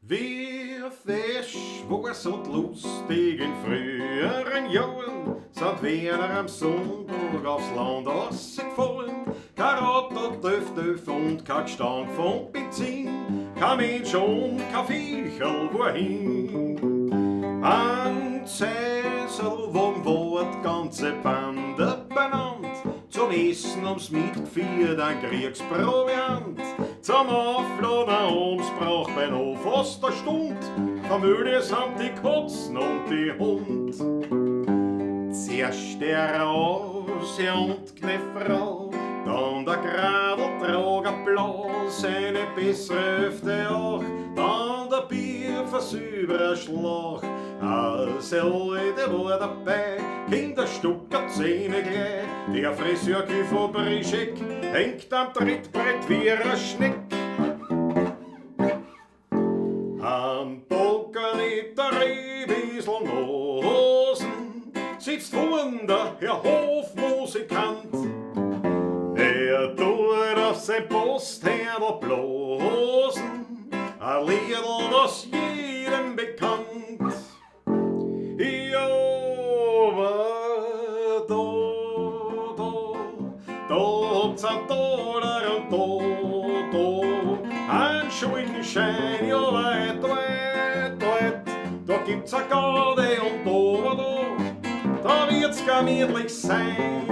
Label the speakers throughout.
Speaker 1: Wie fesch war's und lustig in früheren Jahren, sind wir am Sonntag aufs Land rausgefahren. Kein Auto, Töff, Töff und kein Gestank von Benzin, kein Mensch und kein Viecherl war hin. Ein Seiselwagen war die ganze Bande benannt, zum Essen haben's mitgeführt ein Kriegsproviant. Zum Aufladen haben's braucht beinahe fast eine Stund, Vermöde sind die Katzen und die Hund. Zuerst der Rose und Frau, dann der Gradeltrager blau, seine bessere Hälfte auch, dann der Bierfass über Schlauch. Als Leute war dabei, Kinderstucker Zähne gleich, der Friseur von Brischek hängt am Trittbrett wie ein Schneck. Am Bocken mit der Rehwiesel Nosen sitzt vorn der Herr Hofmusikant. Er tut auf sein Posthändel blosen, ein Liedl, das jedem bekannt. Ja, aber da, da, da habt's einen Taler und da, da, einen Schuldenschein, ja weit, weit, weit, da gibt's a Garde und da, da, da wird's gemütlich sein.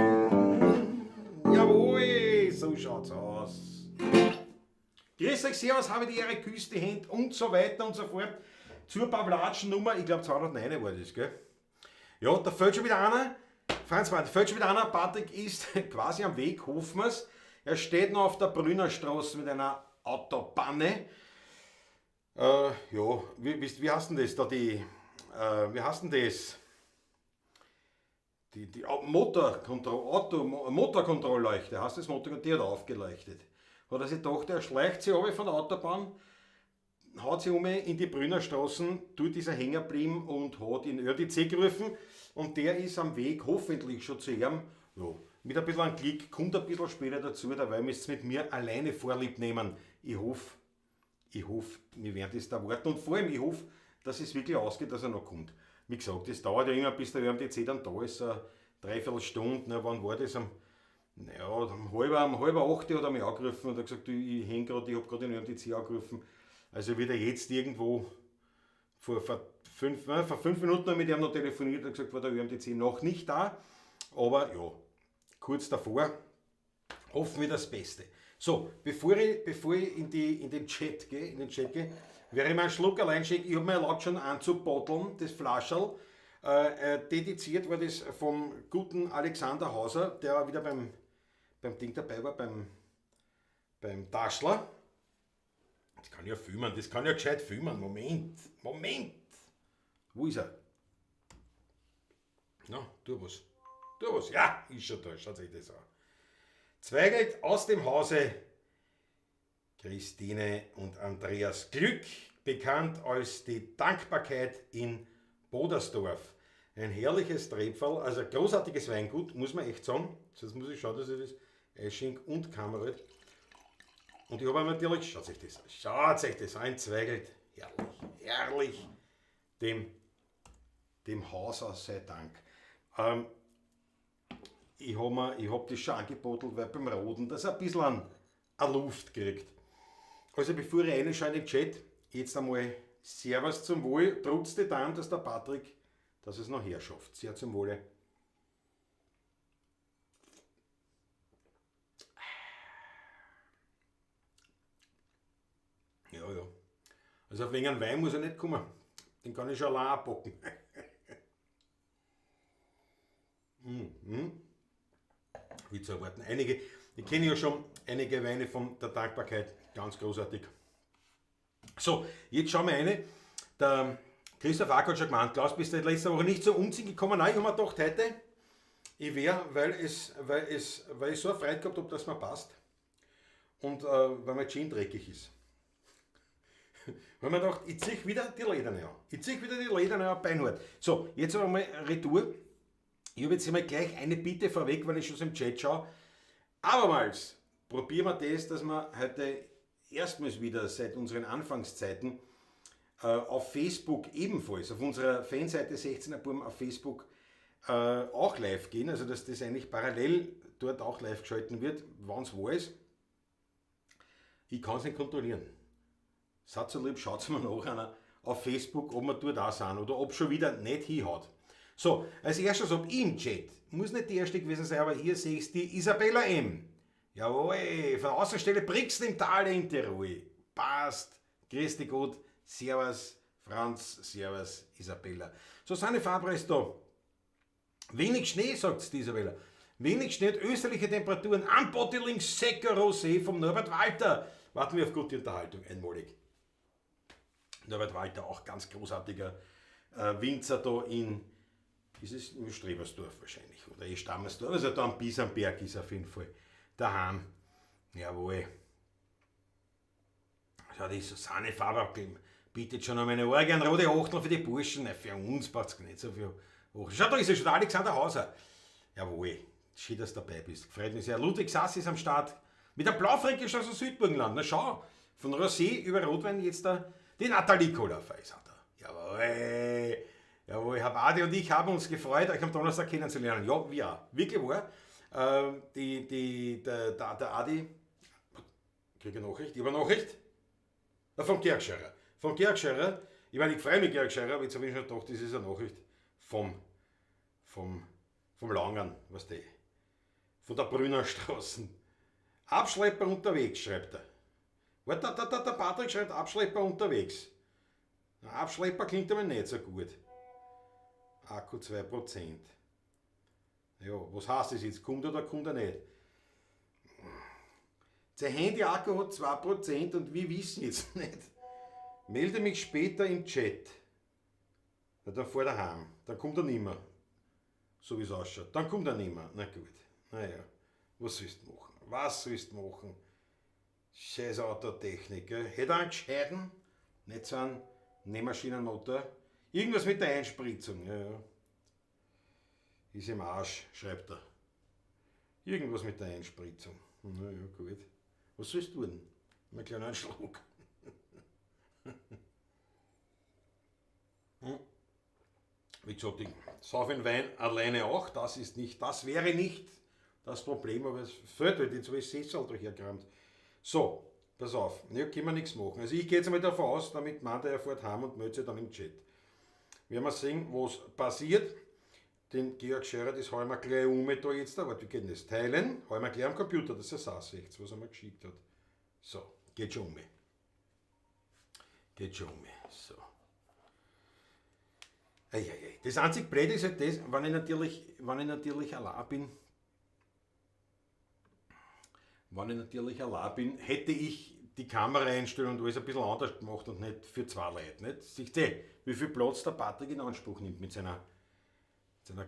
Speaker 1: Jawohl, so schaut's aus. Grüß euch, servus, habe die Ehre, küsst die Hände und so weiter und so fort. Zur Pavlatschen-Nummer, ich glaub 209 war das, gell? Ja, da fällt schon wieder einer. Franz, da fällt schon wieder einer. Patrick ist quasi am Weg, hoffen wir's. Er steht noch auf der Brünner Straße mit einer Autopanne. Ja, wie heißt denn das da? Die wie heißt denn das? Die Motorkontrollleuchte, heißt das Motor, die hat aufgeleuchtet. Hat er sich gedacht, er schleicht sich runter von der Autobahn, haut sich um in die Brünner Straßen, dort ist er hängen geblieben und hat ihn ÖRTC gerufen und der ist am Weg hoffentlich schon zu ihm. Ja, mit ein bisschen einem Klick, kommt ein bisschen später dazu, dabei müsst ihr mit mir alleine Vorlieb nehmen. Ich hoffe, wir werden das da warten und vor allem, ich hoffe, dass es wirklich ausgeht, dass er noch kommt. Wie gesagt, das dauert ja immer, bis der ÖAMTC dann da ist, eine Dreiviertelstunde, ne, wann war das? Um halb acht hat er mich angerufen und hat gesagt, ich häng grad, ich hab grad den ÖAMTC angerufen. Also wird er jetzt irgendwo vor 5 Minuten noch mit ihm noch telefoniert und gesagt, war der ÖAMTC noch nicht da. Aber ja, kurz davor, hoffen wir das Beste. So, bevor ich, bevor ich in die, in den Chat gehe, in den Chat gehe, werde ich mir einen Schluck allein schenken. Ich hab mir erlaubt, schon anzubotteln, das Flascherl. Dediziert war das vom guten Alexander Hauser, der wieder beim Ding dabei war, beim Taschler. Das kann ja filmen, das kann ja gescheit filmen. Moment, Moment. Wo ist er? Na, tu was. Tu was. Ja, ist schon da. Schaut euch das an. Zweigelt aus dem Hause Christine und Andreas Glück, bekannt als die Dankbarkeit in Bodersdorf. Ein herrliches Trepferl, also ein großartiges Weingut, muss man echt sagen. Jetzt muss ich schauen, dass ich das einschenke und Kamera. Und ich habe natürlich, schaut euch das an, schaut euch das an, Zweigelt, herrlich, herrlich, dem Hauser sei Dank. Ich hab das schon angebotelt, weil beim Roden das ein bisschen an Luft kriegt. Also bevor ich reinschaue in den Chat, jetzt einmal Servus zum Wohl, trotz dem, dass der Patrick, dass es noch herschafft. Sehr zum Wohle. Ja, ja. Also auf wegen Wein muss er nicht kommen. Den kann ich schon allein abpacken. Wie zu erwarten. Einige, ich kenne ja schon einige Weine von der Dankbarkeit. Ganz großartig. So, jetzt schauen wir rein. Der Christoph Ack hat schon gemeint, Klaus, bist du letzte Woche nicht zum Umziehen gekommen? Nein, ich hab mir gedacht, heute, ich wär, weil ich so eine Freude gehabt hab, dass mir passt. Und weil mein Jeans dreckig ist. Weil man gedacht, ich zieh wieder die Lederne an. Ich zieh wieder die Lederne an, Beinhard. So, jetzt aber mal Retour. Ich hab jetzt einmal gleich eine Bitte vorweg, weil ich schon so im Chat schaue. Abermals probieren wir das, dass wir heute erstmals wieder seit unseren Anfangszeiten auf Facebook ebenfalls, auf unserer Fanseite 16er Burm auf Facebook auch live gehen, also dass das eigentlich parallel dort auch live geschalten wird, wann es wo ist. Ich kann es nicht kontrollieren. Seid so lieb, schaut mir nach einer auf Facebook, ob wir dort auch sind oder ob schon wieder nicht hinhaut. So, als erstes hab ich im Chat, muss nicht die erste gewesen sein, aber hier sehe ich die Isabella M. Jawohl, von der Außenstelle Brixen im Tal in Tirol. Passt. Grüß dich Gott. Servus Franz, Servus Isabella. Susanne Faber ist da. Wenig Schnee, sagt die Isabella. Wenig Schnee und österliche Temperaturen am Bottling Secco Rosé vom Norbert Walter. Warten wir auf gute Unterhaltung, einmalig. Norbert Walter, auch ganz großartiger Winzer da in, ist es in Strebersdorf wahrscheinlich, oder in Stammersdorf, also da am Bisamberg ist auf jeden Fall daheim. Jawohl. Schau, die Susanne Faber bietet schon einmal eine Orgel, rote Achtel für die Burschen. Nein, für uns braucht es nicht so viel. Schau, da ist ja schon der Alexander Hauser. Jawohl, schön, dass du dabei bist. Freut mich sehr. Ludwig Sass ist am Start. Mit der Blaufränkisch aus dem Südburgenland. Na schau, von Rosé über Rotwein jetzt da die Nathalie Kohler ist da. Jawohl. Jawohl, Herr Adi und ich haben uns gefreut, euch am Donnerstag kennenzulernen. Ja, wir auch. Wirklich wahr. Der Adi, kriege eine Nachricht, ich habe eine Nachricht. Na, vom Georg Scherer. Vom Georg Scherer. Ich meine, ich freue mich, Georg Scherer, aber jetzt habe ich schon gedacht, das ist eine Nachricht vom Langen, was die, von der Brünner Straße. Abschlepper unterwegs, schreibt er. Warte, der Patrick schreibt Abschlepper unterwegs. Na, Abschlepper klingt aber nicht so gut. Akku 2%. Ja, was heißt das jetzt? Kommt er oder kommt er nicht? Sein Handy-Akku hat 2% und wir wissen jetzt nicht. Melde mich später im Chat. Na, dann fahr er heim. Dann kommt er nimmer. So wie es ausschaut. Dann kommt er nimmer. Na gut. Naja, was sollst du machen? Was sollst du machen? Scheiß Autotechnik, gell? Hätte er einen gescheiten, nicht so einen Nähmaschinenmotor. Irgendwas mit der Einspritzung. Ja, ja. Ist im Arsch, schreibt er. Irgendwas mit der Einspritzung. Na ja, gut. Was sollst du tun? Mal einen kleinen Schluck. Wie gesagt, ich sauf den Wein alleine auch. Das ist nicht, das wäre nicht das Problem, aber es fehlt halt jetzt, weil ich Sessel dahergerammt. So, pass auf, ja, können wir nichts machen. Also ich gehe jetzt einmal davon aus, damit meint er, er fährt heim und meldet sich dann im Chat. Werden wir sehen, was passiert. Den Georg Scherer, das hauen wir gleich um da jetzt, aber wir können das teilen. Hauen wir gleich am Computer, dass er es sieht, was er mir geschickt hat. So, geht schon um. Geht schon um. So. Eieiei. Das einzig Blöde ist halt das, wenn ich allein bin, hätte ich die Kameraeinstellung und alles ein bisschen anders gemacht und nicht für zwei Leute. Nicht? Siehst du, wie viel Platz der Patrick in Anspruch nimmt mit seiner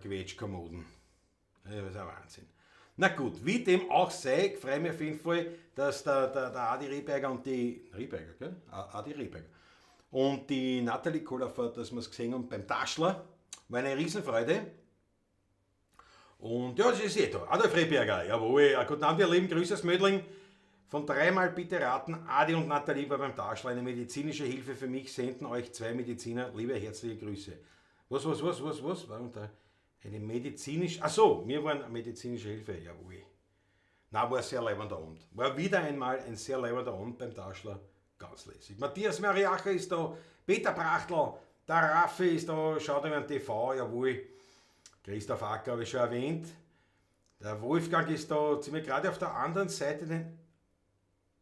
Speaker 1: Quetschkommoden. Ja, das ist ein Wahnsinn. Na gut, wie dem auch sei, freue ich mich auf jeden Fall, dass der Adi Rehberger und die... Rehberger, gell? Adi Rehberger. Und die Nathalie Kohlerfer, dass wir es gesehen haben beim Taschler. War eine Riesenfreude. Und ja, das ist eh da. Adolf Rehberger, jawohl. Guten Abend, ihr Lieben. Grüße aus Mödling. Von dreimal bitte raten, Adi und Nathalie war beim Taschler. Eine medizinische Hilfe für mich. Senden euch zwei Mediziner. Liebe herzliche Grüße. Was? Warum da? Eine medizinische... Ach so, wir waren medizinische Hilfe, jawohl. Na, war ein sehr leibender Abend. War wieder einmal ein sehr leibender Abend beim Taschler. Ganz lässig. Matthias Mariacher ist da, Peter Brachtl, der Raffi ist da, schaut über den TV, jawohl. Christoph Acker habe ich schon erwähnt. Der Wolfgang ist da, ziemlich gerade auf der anderen Seite, den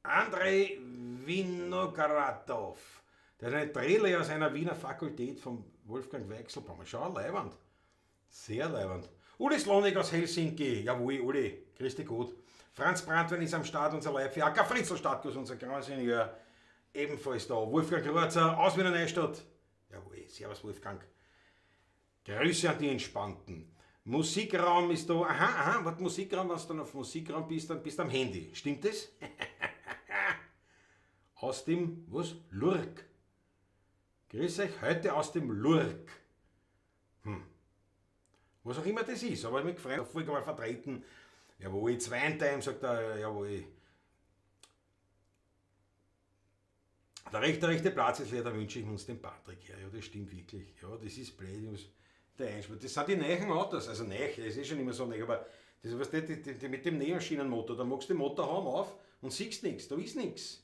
Speaker 1: Andrei Vinogradov. Der ist ein Drehlehrer aus einer Wiener Fakultät vom Wolfgang Weichselbaum. Schau, leibend. Sehr leibend. Uli Slonik aus Helsinki. Jawohl, Uli. Grüß dich gut. Franz Brandwein ist am Start, unser Leibfiaker. Fritzl Stadtguss, unser Grandingenieur, ebenfalls da. Wolfgang Kreuzer aus Wiener Neustadt. Jawohl, servus Wolfgang. Grüße an die Entspannten. Musikraum ist da. Aha, warte, Musikraum, wenn du dann auf Musikraum bist, dann bist du am Handy. Stimmt das? Aus dem, was? Lurk. Grüß euch heute aus dem Lurk. Was auch immer das ist, aber ich mich gefreut, voll mal vertreten. Jawohl, Zweintime, sagt er, jawohl. Der rechte Platz ist leer, da wünsche ich uns den Patrick her. Ja, das stimmt wirklich. Ja, das ist blöd. Der Einspruch. Das sind die neuen Autos. Also neu, das ist schon immer so neu, aber das, weißt du, die mit dem Neoschienenmotor, da machst du den Motorhaube auf und siehst nichts, da ist nichts.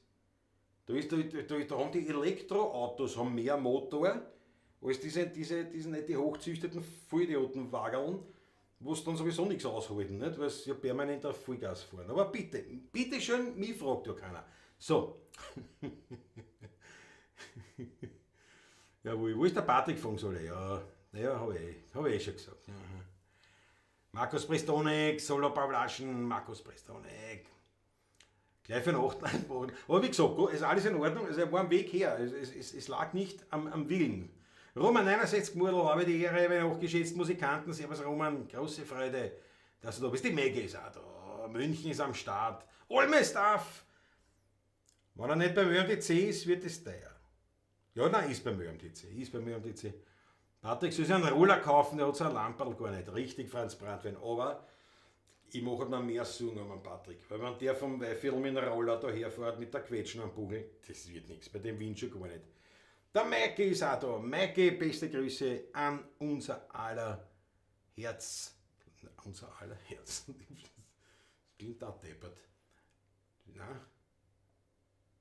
Speaker 1: Da, ist, da, da, da haben die Elektroautos haben mehr Motor als diese nicht die hochzüchteten Vollidioten-Wagerln, wo es dann sowieso nichts aushalten, nicht? Weil sie ja permanent auf Vollgas fahren. Aber bitte, bitte schön, mich fragt ja keiner. So. Ja, wo ist der Patrick fahren soll? Ja, naja, hab ich eh schon gesagt. Ja. Markus Prestonek, Solo Pavlaschen, Markus Prestonek. Gleich für den 8. einbauen. Aber wie gesagt, ist alles in Ordnung, also er war am Weg her, es lag nicht am Willen. Roman 69 Murdl, habe die Ehre, meine hochgeschätzten Musikanten, servus Roman, große Freude, dass du da bist. Die Maggie ist auch da, München ist am Start, Olmesdorf. Wenn er nicht beim ÖMTC ist, wird es teuer. Ja, nein, ist beim ÖMTC, ist beim ÖMTC. Patrick soll sich einen Roller kaufen, der hat so ein Lamperl gar nicht. Richtig, Franz Brandwein, aber ich mache mir mehr Sorgen um den Patrick. Weil wenn der vom Weihviertel mit dem Roller da herfährt mit der Quetschen am Bugel, das wird nichts, bei dem Wind schon gar nicht. Der Maike ist auch da. Maike, beste Grüße an unser aller Herz. Unser aller Herz. Das klingt auch deppert. Na?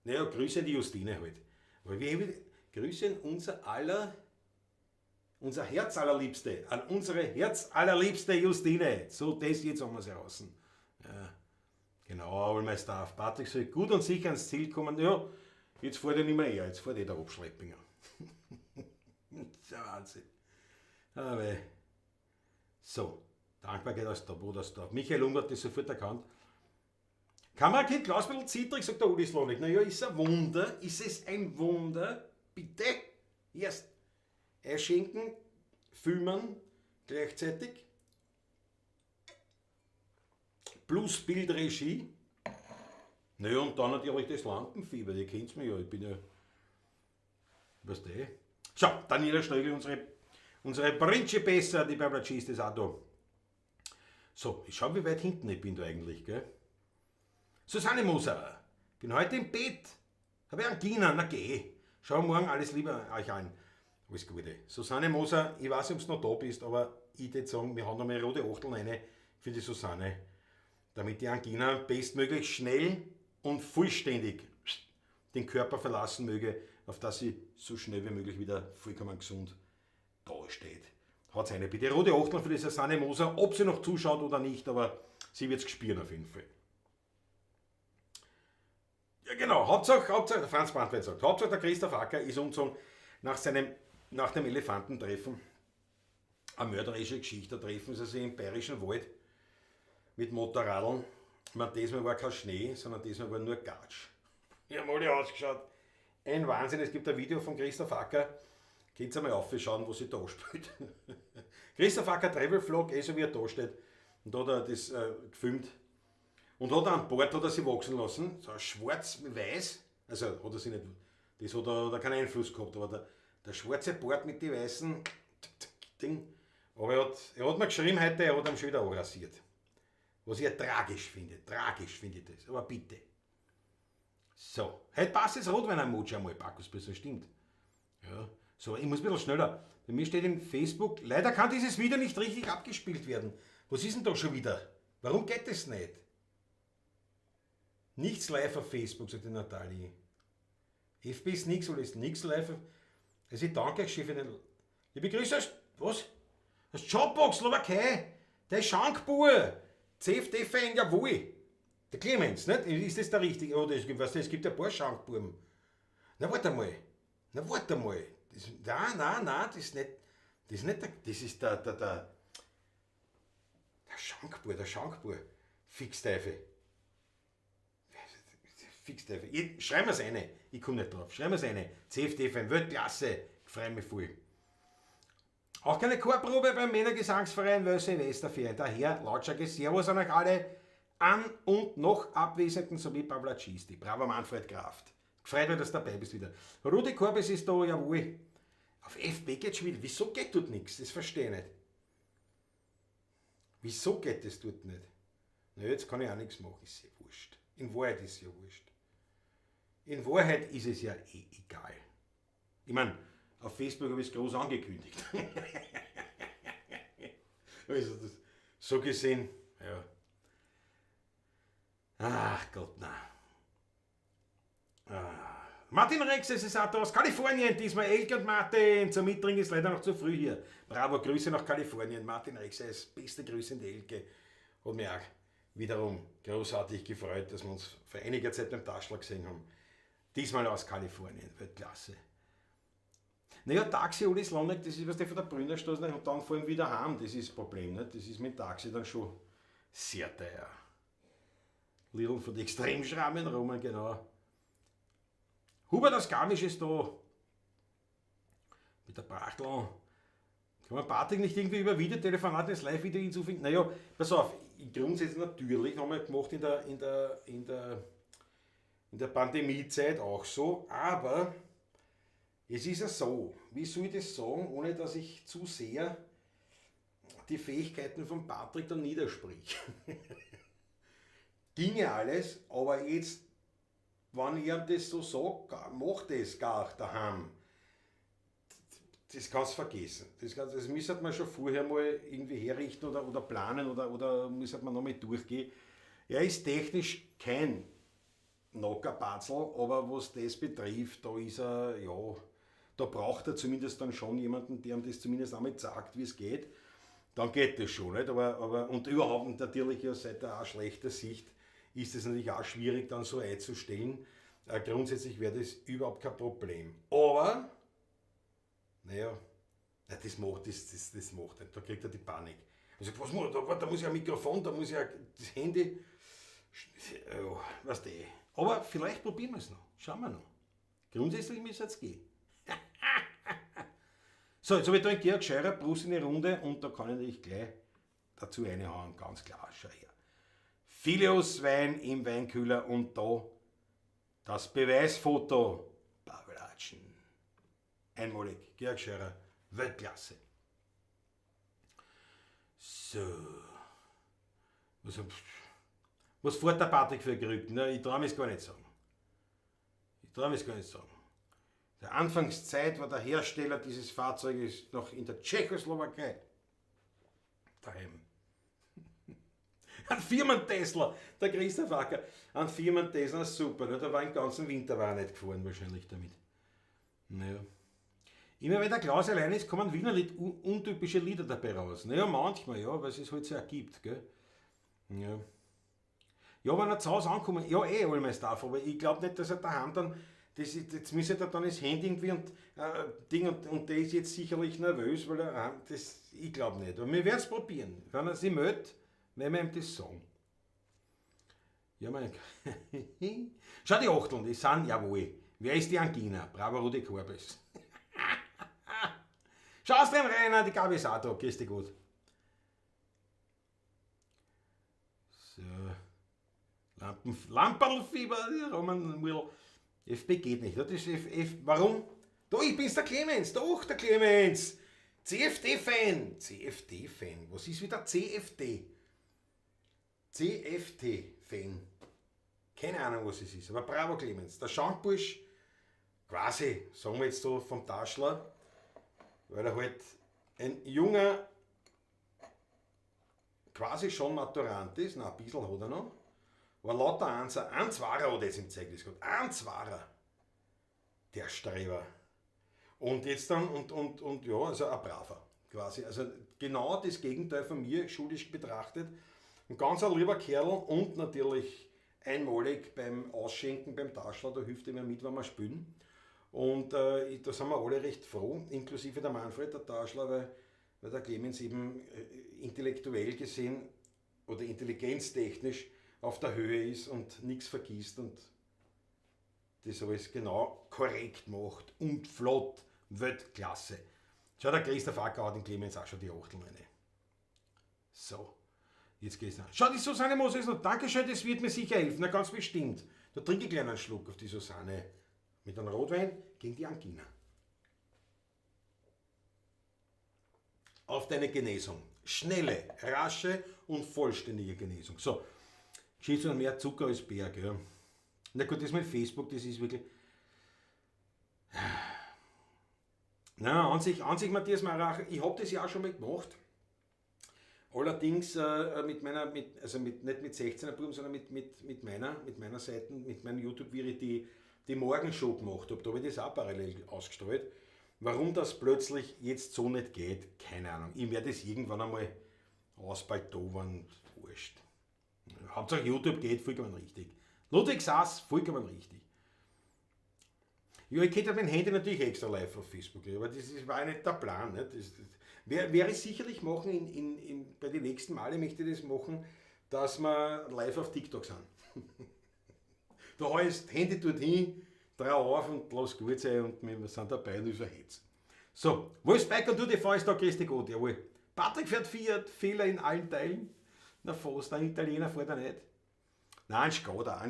Speaker 1: Naja, Grüße an die Justine halt. Aber wir Grüße an unser aller, unser Herz allerliebste, an unsere Herz allerliebste Justine. So, das jetzt haben wir sie raus. Ja, genau, all my stuff. Patrick soll gut und sicher ans Ziel kommen. Ja, jetzt fährt er nicht mehr er, jetzt fährt eh der Abschleppinger. Das ist ja Wahnsinn. Aber so, Dankbarkeit aus der Bodersdorf. Michael Unger hat das sofort erkannt. Kamerakind Klaus ein bisschen zittrig, sagt der Uli Slonik. Naja, ist ein Wunder? Ist es ein Wunder? Bitte? Erst einschenken, filmen gleichzeitig. Plus Bildregie. Naja, und dann natürlich das Lampenfieber, ihr kennt's mir ja, ich bin ja. Weißt du eh? So, Daniela Stögel, unsere Principessa, die Bablatschiste ist auch da. So, ich schau, wie weit hinten ich bin da eigentlich, gell? Susanne Moser, bin heute im Bett, habe Angina, na geh. Schau morgen alles lieber euch an. Alles Gute. Susanne Moser, ich weiß nicht, ob du noch da bist, aber ich würde sagen, wir haben noch mal rote Achteln rein für die Susanne, damit die Angina bestmöglich schnell und vollständig den Körper verlassen möge, auf dass sie so schnell wie möglich wieder vollkommen gesund dasteht. Haut's eine bitte. Rote Achteln für die Susanne Moser, ob sie noch zuschaut oder nicht, aber sie wird's spüren auf jeden Fall. Ja genau, Hauptsache, der Franz Brandwein sagt, Hauptsache der Christoph Acker ist umgezogen nach dem Elefantentreffen. Eine mörderische Geschichte, da treffen sie sich im Bayerischen Wald mit Motorradeln. Ich meine, diesmal war kein Schnee, sondern diesmal war nur Gatsch. Die haben alle ausgeschaut. Ein Wahnsinn, es gibt ein Video von Christoph Acker. Könnt ihr mal aufschauen, wo sie da spielt. Christoph Acker Travel Vlog, eh so wie er da steht. Und da hat er das gefilmt. Und hat er an Bord hat er sich wachsen lassen, so schwarz-weiß, also hat er sich nicht, das hat er, hat er keinen Einfluss gehabt, aber der schwarze Bart mit den weißen Ding, aber er hat mir geschrieben heute, er hat ihn schon wieder anrasiert. Was ich ja tragisch finde ich das, aber bitte. So, heute passt das Rotwein am Mutsch einmal, Bacchus, das stimmt. Ja, so, ich muss ein bisschen schneller. Bei mir steht in Facebook, leider kann dieses Video nicht richtig abgespielt werden. Was ist denn da schon wieder? Warum geht das nicht? Nichts live auf Facebook, sagt die Natalie. FB ist nix, oder ist nix live auf... Also ich danke euch schon für den... Liebe Grüße aus... Was? Aus Jobbox, Slowakei. Der Schankbur. CFD-Fan, jawohl. Der Clemens, nicht? Ist das der richtige? Oder es gibt, weißt du, es gibt ein paar Schankbuben. Na, warte mal. Na, warte mal. Das, nein, nein, nein, das ist nicht... Das ist nicht der... Das ist der Schankbur, der Schankbur. Fix-Teufel. Fix-Teufel. Ich, schreib mir's rein. Ich komm nicht drauf. Schreib mir's rein. CFD-Fan, Weltklasse. Ich freu mich voll. Auch keine Chorprobe beim Männergesangsverein, weil Silvesterferien. Daher, Lautschake, Servus an euch alle an und noch Abwesenden sowie Pavlacisti. Bravo Manfred Kraft. Gefreut mich, dass du dabei bist wieder. Rudi Korbis ist da, jawohl. Auf FB geht schon wieder. Wieso geht dort nichts? Das verstehe ich nicht. Wieso geht das dort nicht? Na, jetzt kann ich auch nichts machen. Ist ja wurscht. In Wahrheit ist ja wurscht. In Wahrheit ist es ja eh egal. Ich meine, auf Facebook habe ich es groß angekündigt. Also das, so gesehen, ja. Ach Gott, na. Ah. Martin Rex, es ist auch da aus Kalifornien, diesmal Elke und Martin. Zum Mittrinken ist leider noch zu früh hier. Bravo, Grüße nach Kalifornien. Martin Rex, ist beste Grüße in die Elke. Hat mich auch wiederum großartig gefreut, dass wir uns vor einiger Zeit beim Taschler gesehen haben. Diesmal aus Kalifornien, Weltklasse. Naja, Taxi alles Landeck, das ist was der von der Brünnerstraße und dann vor allem wieder heim, das ist das Problem. Nicht? Das ist mit Taxi dann schon sehr teuer. Lidl von den Extremschrammen rum, genau. Hubert aus Garmisch ist da. Mit der Brachtl. Kann man Patrick nicht irgendwie über Videotelefonat ins Live-Video hinzufügen? Naja, pass auf, grundsätzlich natürlich, haben wir gemacht in der Pandemiezeit auch so, aber es ist ja so, wie soll ich das sagen, ohne dass ich zu sehr die Fähigkeiten von Patrick dann niedersprich. Ginge alles, aber jetzt, wenn ich ihm das so sage, mach das gar daheim. Das kannst du vergessen. Das müsste man schon vorher mal irgendwie herrichten oder planen oder müsste man nochmal durchgehen. Er ist technisch kein Knockerbatzel, aber was das betrifft, da ist er, ja, da braucht er zumindest dann schon jemanden, der ihm das zumindest einmal zeigt, wie es geht. Dann geht das schon, nicht? Aber und überhaupt natürlich ja, seit der auch schlechter Sicht ist es natürlich auch schwierig, dann so einzustellen. Grundsätzlich wäre das überhaupt kein Problem. Aber, naja, das macht, das macht nicht. Da kriegt er die Panik. Also, was muss, da muss ich ein Mikrofon, da muss ich ein, das Handy. Ja, weißt du eh. Aber vielleicht probieren wir es noch. Schauen wir noch. Grundsätzlich müsste es gehen. So, jetzt habe ich da einen Georg Scheurer, Brust in die Runde und da kann ich natürlich gleich dazu reinhauen, ganz klar, schau her. Filius Wein im Weinkühler und da das Beweisfoto. Babelatschen. Einmalig, Georg Scheurer, Weltklasse. So. Was fährt der Patrick für Gerüchte? Na, ich trau mir's gar nicht sagen. Ich trau mir's gar nicht sagen. Der Anfangszeit war der Hersteller dieses Fahrzeuges noch in der Tschechoslowakei. Daheim. Ein Firmen-Tesla, der Christoph Acker. Ein Firmen-Tesla, super. Ne? Da war den ganzen Winter war er nicht gefahren wahrscheinlich damit. Naja. Immer wenn der Klaus allein ist, kommen Wienerlied untypische Lieder dabei raus. Naja, manchmal, ja, weil es sich halt so ergibt. Gell? Ja. Ja, wenn er zu Hause ankommt, ja eh, all mein Stuff, aber ich glaub nicht, dass er daheim dann, das ist, jetzt müsste er dann das Handy irgendwie und Ding und der ist jetzt sicherlich nervös, weil er, das, ich glaub nicht. Aber wir werden's probieren. Wenn er sich meldet, werden wir ihm das sagen. Ja, mein Schau, die Achteln, die sind, jawohl. Wer ist die Angina? Bravo, Rudi Korbes. Schau aus dem Rainer, die Gabi ist auch da. Grüß dich gut. So. Lamperlfieber, Roman Will. FB geht nicht. Das ist F, F, warum? Da, ich bin's der Clemens. Doch, der Clemens. CFD-Fan. CFD-Fan. Was ist wieder CFD? CFT-Fan. Keine Ahnung, was es ist. Aber bravo, Clemens. Der Schankbursch, quasi, sagen wir jetzt so vom Taschler, weil er halt ein junger, quasi schon Maturant ist. Na, ein bisschen hat er noch. War lauter Einser, ein Zwarer hat er jetzt im Zeugnis gehabt. Ein Zwarer. Der Streber. Und jetzt dann, und ja, also ein Braver. Quasi. Also genau das Gegenteil von mir, schulisch betrachtet. Ein ganz ein lieber Kerl und natürlich einmalig beim Ausschenken, beim Taschler, da hilft er mir mit, wenn wir spielen. Und da sind wir alle recht froh, inklusive der Manfred, der Taschler, weil der Clemens eben intellektuell gesehen oder intelligenztechnisch auf der Höhe ist und nichts vergisst und das alles genau korrekt macht und flott, Weltklasse. Schau, der Christoph Acker hat den Clemens auch schon die Achtel rein. So, jetzt geht's noch. Schau, die Susanne Moser ist noch. Dankeschön, das wird mir sicher helfen. Na, ganz bestimmt. Da trinke ich gleich einen Schluck auf die Susanne. Mit einem Rotwein gegen die Angina. Auf deine Genesung. Schnelle, rasche und vollständige Genesung. So, Schießt noch mehr Zucker als Berg. Ja. Na gut, das mit Facebook, das ist wirklich... Na, an sich, Matthias Marach, ich habe das ja auch schon mal gemacht. Allerdings mit meiner, mit, also mit, nicht mit 16er Buben, sondern mit meiner Seite, mit meinem YouTube, wie ich die Morgenshow gemacht habe. Da habe ich das auch parallel ausgestrahlt. Warum das plötzlich jetzt so nicht geht, keine Ahnung. Ich werde es irgendwann einmal ausbaldowern, wurscht. Hauptsache YouTube geht vollkommen richtig. Ludwig Sass, vollkommen richtig. Ja, ich hätte mein Handy natürlich extra live auf Facebook, aber das war ja nicht der Plan. Ne? Das werde ich sicherlich machen, bei den nächsten Male möchte ich das machen, dass wir live auf TikTok sind. Da heißt Handy dorthin, dreh auf und lass gut sein und wir sind dabei und überhetzt. So, wo ist Bike und du die Faust da, grüß dich Gott, jawohl. Patrick fährt Fiat, Fehler in allen Teilen. Na fast, ein Italiener fährt er nicht. Nein, ein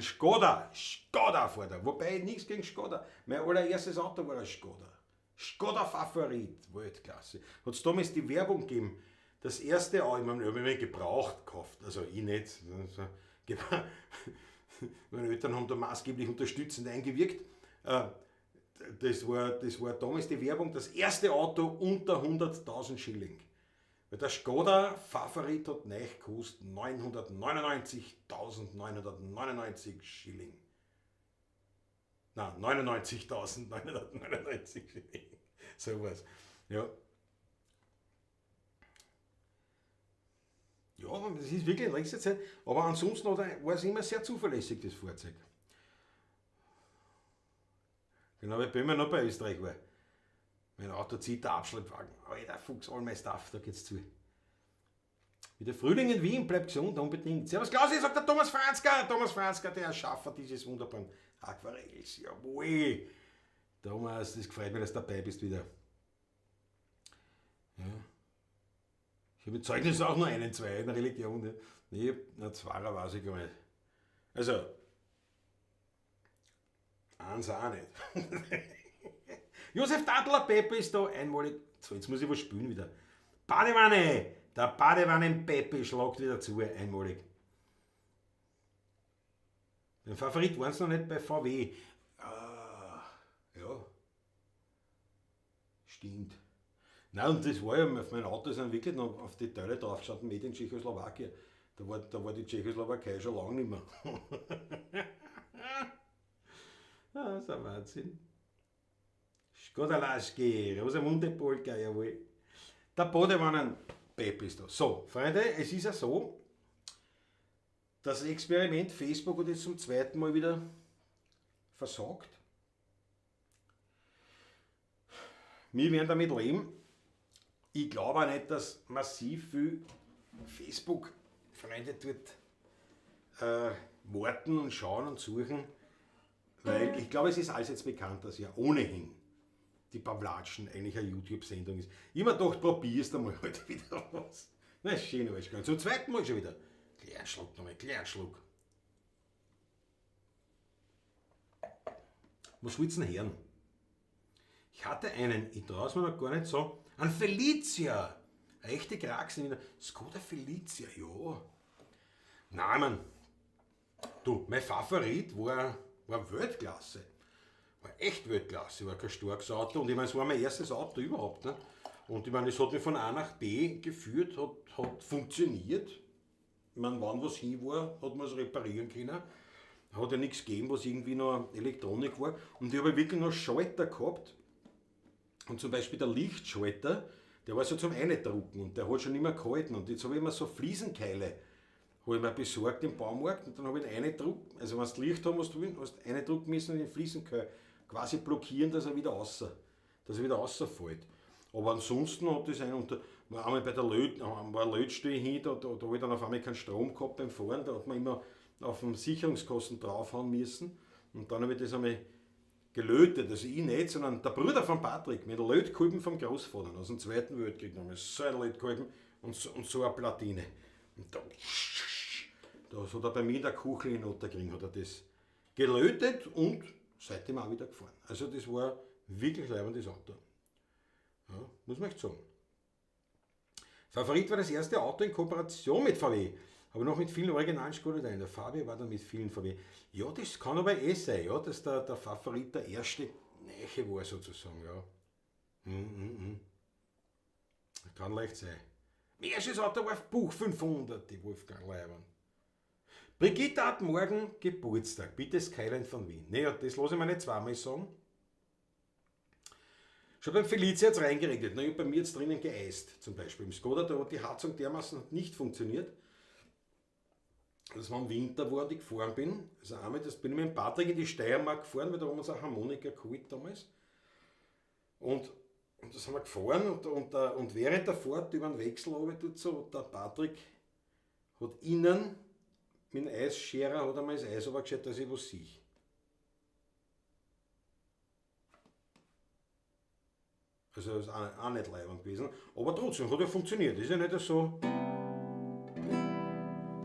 Speaker 1: Skoda, Skoda fährt er. Wobei, nichts gegen Skoda. Mein allererstes Auto war ein Skoda. Skoda Favorit, Weltklasse. Hat es damals die Werbung gegeben. Das erste Auto, ich meine, ich habe mir gebraucht gekauft. Also ich nicht. Meine Eltern haben da maßgeblich unterstützend eingewirkt. Das war damals die Werbung, das erste Auto unter 100.000 Schilling. Weil der Skoda Favorit hat neu gekostet 999.999 Schilling. Nein, 99.999 Schilling. So was. Ja. Ja, das ist wirklich in letzter Zeit. Aber ansonsten war es immer sehr zuverlässig, das Fahrzeug. Genau, weil ich immer noch bei Österreich war. Mein Auto zieht der Abschleppwagen. Alter Fuchs, all my stuff, da geht's zu. Wieder Frühling in Wien, bleibt gesund, unbedingt. Servus Klausi, sagt der Thomas Franzka. Thomas Franzka, der Erschaffer dieses wunderbaren Aquarells. Jawohl. Thomas, das gefreut mich, dass du dabei bist wieder. Ja. Ich habe Zeugnis auch nur einen, zwei in der Religion. Ja. Nee, na, Zwarer weiß ich gar nicht. Also, eins auch nicht. Josef Tadler, Pepe ist da einmalig. So, jetzt muss ich was spülen wieder. Badewanne! Der Badewannen-Pepe schlagt wieder zu, einmalig. Mein Favorit waren es noch nicht bei VW. Ah, ja. Stimmt. Nein, und das war ja, auf mein Auto sind wirklich noch auf die Teile draufgestanden, made in Tschechoslowakien. Da war die Tschechoslowakei schon lange nicht mehr. Ah, das ist ein Wahnsinn. Skoda Laski, Rosamunde Polka, jawohl. Der Badewannen-Pepe ist da. So, Freunde, es ist ja so, das Experiment Facebook hat jetzt zum zweiten Mal wieder versagt. Wir werden damit leben. Ich glaube auch nicht, dass massiv viel Facebook-Freunde dort warten und schauen und suchen, weil ich glaube, es ist alles jetzt bekannt, dass ja ohnehin die Pawlatschen eigentlich eine YouTube-Sendung ist. Ich hab mir gedacht, probierst du mal heute wieder was. Na, ist schön, alles gegangen. Zum zweiten Mal schon wieder. Kleinen Schluck nochmal, kleinen Schluck. Was willst du denn hören? Ich hatte einen, ich trau's mir noch gar nicht so, einen Felicia. Eine echte Kraxen. Skoda Felicia, ja. Nein, Mann. Du, mein Favorit war Weltklasse. War echt Weltklasse, war kein starkes Auto. Und ich meine, es war mein erstes Auto überhaupt. Ne? Und ich meine, es hat mich von A nach B geführt, hat funktioniert. Ich meine, wann was hin war, hat man es reparieren können. Hat ja nichts gegeben, was irgendwie noch Elektronik war. Und ich habe wirklich noch Schalter gehabt. Und zum Beispiel der Lichtschalter, der war so zum Eindrucken und der hat schon immer gehalten. Und jetzt habe ich immer so Fliesenkeile, habe ich mir besorgt im Baumarkt und dann habe ich ihn eingedruckt. Also wenn du Licht haben musst, hast du eindrucken müssen und den Fliesenkeil quasi blockieren, dass er wieder rausfällt. Aber ansonsten hat das einen unter, war einmal bei der Löt, war ein Lötstelle hin, da habe ich dann auf einmal keinen Strom gehabt beim Fahren, da hat man immer auf den Sicherungskosten draufhauen müssen. Und dann habe ich das einmal gelötet, also ich nicht, sondern der Bruder von Patrick mit Lötkolben vom Großvater aus dem Zweiten Weltkrieg, damals so ein Lötkolben und so eine Platine. Und da hat er bei mir in der Kuchl in Ottakring hat er das gelötet und seitdem auch wieder gefahren. Also das war wirklich leibendes Auto. Ja, muss man echt sagen. Favorit war das erste Auto in Kooperation mit VW. Aber noch mit vielen originalen Skoda da. Der Fabio war dann mit vielen VW. Ja, das kann aber eh sein, ja, dass der Favorit der erste Neiche war sozusagen, ja. Kann leicht sein. Mein erstes Auto war Buch 500, die Wolfgang Leimann. Brigitte hat morgen Geburtstag. Bitte Skyline von Wien. Naja, das lasse ich mir nicht zweimal sagen. Schon beim Felicia hat's reingeregnet. Na, ich hab bei mir jetzt drinnen geeist, zum Beispiel. Im Skoda, da hat die Heizung dermaßen nicht funktioniert. Das war im Winter, wo ich gefahren bin. Also einmal, das bin ich mit dem Patrick in die Steiermark gefahren, weil da haben wir uns eine Harmonika geholt damals. Und das haben wir gefahren und während der Fahrt über den Wechsel runter, tut so, der Patrick hat innen mit dem Eisscherer hat einmal das Eis runtergeschert, dass ich was sehe. Also das ist auch nicht leibend gewesen, aber trotzdem hat ja funktioniert, ist ja nicht so.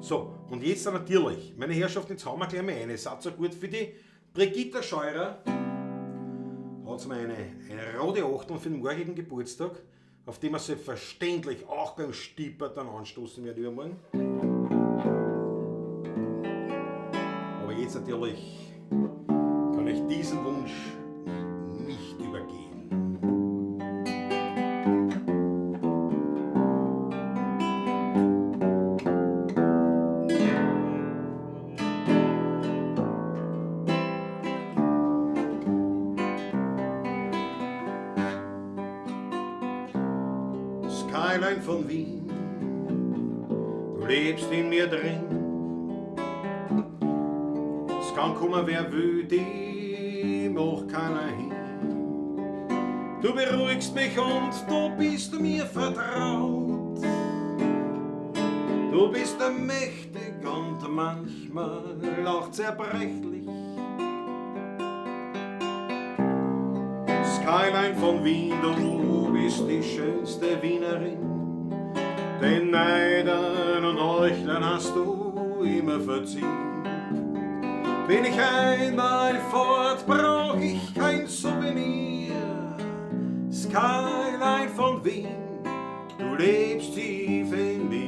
Speaker 1: So, und jetzt dann natürlich, meine Herrschaften, jetzt hauen wir gleich mal eine. Seid so gut für die Brigitta Scheurer. Hat mir eine rote Achtung für den morgigen Geburtstag, auf dem wir selbstverständlich auch beim Stieper dann anstoßen werden übermorgen. Aber jetzt natürlich kann ich diesen Wunsch nicht übergehen. Skyline von Wien, du lebst in mir drin. Es kann kommen, wer will, die macht keiner hin. Du beruhigst mich und du bist mir vertraut. Du bist mächtig und manchmal auch zerbrechlich. Skyline von Wien, du bist die schönste Wienerin. Den Neidern und Heuchlern hast du immer verziehen. Bin ich einmal fort, brauch ich kein Souvenir. Skyline von Wien, du lebst tief in mir.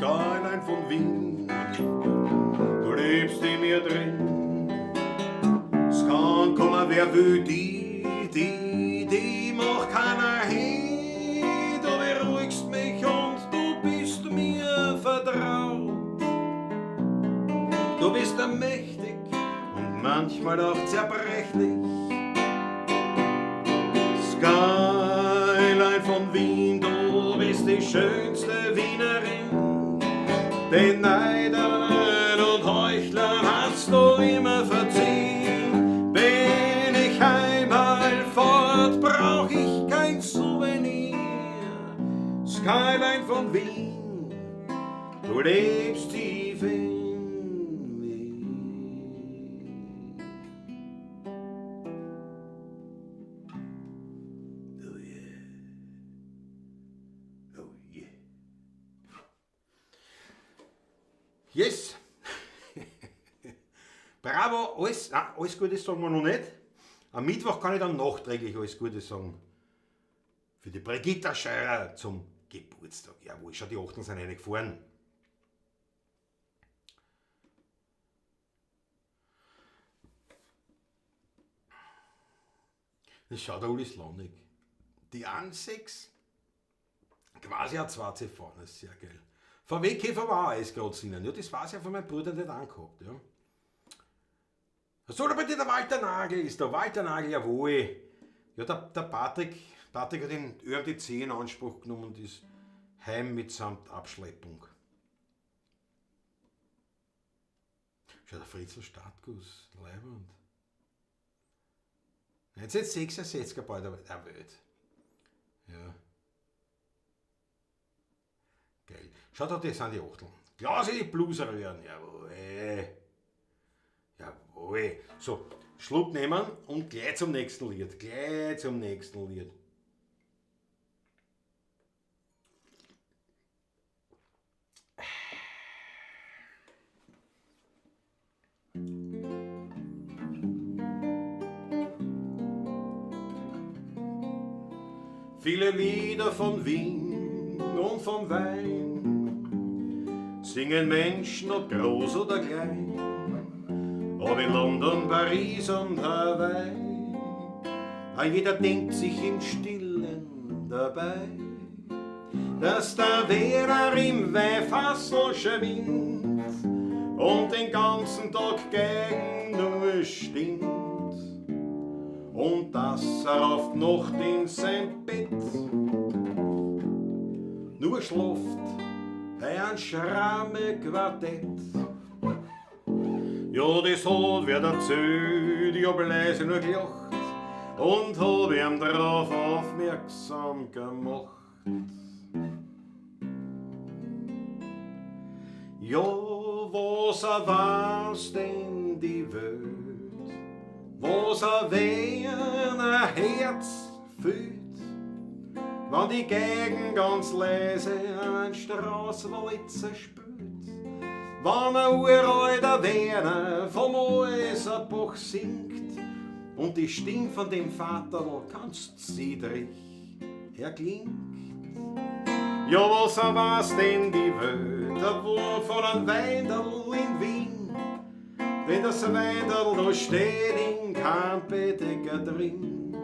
Speaker 1: Skyline von Wien, du lebst in mir drin. Es kann kommen, wer will, die macht keiner hin. Du beruhigst mich und du bist mir vertraut. Du bist mächtig und manchmal auch zerbrechlich. Skyline von Wien, du bist die schönste Wienerin. Den Neidern und Heuchlern hast du immer verziehen. Bin ich einmal fort, brauch ich kein Souvenir. Skyline von Wien, du lebst tief in mir. Oh yeah. Oh yeah. Yes! Bravo, alles, nein, alles Gute sagen wir noch nicht. Am Mittwoch kann ich dann nachträglich alles Gute sagen. Für die Brigitta Scheurer zum Geburtstag. Jawohl, schon die 8 sind reingefahren. Das schaut alles landig. Die 1,6, quasi ein 2 CV, das ist sehr geil. VW Käfer war auch Eisgrad drinnen. Ja, das weiß ich ja von meinem Bruder nicht angehabt. Ja. So, da bei dir der Walter Nagel ist der Walter Nagel, jawohl. Ja, der Patrick hat den ÖMTC in Anspruch genommen und ist heim mitsamt Abschleppung. Schau, der Fritzl Stadtguss, Leiband. 1966 gebaut, aber der Welt. Ja. Geil. Schau da, das sind die Achteln. Klausi, die Bluesröhren, jawohl. Jawohl. So, Schluck nehmen und gleich zum nächsten Lied. Gleich zum nächsten Lied. Viele Lieder von Wien und vom Wein singen Menschen, ob groß oder klein, ob in London, Paris und Hawaii. Ein jeder denkt sich im Stillen dabei, dass der Werner im Weinfassl schwimmt und den ganzen Tag gegen nur stimmt. Und dass er auf die Nacht in sein Bett nur schlaft bei einem Schramme-Quartett. Ja, das hat wer erzählt, ich hab leise nur gelacht und hab ihm drauf aufmerksam gemacht. Ja, was er weiß denn die Welt, was er Werner Herz fühlt, wenn die Gegend ganz leise ein Straßenwalzer spült, wenn ein uralter Werner vom Häuserbach singt und die Stimme von dem Vaterl ganz zitrig erklingt. Ja, was er weiß denn die Welt, der wohl von einem Weinderl in Wien, denn das Weinderl, da steht in kein Bettdecker drin.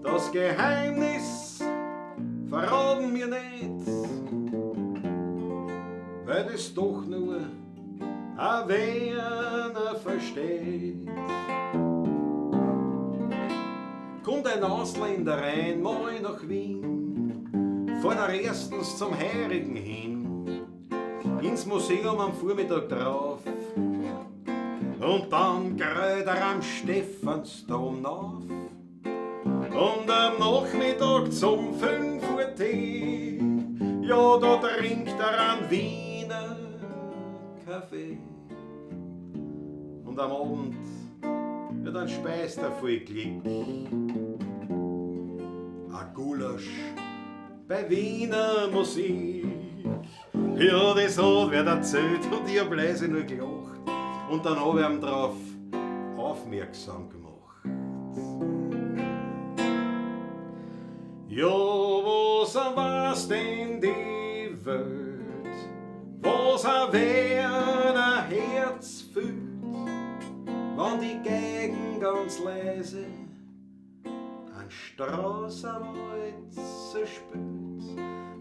Speaker 1: Das Geheimnis verraten wir nicht, weil das doch nur ein Werner versteht. Kommt ein Ausländer einmal nach Wien, fährt er erstens zum Heurigen hin, ins Museum am Vormittag drauf, und dann gräut er am Stephansdom auf. Und am Nachmittag zum 5 Uhr Tee, ja, da trinkt er einen Wiener Kaffee. Und am Abend, ja, dann speist er voll Glück ein Gulasch bei Wiener Musik. Ja, das hat wer erzählt und ich hab leise nur gelacht. Und dann hab ich ihm drauf aufmerksam gemacht. Ja, was weiß denn die Welt, was ein Werner Herz fühlt, wenn die Gegend ganz leise ein Straßenwalzer spült,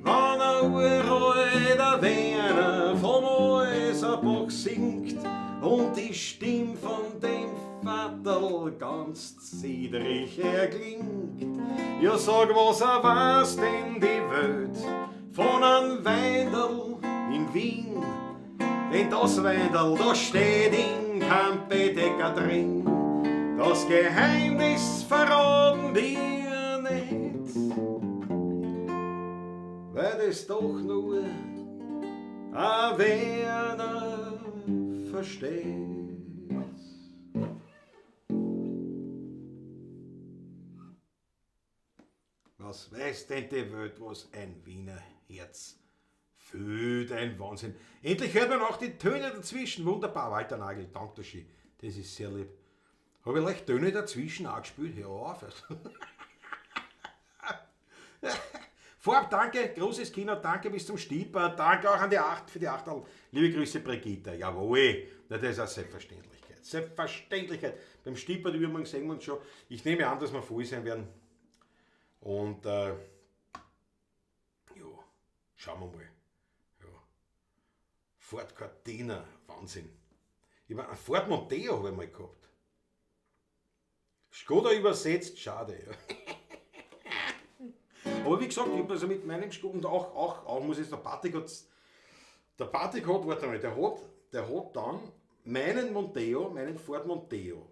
Speaker 1: wenn ein uralter Werner vom Häuserbach singt und die Stimme von dem Vaterl ganz zitrig erklingt. Ja, sag, was er weiß denn die Welt von einem Weinderl in Wien, denn das Weinderl, da steht in kein Bettdecker drin. Das Geheimnis verraten wir nicht, weil das doch nur ein Werner versteht. Was weiß denn die Welt, was ein Wiener Herz fühlt, ein Wahnsinn. Endlich hört man auch die Töne dazwischen. Wunderbar, Walter Nagel, danke schön. Das ist sehr lieb. Habe ich leicht Töne dazwischen auch gespielt? Hör auf. Vorab danke, großes Kino, danke bis zum Stieper, danke auch an die 8 für die 8. Liebe Grüße, Brigitte. Jawohl, na, das ist eine Selbstverständlichkeit. Selbstverständlichkeit. Beim Stieper, die übermorgen sehen wir uns schon. Ich nehme an, dass wir voll sein werden. Und ja, schauen wir mal. Ja. Ford Cortina, Wahnsinn. Ich mein, einen Ford Mondeo habe ich mal gehabt. Skoda übersetzt, schade. Ja. Aber wie gesagt, ich habe also mit meinem Skoda und auch muss ich der Patrick hat, warte mal, der hat dann meinen Monteo, meinen Ford Monteo,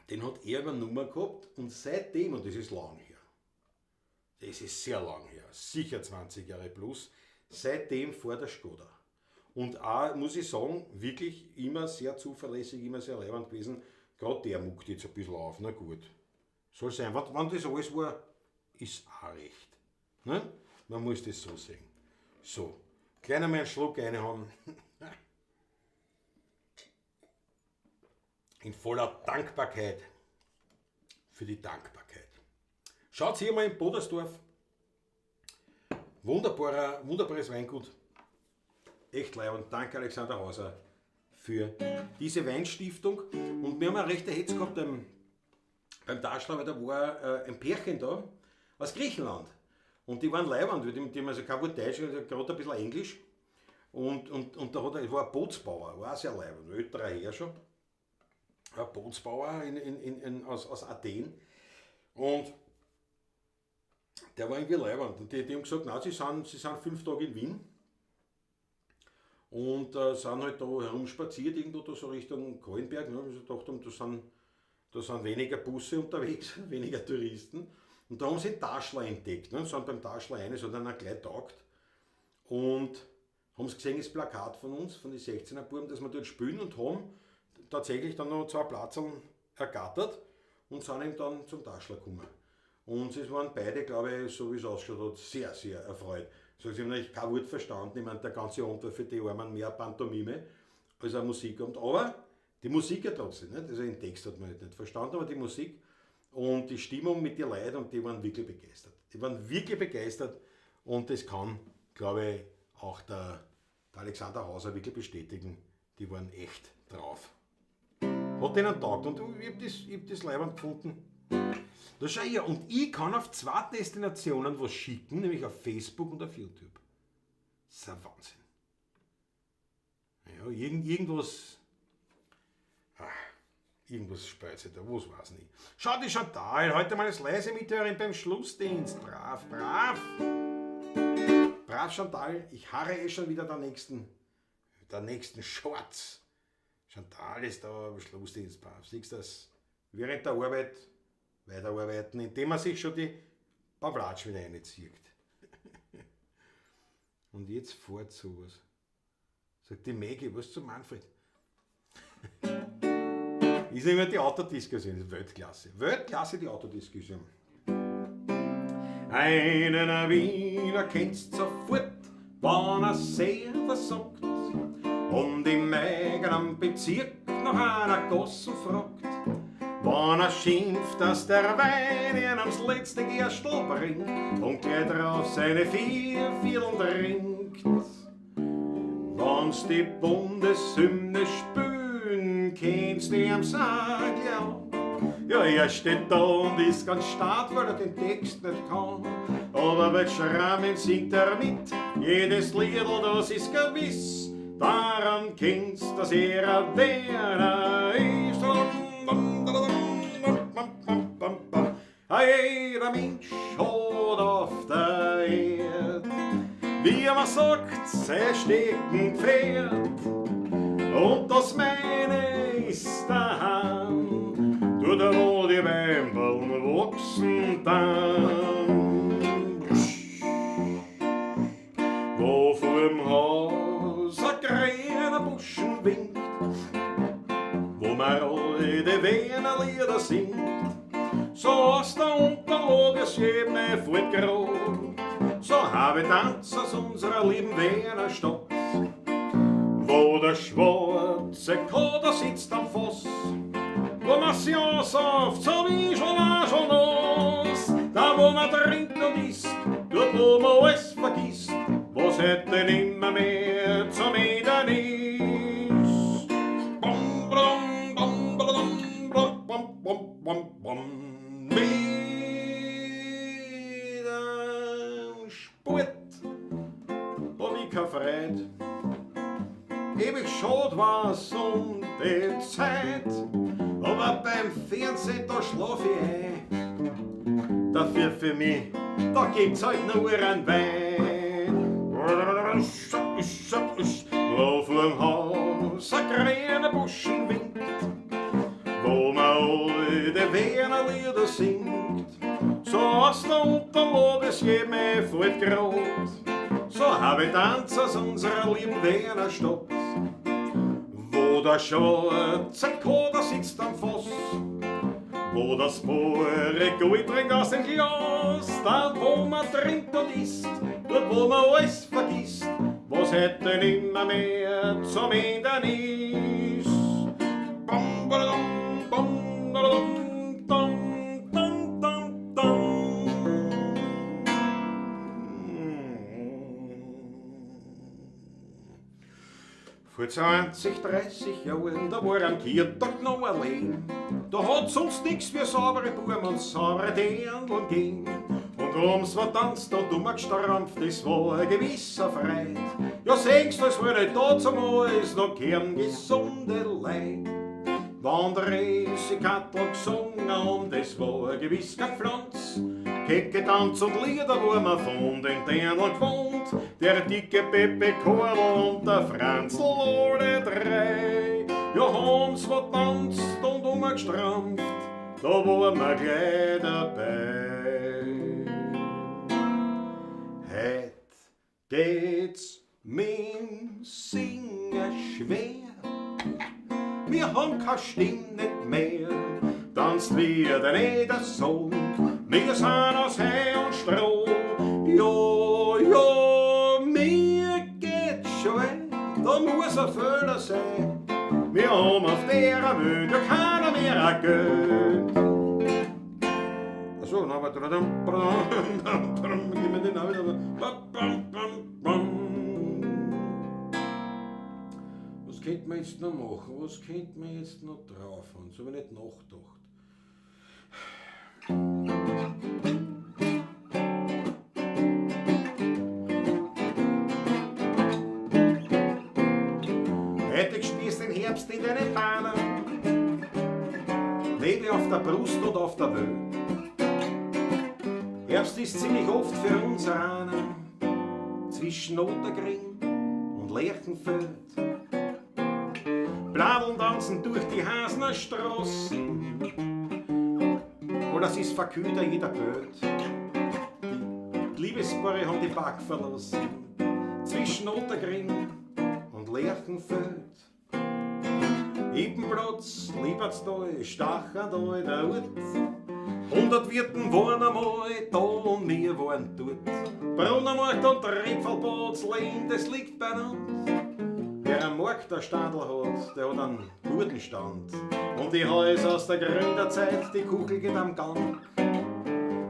Speaker 1: den hat er übernommen gehabt und seitdem, und das ist lang her, das ist sehr lang her, sicher 20 Jahre plus, seitdem fährt der Skoda. Und auch, muss ich sagen, wirklich immer sehr zuverlässig, immer sehr leibend gewesen. Gerade der muckt jetzt ein bisschen auf, na gut. Soll sein, wenn das alles war, ist auch recht. Ne? Man muss das so sehen. So, gleich einmal einen Schluck reinhauen. In voller Dankbarkeit für die Dankbarkeit. Schaut hier mal in Podersdorf. Wunderbares Weingut. Echt leibend. Danke Alexander Hauser für diese Weinstiftung. Und wir haben eine rechte Hetz gehabt beim Taschler, weil da war ein Pärchen da aus Griechenland. Und die waren leibend, die haben also kein Wort Deutsch, gerade ein bisschen Englisch. Und da hat er, war ein Bootsbauer, war auch sehr leibend, älterer Herr schon. Ein Bootsbauer aus Athen. Und der war irgendwie leibend. Und die haben gesagt, nein, sie sind 5 Tage in Wien. Und sind halt da herumspaziert, irgendwo da so Richtung Kahlenberg. Ne, weil sie gedacht haben, da sind weniger Busse unterwegs, weniger Touristen. Und da haben sie den Taschler entdeckt. Ne, sind beim Taschler rein, es hat ihnen auch gleich taugt. Und haben sie gesehen, das Plakat von uns, von den 16er Buben, dass wir dort spielen und haben tatsächlich dann noch 2 Platzerl ergattert und sind eben dann zum Taschler gekommen. Und sie waren beide, glaube ich, so wie es ausgeschaut hat, sehr, sehr erfreut. So, sie haben natürlich kein Wort verstanden. Ich meine, der ganze Abend war für die Armen mehr Pantomime als eine Musik. Aber die Musik ja trotzdem, nicht? Also den Text hat man nicht verstanden, aber die Musik und die Stimmung mit den Leuten, und die waren wirklich begeistert. Die waren wirklich begeistert und das kann, glaube ich, auch der Alexander Hauser wirklich bestätigen. Die waren echt drauf. Hat denen taugt und ich hab das leibend gefunden. Da schau ich, und ich kann auf 2 Destinationen was schicken, nämlich auf Facebook und auf YouTube. Das ist ein Wahnsinn. Ja, irgendwas. Irgendwas speit sich da, was weiß nicht. Schau die Chantal, heute mal als leise Mithörerin beim Schlussdienst. Brav, brav. Brav, Chantal, ich harre eh schon wieder der nächsten Shorts. Chantal ist da am Schlussdienst, brav. Siehst du das? Während der Arbeit weiterarbeiten, indem man sich schon die Pavlatsch wieder reinzieht. Und jetzt fährt sowas. Sagt die Maggie, was zu Manfred? Ist nicht mehr die Autodiskussion, das ist Weltklasse. Weltklasse die Autodiskussion. Einen Wiener kennst sofort, wann er sehr versagt und im eigenen Bezirk nach einer Gossen fragt. Wann er schimpft, dass der Wein ihn ans letzte Gerstl bringt und gleich drauf seine 4 Vierteln trinkt. Wann's die Bundeshymne spülen, kennst du ihm sagen, ja. Ja, er steht da und ist ganz stark, weil er den Text nicht kann. Aber bei Schrammen singt er mit, jedes Liedl, das ist gewiss. Daran kennst, dass er ein Werner ist. Jeder Mensch hat auf der Erde, wie man sagt, sein Steckenpferd. Und das meine ist daheim, dort wo die Weinbergen wachsen dann. Wo vor dem Haus ein grüner Buschen winkt, wo man alte Wiener Lieder singt. So aus der Unterlage es jedem fortgerollt, so habe ich Tanz aus unserer lieben Wiener Stadt. Wo der schwarze Kater sitzt am Fass, wo man sich ansauft, so wie schon war schon nass. Da wo man trinkt und isst, dort wo man alles vergisst, was heute nimmer mehr zum Eden ist. Bum, bum, bum, bum, bum, bum, bum, bum, bum. Mit dem Sport hab ich keine Freude. Ewig schad war's um die Zeit. Aber beim Fernsehen, da schlaf ich ein. Dafür für mich, da gibt's halt nur einen Wein. Wo vorm Haus ein grüner Buschen winkt, wo man alte Wiener Lieder singt. So aus der Unterlage es jedem fällt grad, so hab ich Tanz aus unserer lieben Wiener Stadt. Wo der schwarze Kater sitzt am Fass, wo das pure Gold trinkt aus dem Glas, da wo man trinkt und isst, dort wo man alles vergisst, was hätte nimmer mehr zum Ändern ist. Bam, badadam, bam, badadam, dam, dam, dam, dam. Vor 20, 30 Jahren, da war am Kirtag noch allein. Da hat sonst nix wie saubere Buben und saubere Dirndl gegeben. Und ums war tanzt und umgestampft, das war ein gewisser Freit. Ja, sehst du, es war nicht da zum Hals, noch kehren gesunde Leid. Wann der Reise-Kattel gesungen und es war gewiss kein Pflanz. Kecke Tanz und Lieder war man von den Dirndl gewohnt. Der dicke Pepe Korl und der Franzl alle drei. Ja, haben's war tanzt und umgestrampft, da war man gleich dabei. Heut geht's mit'm Singen schwer, wir haben keine Stimme nicht mehr, tanzt wieder nicht so, wir sind aus Heu und Stroh. Ja, ja, mir geht's schon, da muss ein Fehler sein, wir haben auf der Welt ja keiner mehr ein Geld. Achso, na, warte, gib mir den Namen. Was könnte man jetzt noch machen? Was könnte man jetzt noch draufhauen? So habe ich nicht nachgedacht. Heute spürst den Herbst in deinen Bahnen, Nebel auf der Brust und auf der Welt. Herbst ist ziemlich oft für uns einer zwischen Ottergring und Lerchenfeld. Bladeln tanzen durch die Hasner Straßen, alles ist verkühlt, jeder Böd. Die Liebespaare haben die Park verlassen, zwischen Ottergring und Lerchenfeld. Yppenplatz, Liebertstal, Stacherdal, der Ort. 100 Wirten waren einmal da und wir waren dort. Brunnenmarkt und Ripfelplatz, Lehn, das liegt beieinander. Wer am Markt der Stadl hat, der hat einen guten Stand. Und die Häuser aus der Gründerzeit, die Kuchel geht am Gang.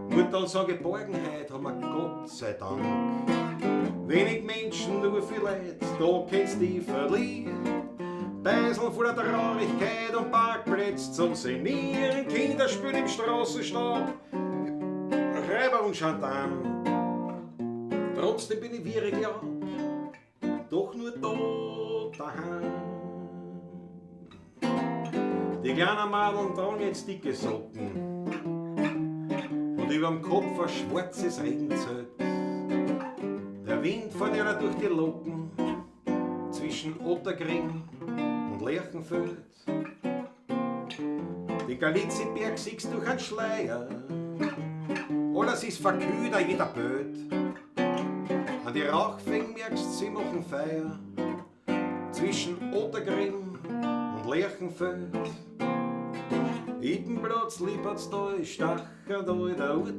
Speaker 1: Mutter so Geborgenheit haben wir Gott sei Dank. Wenig Menschen, nur viel Leid, da kannst du dich verlieren. Beisel voller Traurigkeit und Parkplätze zum Senieren. Kinder spielen im Straßenstaub, Räuber und Gendarm. Trotzdem bin ich wie ich glaub, doch nur da daheim. Die kleinen Madeln tragen jetzt dicke Socken und überm Kopf ein schwarzes Regenzelt. Der Wind fährt ihnen durch die Locken zwischen Ottergring und Lerchenfeld. Den Galizieberg siehst du durch einen Schleier, alles ist verkühlt, jeder Böd. An die Rauchfänge merkst, sie machen Feier zwischen Ottergring und Lerchenfeld. Yppenplatz, Liebertstal, Stacherdal, der Ort.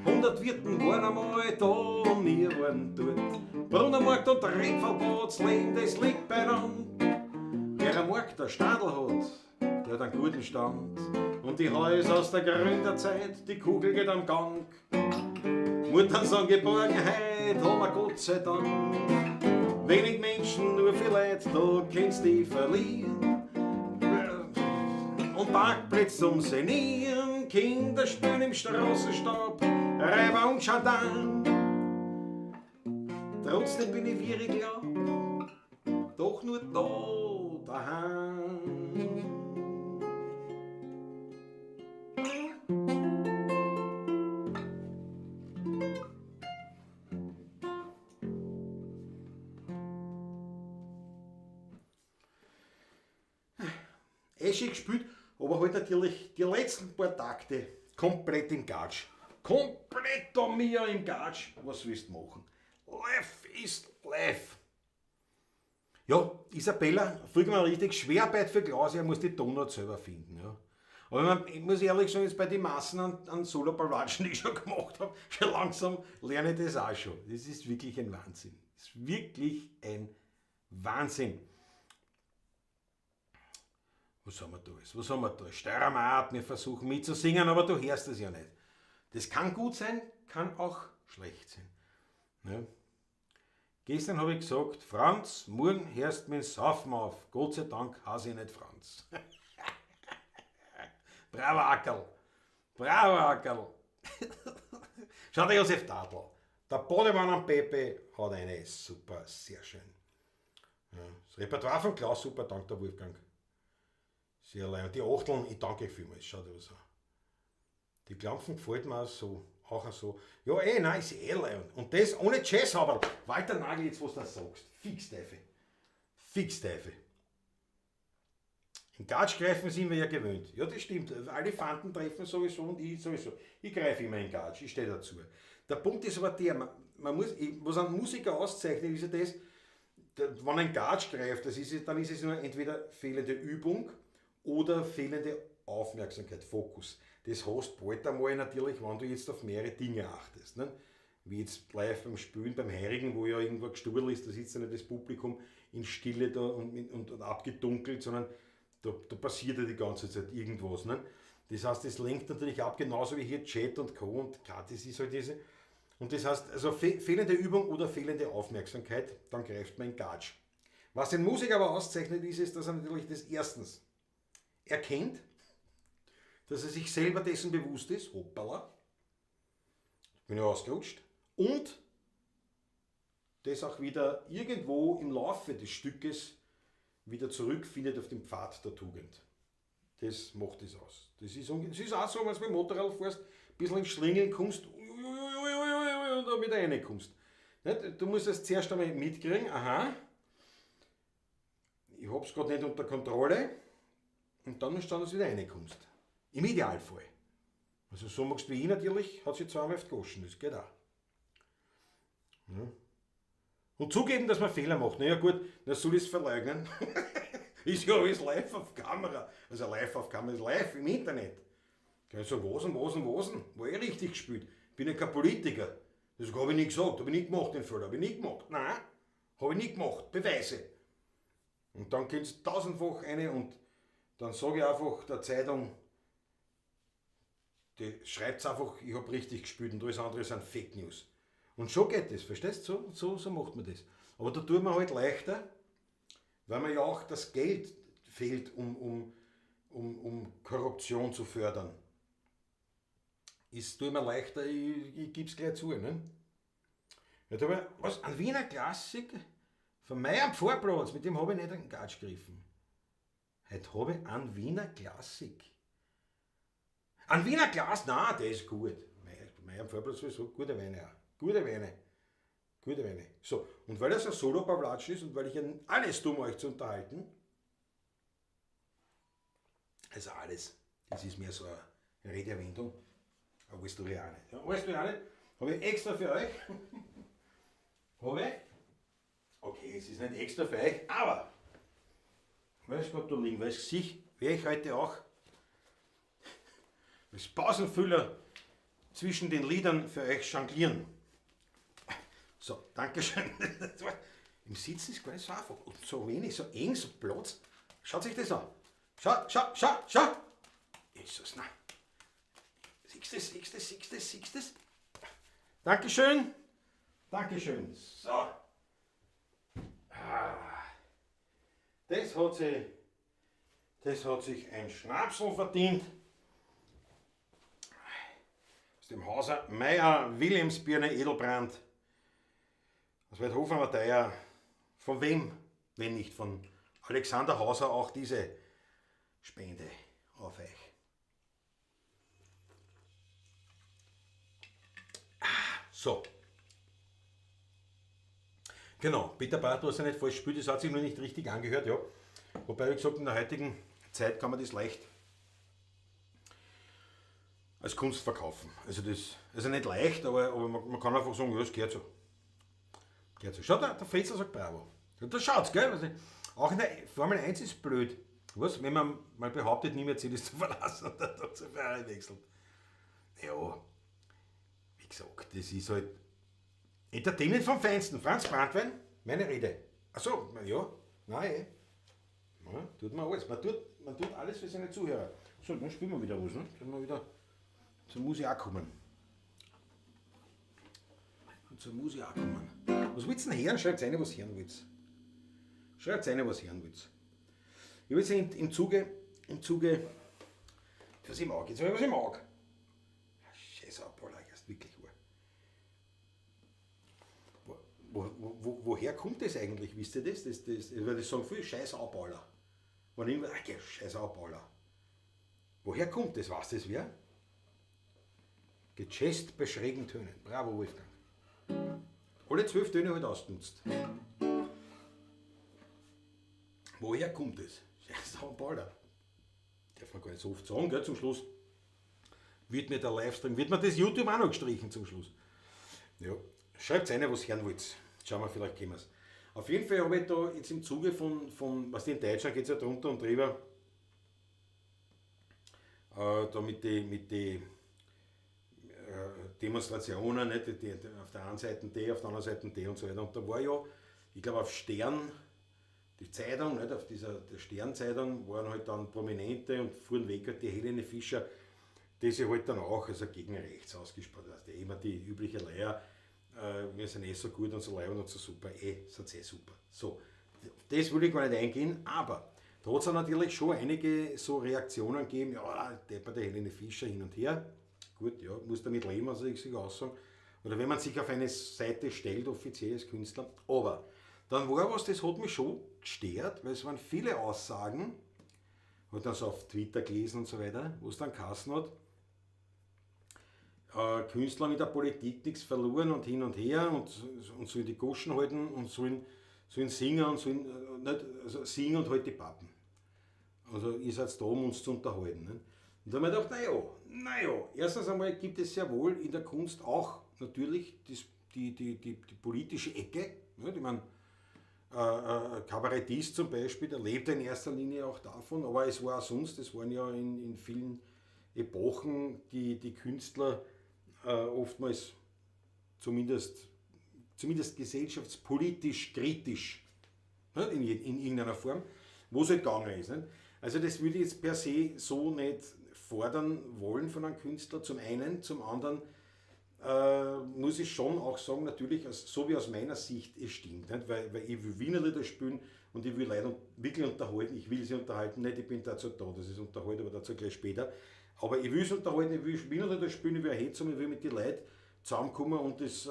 Speaker 1: 100 Wirten waren einmal da und wir waren dort. Brunnenmarkt und Ripfelplatz, Leben, das liegt beieinander. Wer am Markt der Stadl hat, der hat einen guten Stand. Und die Häuser aus der Gründerzeit, die Kugel geht am Gang. Muttern sagen Geborgenheit, haben wir Gott sei Dank. Wenig Menschen, nur viel Leid, da kannst du dich verlieren. Und Parkplätze zum Senieren, Kinder spielen im Straßenstaub, Räuber und Gendarm. Trotzdem bin ich wie ich glaub, doch nur da daheim. Eh schön gespielt, aber halt natürlich die letzten paar Takte komplett im Gatsch. Komplett da mir im Gatsch. Was willst du machen? Life is life. Ja, Isabella, vollkommen richtig, Schwerarbeit für Klaus, er muss die Tonart selber finden. Ja. Aber ich muss ehrlich sagen, jetzt bei den Massen an Solo-Ballatschen, die ich schon gemacht habe, schon langsam lerne ich das auch schon. Das ist wirklich ein Wahnsinn. Das ist wirklich ein Wahnsinn. Was haben wir da alles? Was haben wir da? Steiermark, wir versuchen mitzusingen, aber du hörst das ja nicht. Das kann gut sein, kann auch schlecht sein. Ja. Gestern habe ich gesagt, Franz, morgen hörst du mit dem Saufen auf. Gott sei Dank heiße ich nicht Franz. Bravo, Ackerl. Bravo, Ackerl. Schau, der Josef Tadl. Der Badewann am Pepe hat eine super, sehr schön. Ja, das Repertoire von Klaus, super, dank der Wolfgang. Sehr leid. Und die Achteln, ich danke euch vielmals. Schaut was an. Die Klampfen gefällt mir auch so. Auch so. Ja, nein, ist eh leid. Und das ohne Jazz, aber Walter Nagel, jetzt was du da sagst. Fix Teufel. Fix Teufel. In Gatsch greifen sind wir ja gewöhnt. Ja, das stimmt. Alle Fanten treffen sowieso und ich sowieso. Ich greife immer in Gatsch, ich stehe dazu. Der Punkt ist aber der, man muss, was einen Musiker auszeichnet, ist ja das, wenn ein Gatsch greift, dann ist es nur entweder fehlende Übung oder fehlende Aufmerksamkeit, Fokus. Das hast du bald einmal natürlich, wenn du jetzt auf mehrere Dinge achtest. Ne? Wie jetzt live beim Spielen, beim Heirigen, wo ja irgendwo gestuhlt ist, da sitzt ja nicht das Publikum in Stille da und abgedunkelt, sondern da passiert ja die ganze Zeit irgendwas. Ne? Das heißt, das lenkt natürlich ab, genauso wie hier Chat und Co. Und klar, das ist halt diese. Und das heißt, also fehlende Übung oder fehlende Aufmerksamkeit, dann greift man in Gatsch. Was den Musiker aber auszeichnet, ist es, dass er natürlich das erstens erkennt, dass er sich selber dessen bewusst ist, hoppala, bin ich ausgerutscht, und das auch wieder irgendwo im Laufe des Stückes wieder zurückfindet auf den Pfad der Tugend. Das macht es aus. Das ist auch so, wenn du mit dem Motorrad fährst, ein bisschen ins Schlingeln kommst, und da wieder reinkommst. Du musst es zuerst einmal mitkriegen, aha, ich hab's grad nicht unter Kontrolle, und dann musst du schauen, dass du wieder reinkommst. Im Idealfall. Also so machst du wie ich natürlich, hat sich zweimal gewaschen, das geht auch. Ja. Und zugeben, dass man Fehler macht. Na ja gut, na soll ich's verleugnen? Ist ja alles live auf Kamera. Also live auf Kamera ist live im Internet. Kann ich sagen, was denn, was denn, was denn? War eh richtig gespielt. Bin ja kein Politiker. Das hab ich nie gesagt, hab ich nie gemacht, den Fehler. Hab ich nie gemacht. Nein, hab ich nie gemacht. Beweise. Und dann kommt's tausendfach eine und dann sag ich einfach der Zeitung, die schreibt's einfach, ich hab richtig gespielt und alles andere sind Fake News. Und schon geht das, verstehst du? So macht man das. Aber da tut man halt leichter, weil man ja auch das Geld fehlt, um Korruption zu fördern. Ist, tut mir leichter, ich geb's gleich zu. Ne? Ja, da hab ich, was, ein Wiener Klassik von meinem Pfarrplatz, mit dem hab ich nicht einen Gatsch gegriffen. Heute hab ich einen Wiener Klassik. Ein Wiener Glas, nein, der ist gut. Mein Pfarrplatz sowieso, gute Weine auch. Gute Weine. Gute Weine. So, und weil das ein Solo-Pavlatsch ist und weil ich ja alles tue, um euch zu unterhalten, also alles, das ist mehr so eine Redewendung, aber alles tue ich auch nicht. Ja, alles tue ich auch nicht, habe ich extra für euch. Habe ich? Okay, es ist nicht extra für euch, aber, weil es gerade da liegen, weil es sich, werde ich heute auch als Pausenfüller zwischen den Liedern für euch jonglieren. So, Dankeschön. Im Sitzen ist gar nicht so einfach. Und so wenig, so eng, so Platz. Schaut sich das an. Schau, schau, schau, schau. Jesus, nein. Siehst du das, siehst du das, siehst du das, siehst du das? Dankeschön. Dankeschön. So. Ah. Das hat sich ein Schnapsel verdient. Aus dem Hauser Meyer Wilhelmsbirne Edelbrand. Aus Waidhofen an der Thaya. Von wem, wenn nicht von Alexander Hauser, auch diese Spende auf euch. Ah, so. Genau, Peter Barth, du hast ja nicht falsch gespielt, das hat sich nur nicht richtig angehört, ja. Wobei, wie gesagt, in der heutigen Zeit kann man das leicht als Kunst verkaufen. Also das, also nicht leicht, aber man kann einfach sagen, ja, das gehört so. Gehört so. Schau, der Fritzl sagt bravo. Da schaut's, gell? Also, auch in der Formel 1 ist blöd. Was? Wenn man mal behauptet, nie Mercedes zu verlassen und dann zu Ferrari wechselt. Ja, wie gesagt, das ist halt Entertainment vom Feinsten. Franz Brandwein, meine Rede. Achso, ja, nein, eh. Ja, tut man alles. Man tut alles für seine Zuhörer. So, dann spielen wir wieder was, ne? Dann wir wieder zur Musik auch kommen. Und zur Musik auch kommen. Was willst du denn hören? Schreibt rein, was hören wollt. Schreibt rein, was hören wollt. Ich will jetzt im Zuge, was ich mag. Jetzt sag ich, was ich mag. Scheiße, Apollo, erst wirklich wahr. Woher kommt das eigentlich? Wisst ihr das? Das sagen viele, Scheiß Abbauler. Wenn irgendwer, ach, Scheiß Abbauler. Woher kommt das? Weiß das wer? Gechest bei schrägen Tönen. Bravo, Wolfgang. Alle 12 Töne halt ausgenutzt. Woher kommt das? Scheiß Abbauler. Darf man gar nicht so oft sagen, gell, zum Schluss. Wird mir der Livestream, wird mir das YouTube auch noch gestrichen zum Schluss. Ja. Schreibt rein, was hören wollt. Schauen wir, vielleicht können wir's. Auf jeden Fall habe ich da jetzt im Zuge von was in Deutschland geht es ja drunter und drüber, da mit den Demonstrationen, nicht? Die, auf der einen Seite die, auf der anderen Seite die und so weiter. Und da war ja, ich glaube auf Stern, die Zeitung, nicht? Auf dieser der Stern-Zeitung waren halt dann Prominente und fuhren weg halt die Helene Fischer, die sich halt dann auch also gegen rechts ausgesprochen hat. Also immer die übliche Leier, wir sind eh so gut und so leibend und so super, seid eh super. So, das will ich gar nicht eingehen, aber da hat es natürlich schon einige so Reaktionen gegeben, ja, der bei der Helene Fischer hin und her, gut, ja, muss damit leben, also ich sich aussagen. Oder wenn man sich auf eine Seite stellt, offiziell als Künstler, aber dann war was, das hat mich schon gestört, weil es waren viele Aussagen, hat dann so auf Twitter gelesen und so weiter, wo es dann geheißen hat, Künstler mit der Politik nichts verloren und hin und her und sollen die Goschen halten und sollen singen und sollen, nicht, also singen und halt die Pappen. Also ihr seid da, um uns zu unterhalten. Ne? Und da habe ich mir gedacht, naja, erstens einmal gibt es sehr wohl in der Kunst auch natürlich die politische Ecke. Ne? Ich meine, Kabarettist zum Beispiel, der lebt in erster Linie auch davon, aber es war auch sonst, es waren ja in vielen Epochen die Künstler oftmals zumindest gesellschaftspolitisch kritisch, ne, in irgendeiner Form, wo es halt gegangen ist. Ne? Also das würde ich jetzt per se so nicht fordern wollen von einem Künstler, zum einen, zum anderen muss ich schon auch sagen, natürlich, so wie aus meiner Sicht es stimmt, nicht? Weil ich will Wiener Lieder spielen und ich will Leute wirklich unterhalten, ich will sie unterhalten, nicht, ich bin dazu da, das ist unterhalten, aber dazu gleich später. Aber ich will es unterhalten, ich will Wiener Lieder spielen, ich will hetzen, ich will mit den Leuten zusammenkommen und das,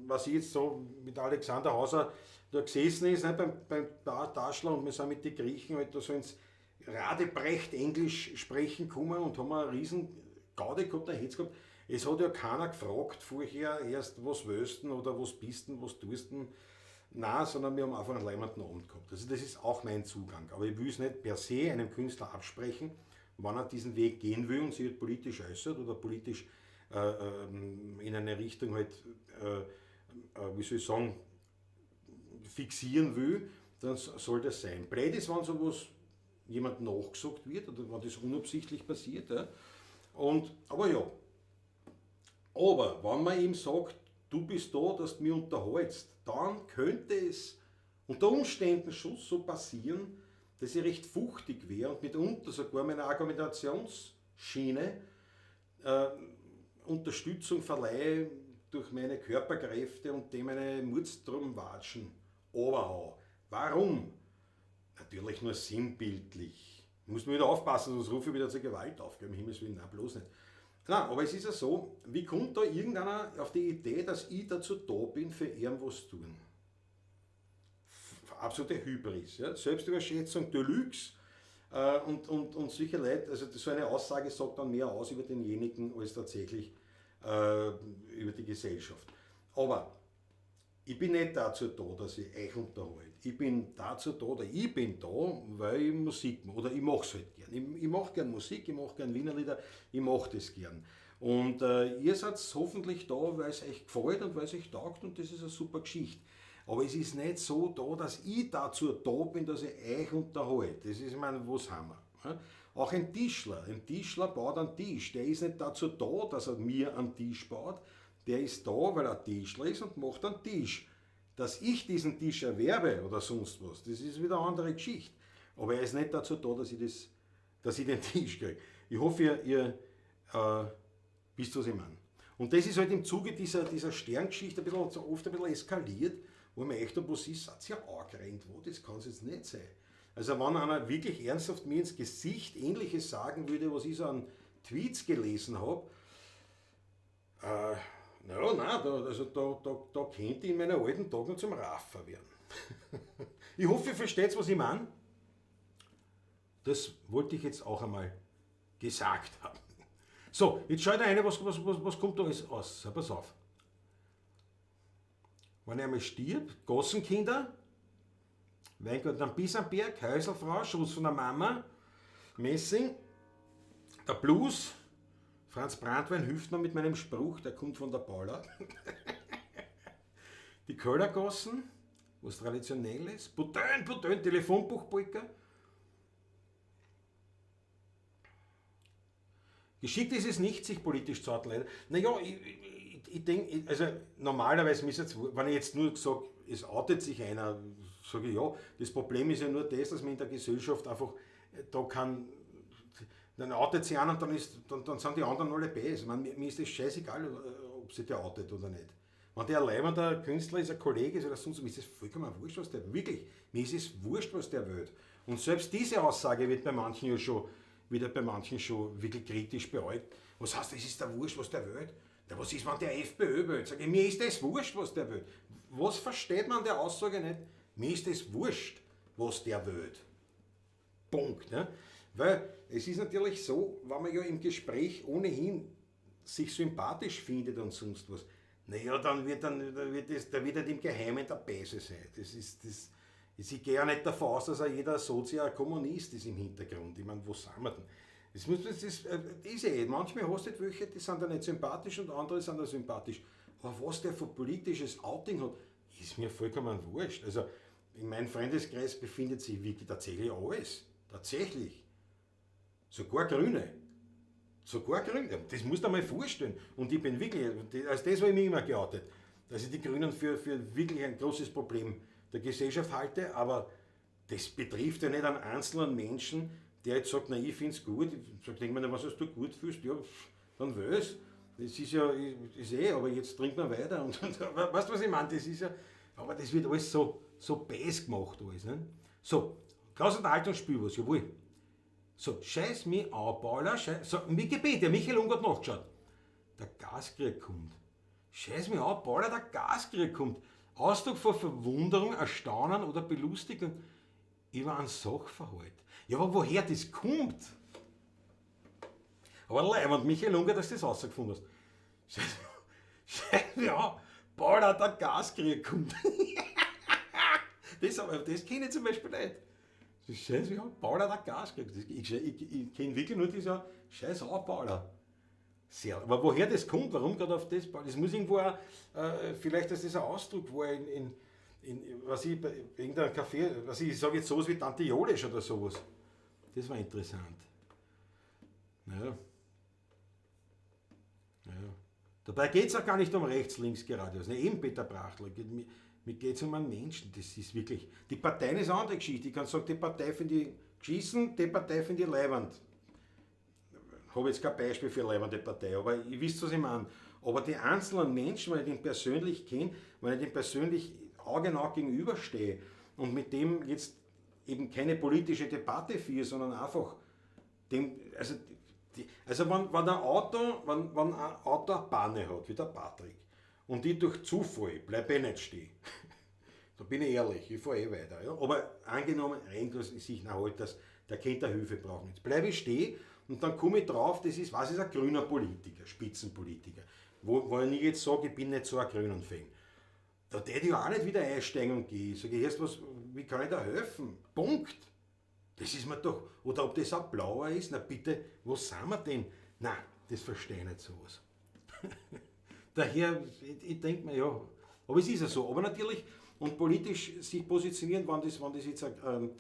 Speaker 1: was ich jetzt so mit Alexander Hauser da gesessen ist, ne, beim Taschler und wir sind mit den Griechen halt da so ins Radebrecht Englisch sprechen gekommen und haben eine riesen Gaudi gehabt, eine Hetz gehabt. Es hat ja keiner gefragt vorher erst, was willst du oder was bist du, was tust du. Nein, sondern wir haben einfach einen leimenden Abend gehabt. Also das ist auch mein Zugang. Aber ich will es nicht per se einem Künstler absprechen, wenn er diesen Weg gehen will und sich halt politisch äußert oder politisch in eine Richtung halt, wie soll ich sagen, fixieren will, dann soll das sein. Blöd ist, wenn sowas jemandem nachgesagt wird oder wenn das unabsichtlich passiert. Ja. Aber ja, aber wenn man ihm sagt, du bist da, dass du mich unterhältst, dann könnte es unter Umständen schon so passieren, dass ich recht fuchtig wäre und mitunter sogar meiner Argumentationsschiene Unterstützung verleihe durch meine Körperkräfte und dem meine Murzdrumwatschen oberhau. Warum? Natürlich nur sinnbildlich. Muss man wieder aufpassen, sonst rufe ich wieder zur Gewalt auf. Um Himmels Willen, nein, bloß nicht. Nein, aber es ist ja so, wie kommt da irgendeiner auf die Idee, dass ich dazu da bin, für irgendwas zu tun? Absolute Hybris, ja? Selbstüberschätzung Deluxe und solche Leute, also so eine Aussage sagt dann mehr aus über denjenigen als tatsächlich über die Gesellschaft. Aber Ich bin nicht dazu da, dass ich euch unterhalte. Ich bin dazu da, oder ich bin da, weil ich Musik mache. Oder ich mache es halt gern. Ich mache gern Musik, ich mache gern Wienerlieder, ich mache das gern. Und ihr seid hoffentlich da, weil es euch gefällt und weil es euch taugt und das ist eine super Geschichte. Aber es ist nicht so da, dass ich dazu da bin, dass ich euch unterhalte. Das ist, ich meine, was haben wir? Ja? Auch ein Tischler. Ein Tischler baut einen Tisch. Der ist nicht dazu da, dass er mir einen Tisch baut. Der ist da, weil er Tischler ist und macht einen Tisch. Dass ich diesen Tisch erwerbe oder sonst was, das ist wieder eine andere Geschichte. Aber er ist nicht dazu da, dass ich den Tisch kriege. Ich hoffe, ihr wisst, was ich meine. Und das ist halt im Zuge dieser Sterngeschichte ein bisschen, so oft ein bisschen eskaliert, wo man echt, was ist, hat's ja angerannt, wo, das kann's jetzt nicht sein. Also wenn einer wirklich ernsthaft mir ins Gesicht Ähnliches sagen würde, was ich so an Tweets gelesen hab, naja, nein, da könnte ich in meinen alten Tagen noch zum Raffer werden. Ich hoffe, ihr versteht, was ich meine. Das wollte ich jetzt auch einmal gesagt haben. So, jetzt schaut da rein, was kommt da alles raus. So, pass auf. Wenn ich einmal stirb, Gassenkinder, Weingarten am Bisamberg, Häuselfrau, Schuss von der Mama, Messing, der Blues, Franz Brandwein hilft mir mit meinem Spruch, der kommt von der Paula. Die Köllergassen, was traditionell ist, Butön, Butön, Telefonbuchpolka. Geschickt ist es nicht, sich politisch zu outlinen. Naja, ich denk, also normalerweise, ist jetzt, wenn ich jetzt nur sag, es outet sich einer, sage ich ja, das Problem ist ja nur das, dass man in der Gesellschaft einfach, da kann, dann outet sich einer und dann sind die anderen alle böse. Ich meine, mir ist das scheißegal, ob sich der outet oder nicht. Wenn der leibender Künstler ist, ein Kollege ist oder sonst, mir ist das vollkommen wurscht, was der, wirklich, mir ist es wurscht, was der will. Und selbst diese Aussage wird bei manchen ja schon, wieder bei manchen schon wirklich kritisch beäugt. Was heißt, es ist der wurscht, was der will? Ja, was ist, wenn der FPÖ will? Sag ich, mir ist das wurscht, was der will. Was versteht man an der Aussage nicht? Mir ist das wurscht, was der will. Punkt. Ne? Weil es ist natürlich so, wenn man ja im Gespräch ohnehin sich sympathisch findet und sonst was, naja, dann wird, dann, dann wird das, da wird halt im Geheimen der Böse sein. Das ist, das, ich gehe ja nicht davon aus, dass auch jeder Sozia-Kommunist ist im Hintergrund. Ich meine, wo sind wir denn? Das muss, das ist, das ist eh. Manchmal hast du halt welche, die sind da nicht sympathisch und andere sind da sympathisch. Aber was der für politisches Outing hat, ist mir vollkommen wurscht. Also in meinem Freundeskreis befindet sich wirklich tatsächlich alles. Tatsächlich. Sogar Grüne. Sogar Grüne. Das musst du dir mal vorstellen. Und ich bin wirklich, als das habe ich mich immer geoutet, dass ich die Grünen für wirklich ein großes Problem der Gesellschaft halte, aber das betrifft ja nicht einen einzelnen Menschen, der jetzt sagt, na, ich find's gut. Ich sag, denk mir, was du gut fühlst, ja, pff, dann wähl's. Das ist ja, ist eh, aber jetzt trinkt man weiter. Und weißt du, was ich meine? Das ist ja, aber das wird alles so bäs gemacht alles. Ne? So, Klaus und Alter und Spiel was, jawohl. So, scheiß mich an, Paula, scheiß, so, Wikipedia, Michael Unger hat nachgeschaut. Der Gaskrieg kommt. Scheiß mich an, Paula, der Gaskrieg kommt. Ausdruck von Verwunderung, Erstaunen oder Belustigung über einen Sachverhalt. Ja, aber woher das kommt? Aber leibend, Michael Unger, dass du das rausgefunden hast. Scheiß, scheiß mich an, Paula, der Gaskrieg kommt. Das, aber, das kenne ich zum Beispiel nicht. Das Scheiß mich an, Paula, der Gaskrieg. Das, ich kenne wirklich nur dieser Scheiß an, Paula. Sehr. Aber woher das kommt, warum gerade auf das, das muss irgendwo auch, vielleicht ist das ein Ausdruck, wo er in, was ich, bei irgendeinem Café, was ich, ich sag jetzt sowas wie Tante Jolisch oder sowas. Das war interessant. Naja. Naja. Dabei geht's auch gar nicht um rechts, links, geradeaus. Ne, eben Peter Brachtl. Mir geht's um einen Menschen. Das ist wirklich. Die Parteien ist eine andere Geschichte. Ich kann sagen, die Partei finde ich geschissen, die Partei finde ich leibend. Ich habe jetzt kein Beispiel für eine leibende Partei, aber ihr wisst, was ich meine. Aber die einzelnen Menschen, wenn ich den persönlich kenne, wenn ich dem persönlich Auge in Auge gegenüberstehe und mit dem jetzt eben keine politische Debatte führe, sondern einfach dem, also, die, also wenn, wenn ein Auto, wenn, wenn ein Auto eine Panne hat, wie der Patrick, und ich durch Zufall bleib eh nicht stehen. Da bin ich ehrlich, ich fahr eh weiter. Ja? Aber angenommen, rennt sich nach halt, dass der könnte Hilfe brauchen. Jetzt bleib ich stehen und dann komme ich drauf, das ist, was ist ein grüner Politiker, Spitzenpolitiker, wo ich jetzt sage, ich bin nicht so ein grünen Fan. Da tät ich auch nicht wieder einsteigen und gehen. Sag ich erst was, wie kann ich da helfen? Punkt. Das ist mir doch, oder ob das auch blauer ist, na bitte, was sind wir denn? Nein, das verstehe ich nicht sowas. Daher, ich denke mir, ja, aber es ist ja so. Aber natürlich, und politisch sich positionieren, wenn das jetzt ein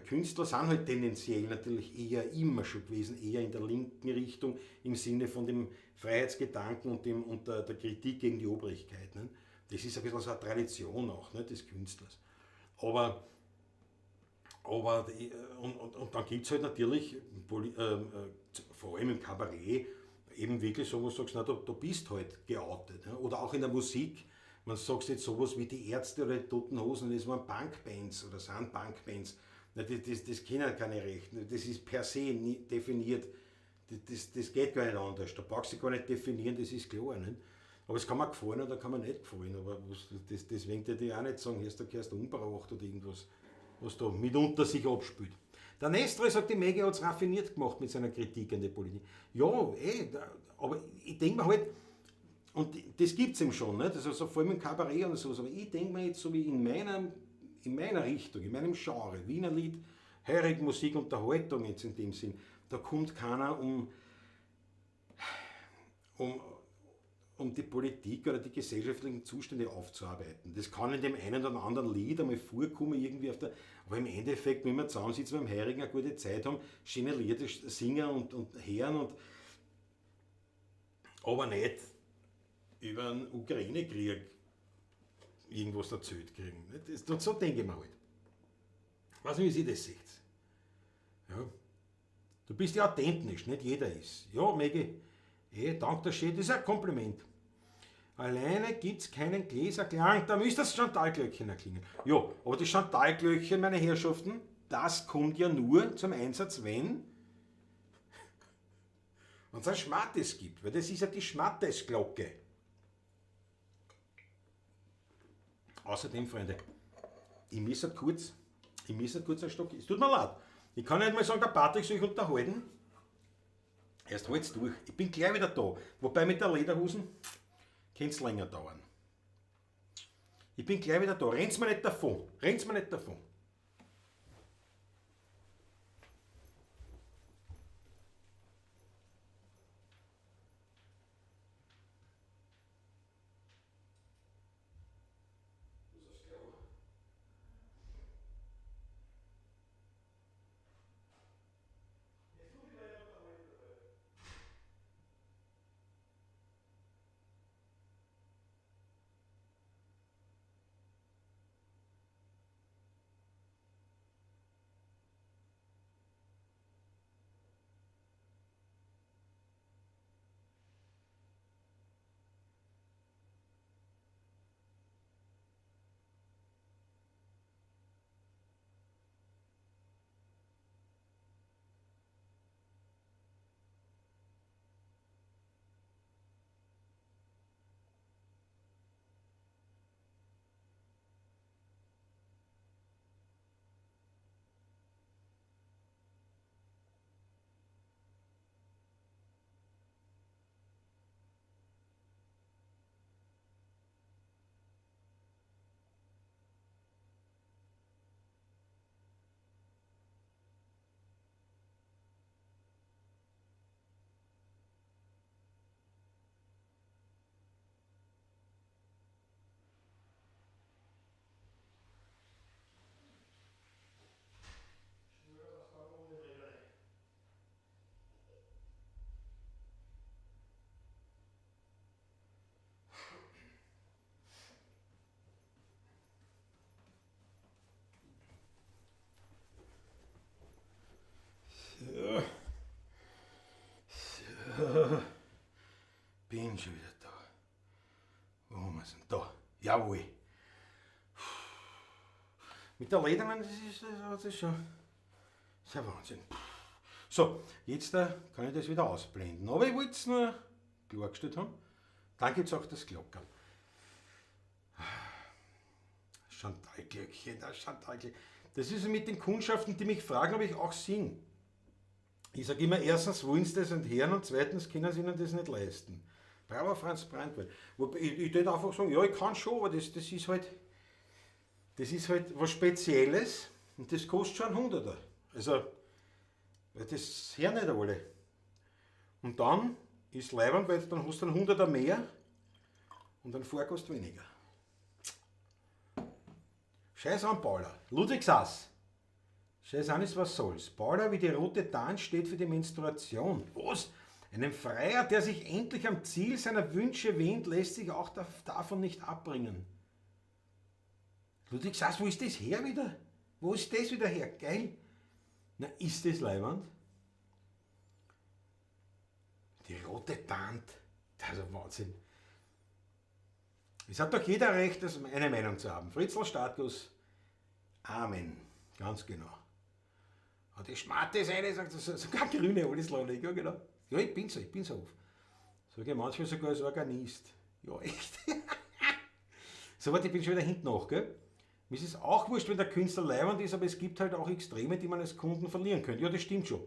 Speaker 1: Künstler sind halt tendenziell natürlich eher immer schon gewesen, eher in der linken Richtung, im Sinne von dem Freiheitsgedanken und der Kritik gegen die Obrigkeit. Ne? Das ist ein bisschen so eine Tradition auch, ne, des Künstlers. Aber und dann gibt es halt natürlich, vor allem im Kabarett, eben wirklich so, wo du sagst, na, da bist halt geoutet. Ne? Oder auch in der Musik, man sagt jetzt sowas wie die Ärzte oder die Toten Hosen, das waren Punkbands oder sind Punkbands. Na, das kennen keine Rechten, das ist per se nie definiert, das geht gar nicht anders, da brauchst du gar nicht definieren, das ist klar. Nicht? Aber es kann mir gefallen oder kann mir nicht gefallen, aber deswegen würde ich auch nicht sagen, hier ist der umgebracht oder irgendwas, was da mitunter sich abspielt. Der Nestroy sagt, die Maggie hat es raffiniert gemacht mit seiner Kritik an der Politik. Ja, aber ich denke mir halt, und das gibt es eben schon, nicht? Also so vor allem im Kabarett und sowas, aber ich denke mir jetzt so wie in meiner Richtung, in meinem Genre, Wiener Lied, Heurig Musik, Unterhaltung jetzt in dem Sinn, da kommt keiner um die Politik oder die gesellschaftlichen Zustände aufzuarbeiten. Das kann in dem einen oder anderen Lied einmal vorkommen, irgendwie auf der, aber im Endeffekt, wenn wir zusammensitzen beim Heurigen, eine gute Zeit haben, schöne Lieder singen und hören, und, aber nicht über den Ukraine-Krieg irgendwas erzählt kriegen. Das, so denke ich mir halt. Ich weiß nicht, wie ihr das seht. Ja. Du bist ja authentisch, nicht jeder ist. Ja, Maggie, danke dir schön, das ist ein Kompliment. Alleine gibt es keinen Gläserklang, da müsste das Chantalglöckchen erklingen. Ja, aber das Chantalglöckchen, meine Herrschaften, das kommt ja nur zum Einsatz, wenn es ein Schmattes gibt, weil das ist ja die Schmattesglocke. Außerdem, Freunde, ich muss halt kurz einen Stock. Es tut mir leid. Ich kann nicht mal sagen, der Patrick soll sich unterhalten. Erst halt's durch. Ich bin gleich wieder da. Wobei mit der Lederhosen könnte es länger dauern. Ich bin gleich wieder da. Rennt's mir nicht davon. Rennt's mir nicht davon. Bin schon wieder da. Wo haben wir es denn? Da. Jawohl. Mit der Ledermann, das ist schon. Das ist ein Wahnsinn. So, jetzt kann ich das wieder ausblenden. Aber ich wollte es nur klargestellt haben. Dann gibt es auch das Glockerl. Chantalglöckchen, das Chantalglöckchen. Das ist mit den Kundschaften, die mich fragen, ob ich auch singe. Ich sage immer, erstens wollen sie das entherren und zweitens können sie ihnen das nicht leisten. Bravo Franz Brandwein. Ich würde einfach sagen, ja, ich kann schon, aber das ist halt, das ist halt was Spezielles und das kostet schon 100er. Also, das hören nicht alle. Und dann ist leibend, weil dann hast du einen 100er mehr und einen Fahrgast weniger. Scheiß an, Paula. Ludwig Sass. Scheiß an ist was soll's. Paula wie die rote Tan steht für die Menstruation. Was? Einem Freier, der sich endlich am Ziel seiner Wünsche wähnt, lässt sich auch davon nicht abbringen. Ludwig Sass, wo ist das her wieder? Wo ist das wieder her? Geil. Na, ist das leibend? Die rote Tant. Das ist ein Wahnsinn. Es hat doch jeder Recht, eine Meinung zu haben. Fritzl Startguss. Amen. Ganz genau. Und die Schmarte ist eine, sagt sogar Grüne, alles lallig. Ja, genau. Ja, ich bin so auf. Sag ich manchmal sogar als Organist. Ja, echt. So, warte, ich bin schon wieder hinten nach, gell? Mir ist es auch wurscht, wenn der Künstler leibend ist, aber es gibt halt auch Extreme, die man als Kunden verlieren könnte. Ja, das stimmt schon.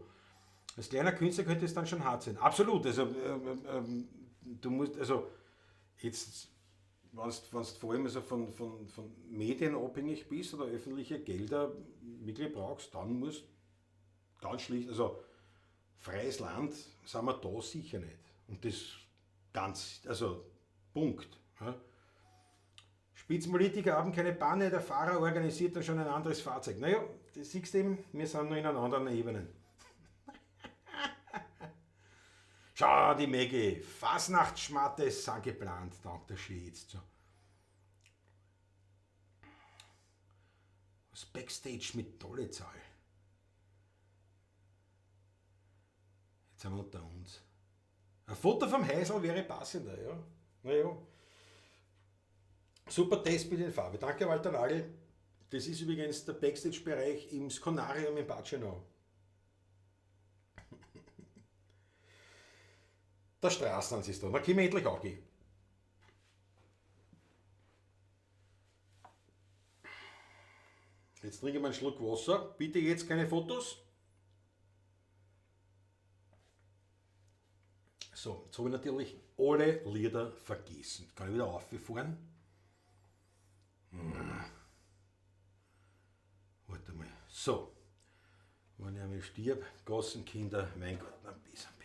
Speaker 1: Als kleiner Künstler könnte es dann schon hart sein. Absolut. Also, du musst, also, jetzt, wenn du vor allem also von Medien abhängig bist oder öffentliche Gelder wirklich brauchst, dann musst ganz schlicht, also, freies Land sind wir da sicher nicht. Und das ganz, also, Punkt. Ja. Spitzenpolitiker haben keine Panne, der Fahrer organisiert dann schon ein anderes Fahrzeug. Naja, das siehst du eben, wir sind noch in einer anderen Ebene. Schau, die Maggie, Fasnachtsschmatte sind geplant, dank der Ski jetzt schon. Das Backstage mit Dollezahl. Jetzt sind wir unter uns. Ein Foto vom Heisel wäre passender, ja. Naja. Super Testbild in Farbe. Danke, Walter Nagel. Das ist übrigens der Backstage-Bereich im Skonarium in Bad Schönau. Der Straßenhans ist da. Na, können wir endlich auch gehen. Jetzt trinke ich mal einen Schluck Wasser. Bitte jetzt keine Fotos. So, jetzt habe ich natürlich alle Lieder vergessen. Kann ich wieder auffahren? Warte mal. So. Wenn ich einmal stirb, Gassenkinder, Weingarten am Bisamberg.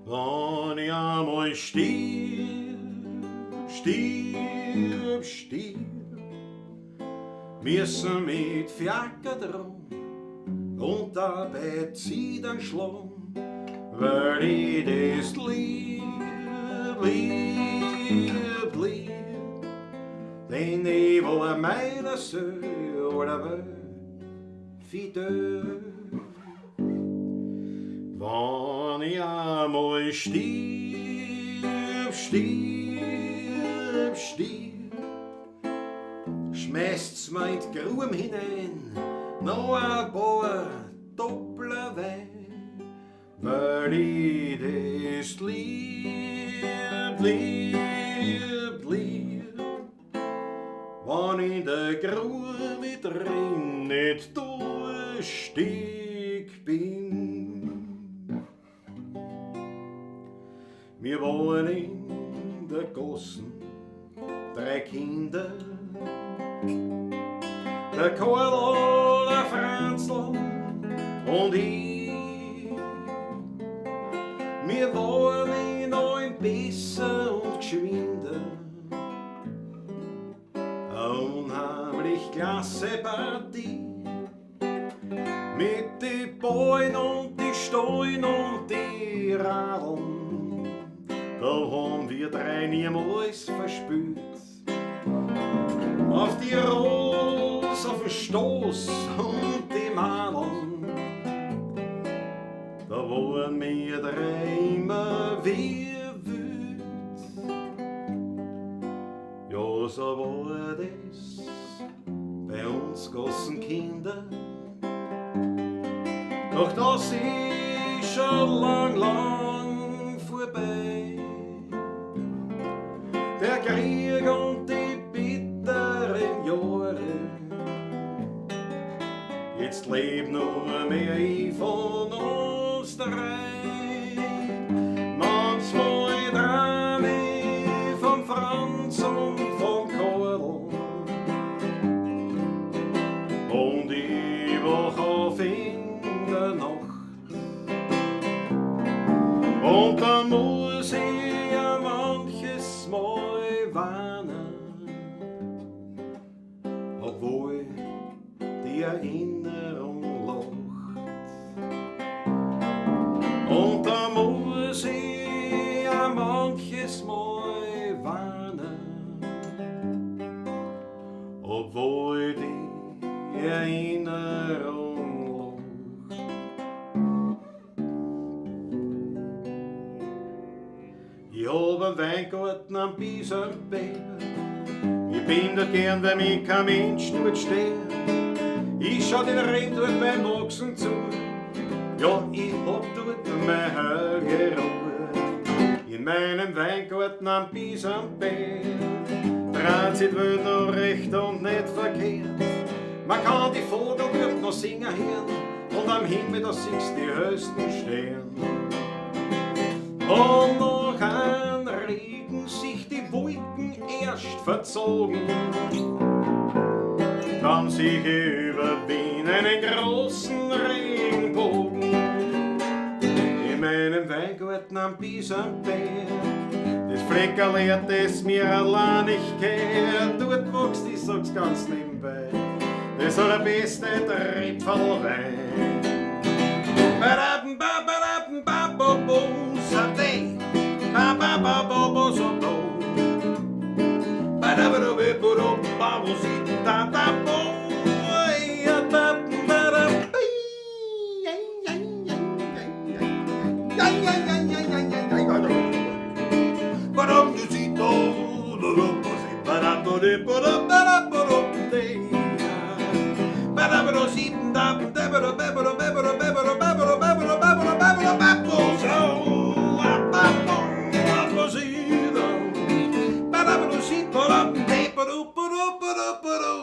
Speaker 1: Wenn ich einmal stirb, stirb, stirb, müssen mit Fiaker drum und dabei Zidern schlagen, weil ich das lieb, lieb, lieb, denn ich war meiner Seele aller Welt fidel. Wenn ich einmal stirb, stirb, stirb, schmeißt's mir in die Grube hinein noch ein paar Doppler Wein, weil ich das lieb, lieb, lieb, wenn in der Grube drin nicht durstig bin. Wir waren in der Gossen drei Kinder, der Karl, der Franzl und ich. Wir waren in allem besser und geschwinder, eine unheimlich klasse Partie, mit die Ballen und die Stollen und die Radeln. Da haben wir drei niemals verspült. Auf die Ros, auf den Stoß und die Madeln, da waren wir drei immer wie wüt. Ja, so war das bei uns großen Kindern. Doch das ist schon lang, lang vorbei. Der Krieg und die bitteren Jahre lebt nur mehr ich von uns drei. Manchmal träum ich vom Franz und vom Karl. Und ich wach auf in der Nacht. Und dann muss ich ja manches Mal weinen, obwohl die Erinnerung lacht. Und da muss ich ja manches Mal weinen, obwohl die Erinnerung lacht. Ich hab einen Weingarten am Bisamberg. Ich bin dort gern, weil mich kein Mensch dort stört. Ich schau den Reben dort beim Wachsen zu. Ja, ich hab dort meine heilige Ruhe. In meinem Weingarten am Bisamberg dreht sich die Welt noch recht und nicht verkehrt. Man kann die Vogel dort noch singen hören und am Himmel da siehst die höchsten Sterne. Und noch ein Regen sich die Wolken erst verzogen, dann sieh ich über Wien einen großen Regenbogen. In meinem Weingarten am Bisamberg, das Fleckerl, das mir allein nicht gehört, dort wächst, ich sag's ganz nebenbei, das allerbeste Tripfelwein.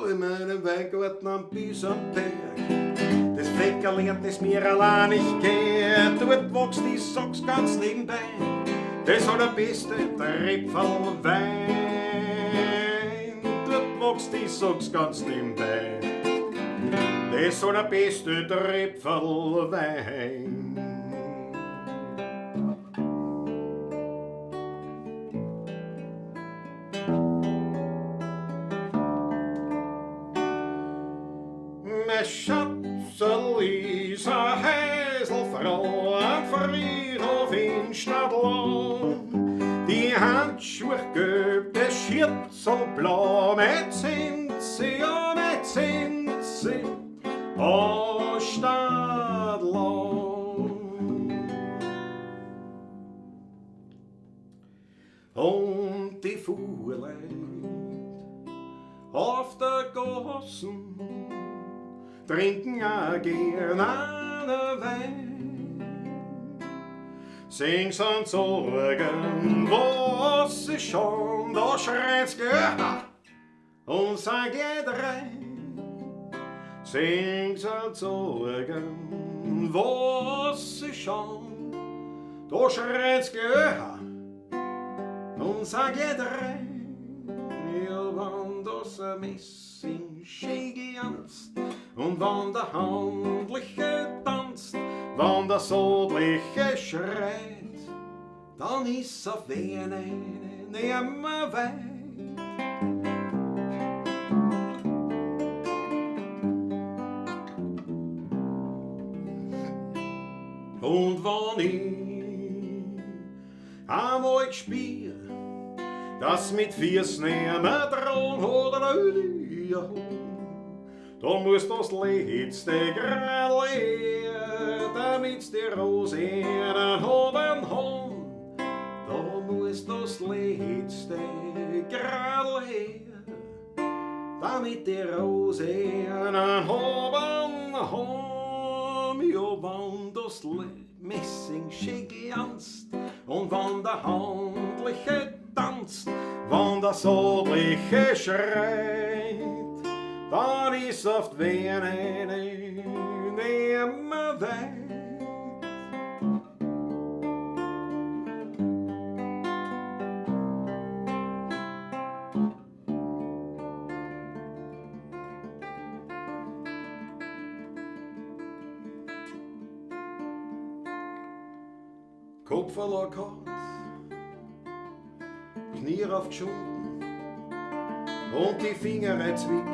Speaker 1: In meinem Weingarten am Bisamberg, das Fleckerl, das mir allein nicht gehört, dort wächst, ich sag's ganz nebenbei, das allerbeste Tripfelwein. Dort wächst, ich sag's ganz nebenbei, das allerbeste Tripfelwein. Mein Schatzel ist eine Häselfrau am Friedhof in Stadlau. Die Handschuhe gelb, das Schürzel blau, mit sind sie, ja, mit sind sie aus Stadlau. Und die Fuhrleute auf der Gassen trinken auch gern einen Wein. Sing's an Sorgen, was sie schon, da schreit's gehört und sag geht rein. Sing's an Sorgen, was sie schon, da schreit's gehört und sag geht rein. Ja, wann das Messing schön glanzt und wann der Handliche tanzt, wann der Sodliche schreit, dann ist's auf Wien nimmer weit. Und wann ich einmal gespür, dass mit Füßen nimmer dran oder ja, da muss das letzte Gradl her, damit's die Rose haben han. Da muss das letzte Gradl her, damit die Rose haben han. Ja, wann das Messing schön glanzt und wann der Handliche tanzt, wann der Sodliche schreit, dann ist oft Wien nimmer weit. Kopf verloren gehabt, Knie aufgeschunden und die Finger erzwickt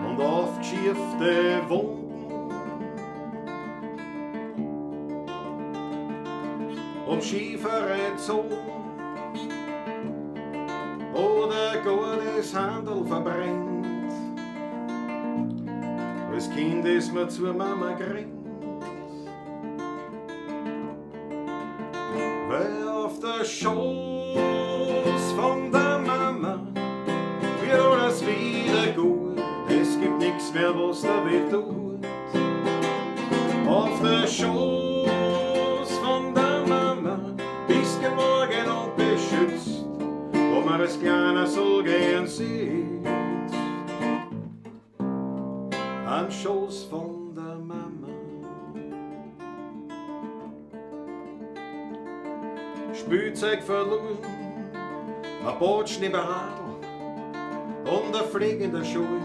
Speaker 1: und aufgeschiefte Wunden. Ob Schieferei gezogen oder gar das Handel verbrennt. Als Kind ist mir zur Mama gerannt. Weil auf der Schoß von der Mama wird alles wieder gut. Es gibt nix mehr, was da weh tut. Auf der Schoß von der Mama bist geborgen und beschützt, wo man als Kleiner so gern sitzt. Am Schoß von der Mama. Spielzeug verloren, ein Botschen im Radl und ein Fleck in der Schuhe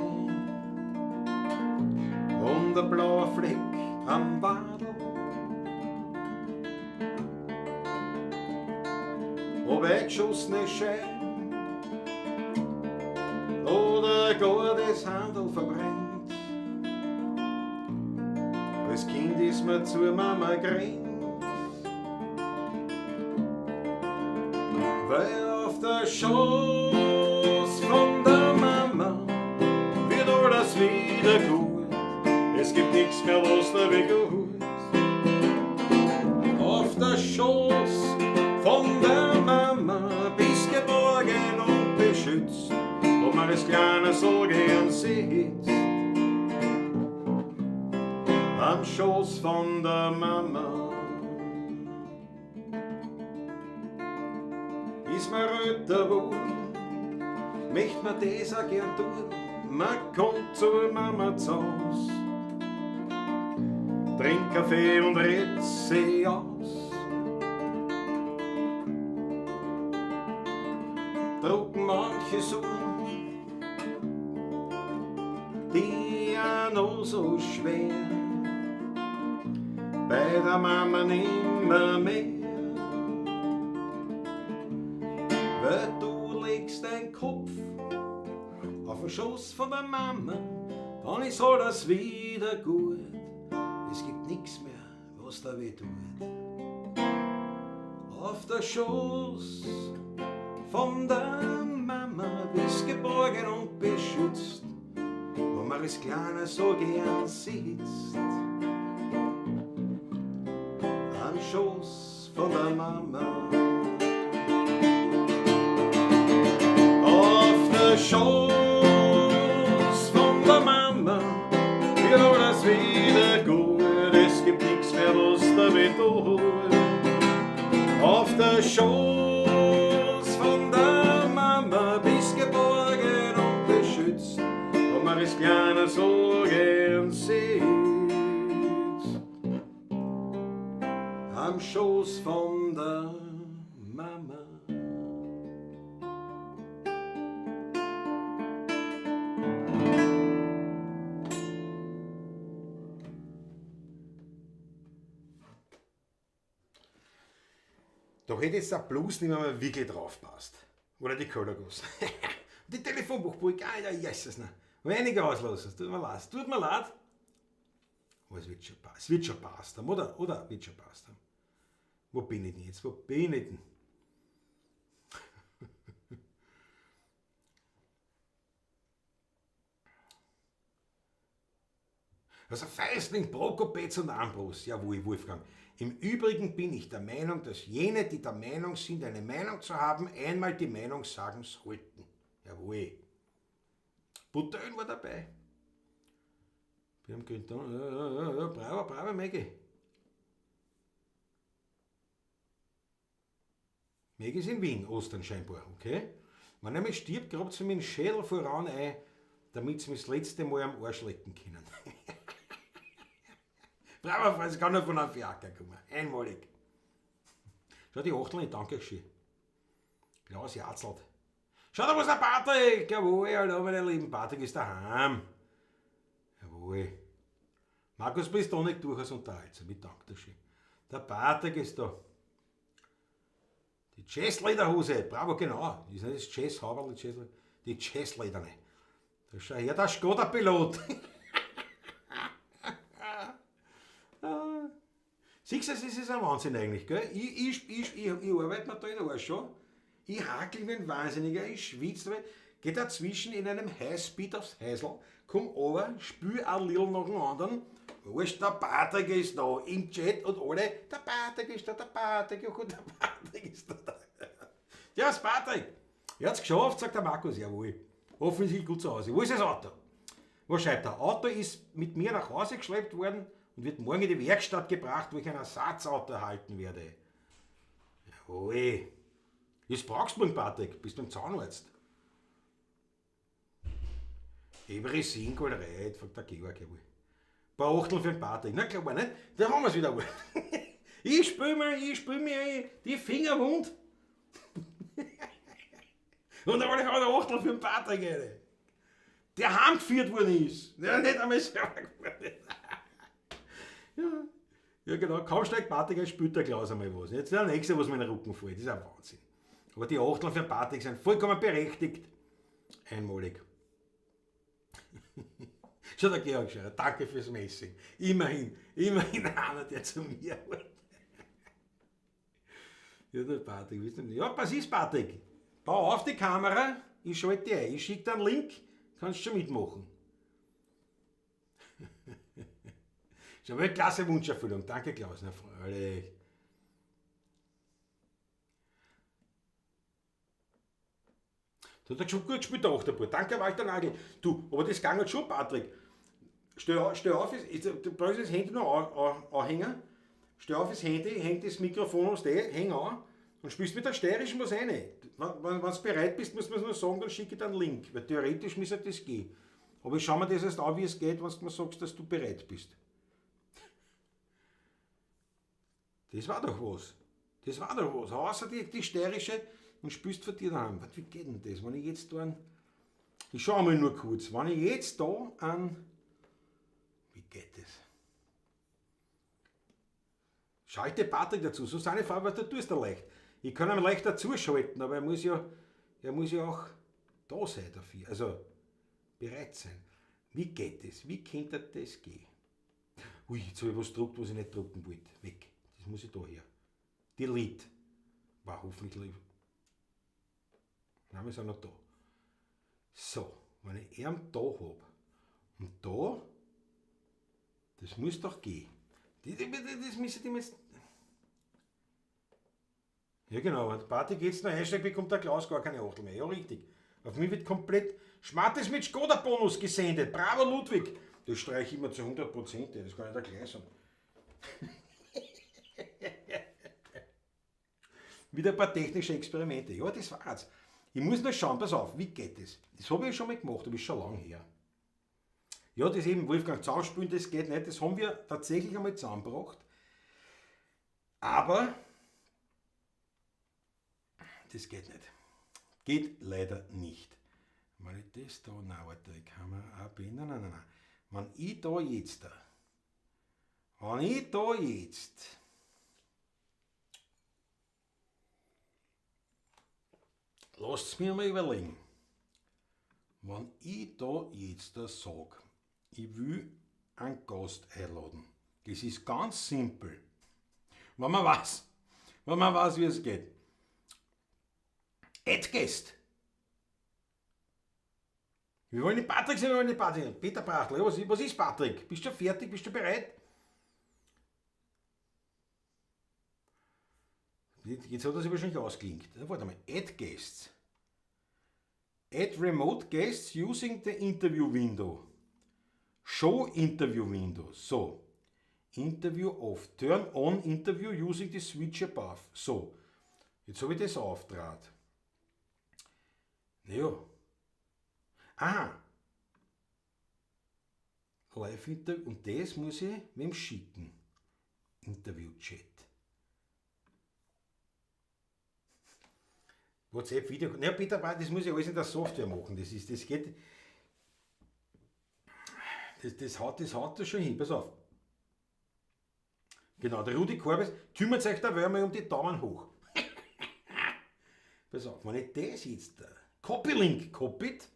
Speaker 1: und ein blauer Fleck am Wadl. Ob eingeschossene Scheiben oder gar das Handel verbrennt. Als Kind ist mir zur Mama gerannt. Weil auf der Schoß von der Mama wird alles wieder gut. Es gibt nix mehr, was da weh tut. Auf der Schoß von der Mama bist geborgen und beschützt, wo man als Kleiner so gern sitzt. Am Schoß von der Mama ist mir älter geworden, möcht man das auch gern tun, man kommt zur Mama zu Haus, trinkt Kaffee und redet sie aus. Drucken manche Suchen, die auch noch so schwer, bei der Mama nimmer mehr. Weil du legst deinen Kopf auf den Schoß von der Mama, dann ist alles wieder gut. Es gibt nix mehr, was da weh tut. Auf der Schoß von der Mama bist geborgen und beschützt, wo man als Kleiner so gern sitzt. Am Schoß von der Mama. Auf der Schoß von der Mama wird alles wieder gut. Es gibt nix mehr, was da weh tut. Auf der Schoß von der Mama bist geborgen und beschützt, wo man als Kleiner so gern sitzt. Am Schoß von der Mama.
Speaker 2: Da hätte jetzt der Blues nicht mehr wirklich drauf passt. Oder die Köhlerguss. Die Telefonbuchburg, Alter, Jesus, ne. Wenig auslassen, tut mir leid. Tut mir leid. Aber es wird schon es wird schon passt haben, oder? Oder? Wird schon passt haben. Wo bin ich denn jetzt? Wo bin ich denn? Also Feisling, Prokopetz und Ambros. Jawohl, Wolfgang. Im Übrigen bin ich der Meinung, dass jene, die der Meinung sind, eine Meinung zu haben, einmal die Meinung sagen sollten. Jawohl. Butön war dabei. Wir haben Günther. Ja, bravo, bravo, Maggie. Maggie ist in Wien, Ostern scheinbar, okay? Wenn er mich stirbt, grabt sie mir den Schädel voran ein. damit sie mich das letzte Mal am Arsch lecken können. Bravo, es kann nur von einem Fiaker kommen. Einmalig. Schau, die Achteln, ich danke schön. Klaus jatzelt. Schau, da was der Patrick! Jawohl, hallo meine Lieben, Patrick ist daheim. Jawohl. Markus, bist du nicht durchaus unterhaltsam, ich danke dir schön. Der Patrick ist da. Die Jazz-Lederhose, bravo, genau. Ist nicht das Jazz-Haberl, die Jazz-Lederne. Da schau her, der Skoda-Pilot. Siehst du, das ist ein Wahnsinn eigentlich, gell? Ich arbeite mir da in den Arsch schon. Ich hakel wie ein Wahnsinniger, ich schwitze, geh dazwischen in einem Highspeed aufs Häusl, komm runter, spül ein Little nach dem anderen. Wurscht, der Patrick ist da, im Chat und alle, der Patrick ist da, der Patrick, ja gut, der Patrick ist da. Ja, das Patrick. Er hat's geschafft, sagt der Markus, jawohl. Hoffentlich gut zu Hause. Wo ist das Auto? Was schreibt er? Auto ist mit mir nach Hause geschleppt worden und wird morgen in die Werkstatt gebracht, wo ich ein Ersatzauto erhalten werde. Jawohl. Das brauchst du morgen, Patrick, bist beim Zahnarzt. Every single ride, fragt der Georg, jawohl. Ein paar Achteln für den Patrick. Na klar, nicht? Da haben wir's wieder. Ich spül mir die Finger wund. Und dann wollte ich auch noch Achtel für den Patrick rein. Der heimgeführt worden ist. Der nicht einmal selber geworden ist. Ja. Ja, genau. Kaum steigt Patrick ein, spült der Klaus einmal was. Jetzt der nächste, was mir in den Rücken fällt. Das ist ein Wahnsinn. Aber die Achteln für den Patrick sind vollkommen berechtigt. Einmalig. Schau, der Georg Scheurer, danke fürs Messing. Immerhin, immerhin einer, der zu mir wollte. Ja, der Patrick, wisst ihr nicht. Ja, was ist, Patrick? Bau auf die Kamera, ich schalte die ein. Ich schicke dir einen Link, kannst schon mitmachen. Ist eine klasse Wunscherfüllung. Danke, Klaus. Na, freilich. Da hat er schon gut gespielt, der Achterball. Danke, Walter Nagel. Du, aber das ging halt schon, Patrick. Stell auf, du brauchst das Handy noch anhängen. Stell auf das Handy, häng das Mikrofon aus der, häng an und spielst mit der steirischen was rein. Wenn du bereit bist, musst du mir nur sagen, dann schicke ich dir einen Link. Weil theoretisch müsste das gehen. Aber ich schau mir das erst an, wie es geht, wenn du mir sagst, dass du bereit bist. Das war doch was. Das war doch was. Außer die steirische und spielst von dir daheim. Warte, wie geht denn das? Wenn ich jetzt da an. Ich schau mal nur kurz. Wenn ich jetzt da an. Wie geht das? Schalte Patrick dazu. So seine Frage, was du tust da leicht. Ich kann ihm leicht dazuschalten, aber er muss ja auch da sein dafür. Also bereit sein. Wie geht das? Wie könnte das gehen? Ui, jetzt habe ich was gedruckt, was ich nicht drucken wollte. Weg. Das muss ich da her. Delete. War hoffentlich. Nein, wir sind noch da. So, wenn ich ihn da hab und da, das muss doch gehen. Das müsste ich jetzt. Ja genau, wenn Party geht's noch einsteigt, bekommt der Klaus gar keine Achtel mehr. Ja, richtig. Auf mich wird komplett Schmattes mit Skoda-Bonus gesendet. Bravo, Ludwig. Das streiche ich immer zu 100%. Das kann ich da gleich sagen. Wieder ein paar technische Experimente. Ja, das war's. Ich muss nur schauen, pass auf, wie geht das? Das habe ich schon mal gemacht, aber ist schon lange her. Ja, das eben Wolfgang zusammenspielen, das geht nicht. Das haben wir tatsächlich einmal zusammengebracht. Aber das geht nicht. Geht leider nicht. Wenn ich das da, nein, warte, ich kann mir A, B, nein, nein, nein, nein. Wenn ich da jetzt, lasst mir mal überlegen. Wenn ich da jetzt sage, ich will einen Gast einladen. Das ist ganz simpel. Wenn man weiß, wie es geht. Add Guest. Wir wollen den Patrick sehen, wir wollen den Patrick sehen. Peter Prachtl, was ist Patrick? Bist du fertig? Bist du bereit? Jetzt hat er sich wahrscheinlich ausgelinkt. Warte mal, Add Guests. Add Remote Guests using the Interview Window. Show Interview Window. So. Interview off. Turn on Interview using the switch above. So. Jetzt habe ich das aufdraht. Naja. Aha. Live-Interview. Und das muss ich wem schicken. Interview-Chat. WhatsApp-Video. Na, Peter, das muss ich alles in der Software machen. Das ist, das geht. Das haut das schon hin. Pass auf. Genau, der Rudi Korbes kümmert sich der Wärme um die Daumen hoch. Pass auf, wenn ich das jetzt da. Copy-Link, copied,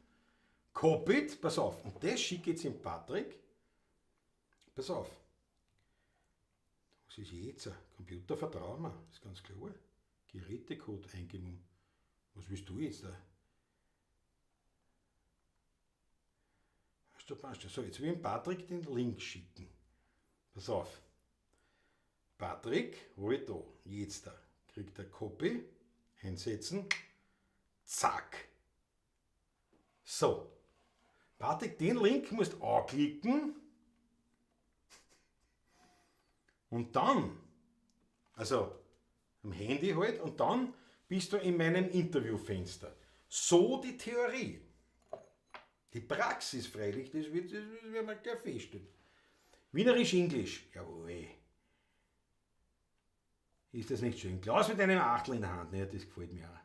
Speaker 2: copied, pass auf, und das schicke ich jetzt dem Patrick. Pass auf. Was ist jetzt? Computer vertrauen wir, ist ganz klar. Gerätecode eingeben. Was willst du jetzt da? Passt passt. So, jetzt will ich dem Patrick den Link schicken. Pass auf. Patrick, hol ich da. Jetzt da. Kriegt er Copy. Einsetzen. Zack. So. Patrick, den Link musst du anklicken. Und dann, also am Handy halt, und dann bist du in meinem Interviewfenster. So die Theorie. Die Praxis freilich, das werden wir gleich feststellen. Wienerisch Englisch, jawohl. Ist das nicht schön? Klaus mit einem Achtel in der Hand, ne, das gefällt mir auch.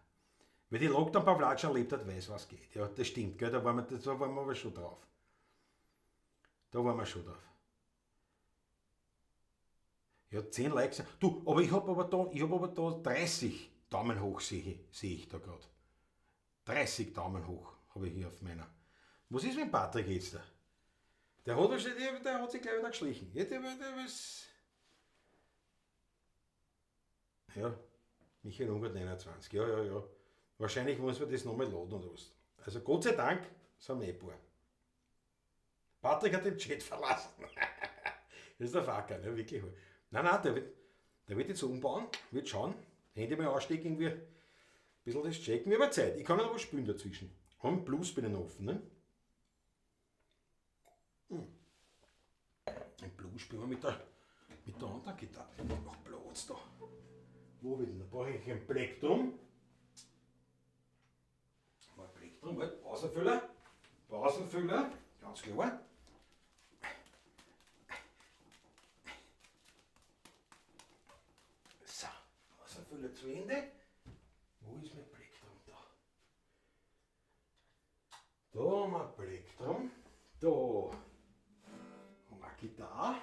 Speaker 2: Wer die Lockdown Pawlatsch erlebt hat, weiß, was geht. Ja, das stimmt, gell? Da waren wir aber schon drauf. Da waren wir schon drauf. Ja, 10 Likes. Du, aber ich hab aber da 30 Daumen hoch, sehe ich da gerade. 30 Daumen hoch habe ich hier auf meiner. Was ist mit Patrick jetzt da? Der hat sich gleich wieder geschlichen. Ja, der ist, ja, Michael Ungert 29. Ja. Wahrscheinlich muss man das nochmal laden oder was. Also Gott sei Dank sind wir eh ein paar. Patrick hat den Chat verlassen. Das ist der Fucker, ne? Wirklich. Nein, nein, der wird jetzt umbauen, wird schauen, Handy mal anstecken, irgendwie ein bisschen das checken. Wir haben Zeit. Ich kann ja noch was spielen dazwischen. Haben Blues bei den offen, ne? Hm. Ein Blues spielen wir mit der anderen Gitarre. Noch Platz da. Wo will ich? Da brauche ich ein Plektrum. Mal Plektrum, halt. Pausenfüller. Pausenfüller, ganz klar. So, Pausenfüller zu Ende. Wo ist mein Plektrum da? Da haben wir ein Plektrum. Da haben wir eine Gitarre.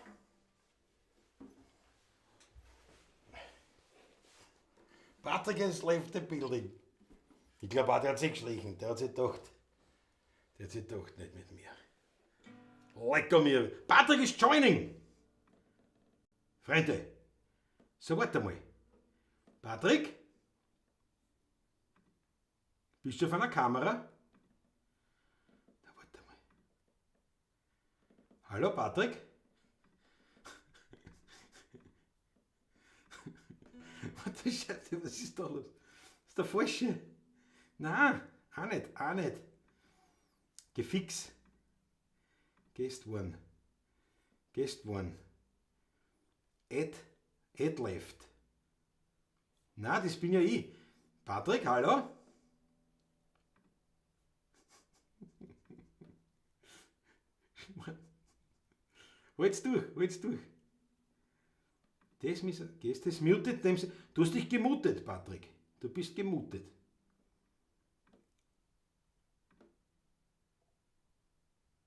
Speaker 2: Patrick has left the building. Ich glaube auch, der hat sich geschlichen. Der hat sich gedacht, nicht mit mir. Lecko mir. Patrick is joining. Freunde, so, warte mal. Patrick? Bist du auf einer Kamera? Na, warte mal. Hallo, Patrick? Warte, Scheiße, was ist da los? Das ist der falsche. Nein, auch nicht, auch nicht. Gefix. Guest one. Guest one. Add, add left. Na, das bin ja ich. Patrick, hallo? Halt's durch, halt's durch. Das Guest is muted, du hast dich gemutet, Patrick. Du bist gemutet.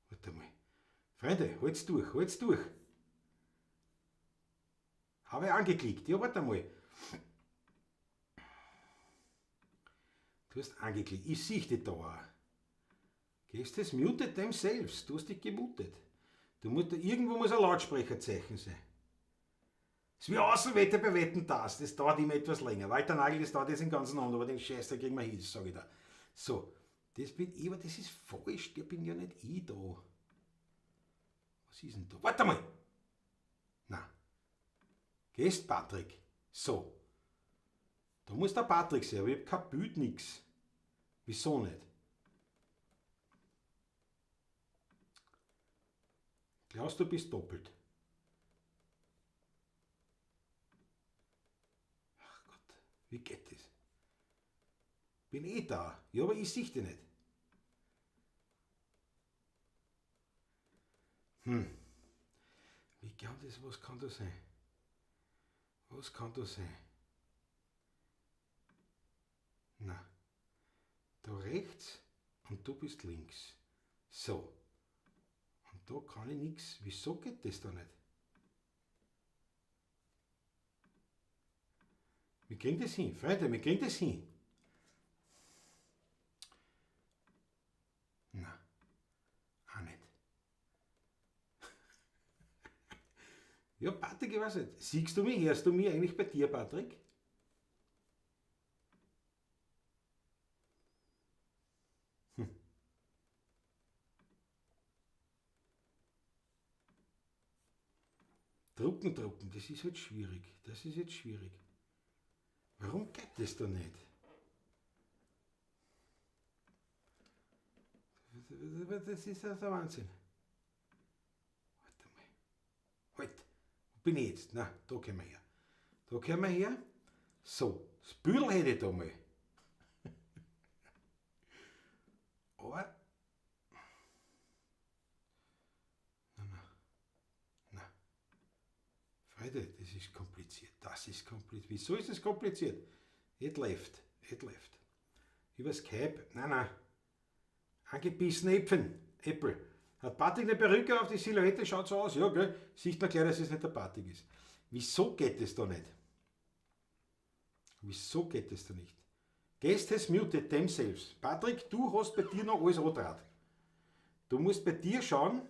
Speaker 2: Warte mal. Freunde, halt's durch, halt's durch. Habe ich angeklickt. Ja, warte mal. Du hast angeklickt. Ich sehe dich da auch. Guest has muted themselves. Du hast dich gemutet. Irgendwo muss ein Lautsprecherzeichen sein. Das ist wie Außenwette bei Wetten, dass. Das dauert immer etwas länger. Walter Nagel, das dauert jetzt den ganzen Abend, aber den Scheiß, da kriegen wir hin, sage ich da. So, das bin ich, aber das ist falsch, der bin ja nicht ich da. Was ist denn da? Warte mal! Na. Guest Patrick. So. Da muss der Patrick sein, aber ich hab kein Bild, nix. Wieso nicht? Klaus, du bist doppelt. Ach Gott, wie geht das? Bin eh da. Ja, aber ich sehe dich nicht. Wie kann das, was kann das sein? Was kann das sein? Na, da rechts und du bist links. So. Und da kann ich nix. Wieso geht das da nicht? Wir kriegen das hin, Freunde, wir kriegen das hin. Na, auch nicht. Ja, Patrick, ich weiß nicht. Siehst du mich, hörst du mich eigentlich bei dir, Patrick? Drucken, drucken, das ist halt schwierig. Das ist jetzt schwierig. Warum geht das da nicht? Das ist ja der Wahnsinn. Warte mal. Halt, wo bin ich jetzt? Na, da kommen wir her. Da kommen wir her. So, das Büdel hätte ich da mal. Aber. Na, na. Na. Freunde, das ist kompliziert. Das ist kompliziert. Wieso ist das kompliziert? It left. It left. Über Skype. Nein, nein. Angebissene Äpfel. Äpfel. Hat Patrick eine Perücke auf, die Silhouette schaut so aus. Ja, gell? Sieht man gleich, dass es nicht der Patrick ist. Wieso geht das da nicht? Wieso geht das da nicht? Guest has muted themselves. Patrick, du hast bei dir noch alles angedraht. Du musst bei dir schauen,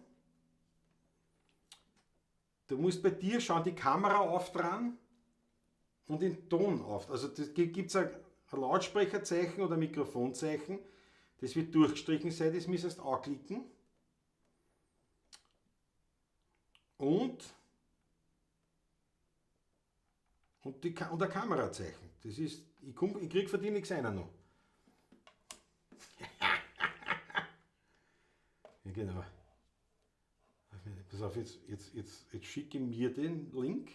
Speaker 2: du musst bei dir schauen, die Kamera aufdrehen und den Ton auf. Also das gibt's ein Lautsprecherzeichen oder Mikrofonzeichen, das wird durchgestrichen sein, das müsstest du anklicken. Und ein Kamerazeichen. Das ist, ich komm, ich krieg von dir nichts einer noch. Ja, genau. Pass auf, jetzt schicke ich mir den Link.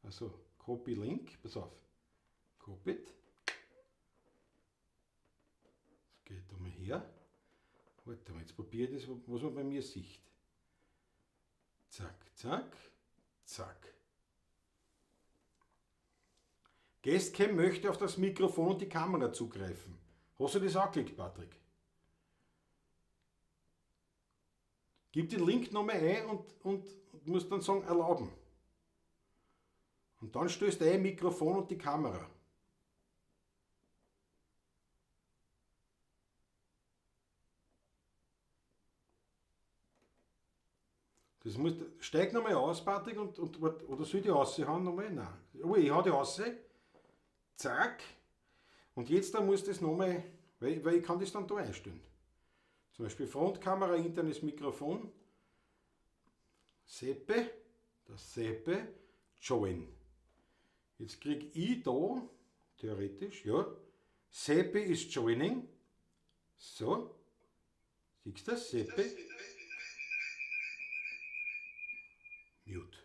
Speaker 2: Also Copy Link, pass auf. Copy it. Das geht da mal her. Warte mal, jetzt probiere ich das, was man bei mir sieht. Zack, zack, zack. Guestcam möchte auf das Mikrofon und die Kamera zugreifen. Hast du das angeklickt, Patrick? Gib den Link nochmal ein und musst dann sagen, erlauben. Und dann stößt ein Mikrofon und die Kamera. Das muss, steig nochmal aus, Patrick, oder soll ich die raushauen nochmal? Nein. Oh, ich hau die raus. Zack. Und jetzt da muss das nochmal, weil ich kann das dann da einstellen. Zum Beispiel Frontkamera, internes Mikrofon. Seppe, das Seppe, Join. Jetzt krieg ich da, theoretisch, ja, Seppe ist joining. So. Siehst du das? Seppe. Mute.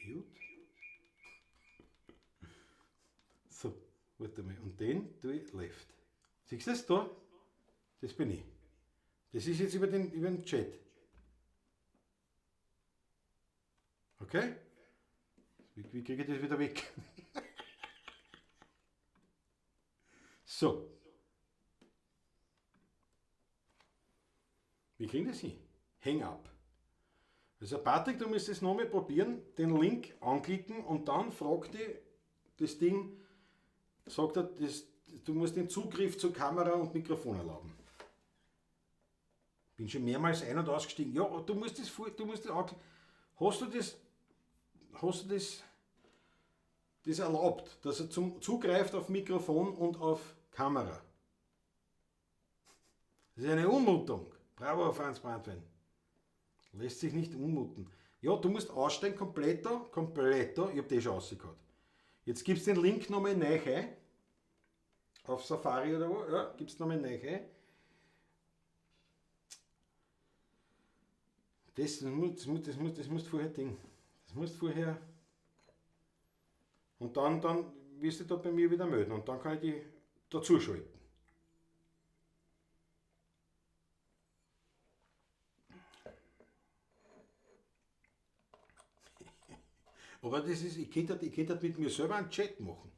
Speaker 2: Mute. So, warte mal. Und den tue ich left. Siehst du das da? Das bin ich. Das ist jetzt über den Chat. Okay? Wie kriege ich das wieder weg? So. Wie kriegen das hin? Hang up. Also Patrick, du müsstest nochmal probieren, den Link anklicken und dann fragt dich das Ding, sagt er, das, du musst den Zugriff zur Kamera und Mikrofon erlauben. Bin schon mehrmals ein- und ausgestiegen. Ja, du musst das, du musst das anklicken. Hast du das erlaubt, dass er zugreift auf Mikrofon und auf Kamera? Das ist eine Unmutung. Bravo, Franz Brandwein. Lässt sich nicht unmuten. Ja, du musst aussteigen, komplett da, komplett da. Ich hab das schon rausgehauen. Jetzt gibst den Link nochmal neu ein. Auf Safari oder wo? Ja, gibst nochmal neu ein. Das musst vorher Ding. Das musst vorher. Und dann wirst du da bei mir wieder melden und dann kann ich die dazuschalten. Aber das ist, ich könnte mit mir selber einen Chat machen.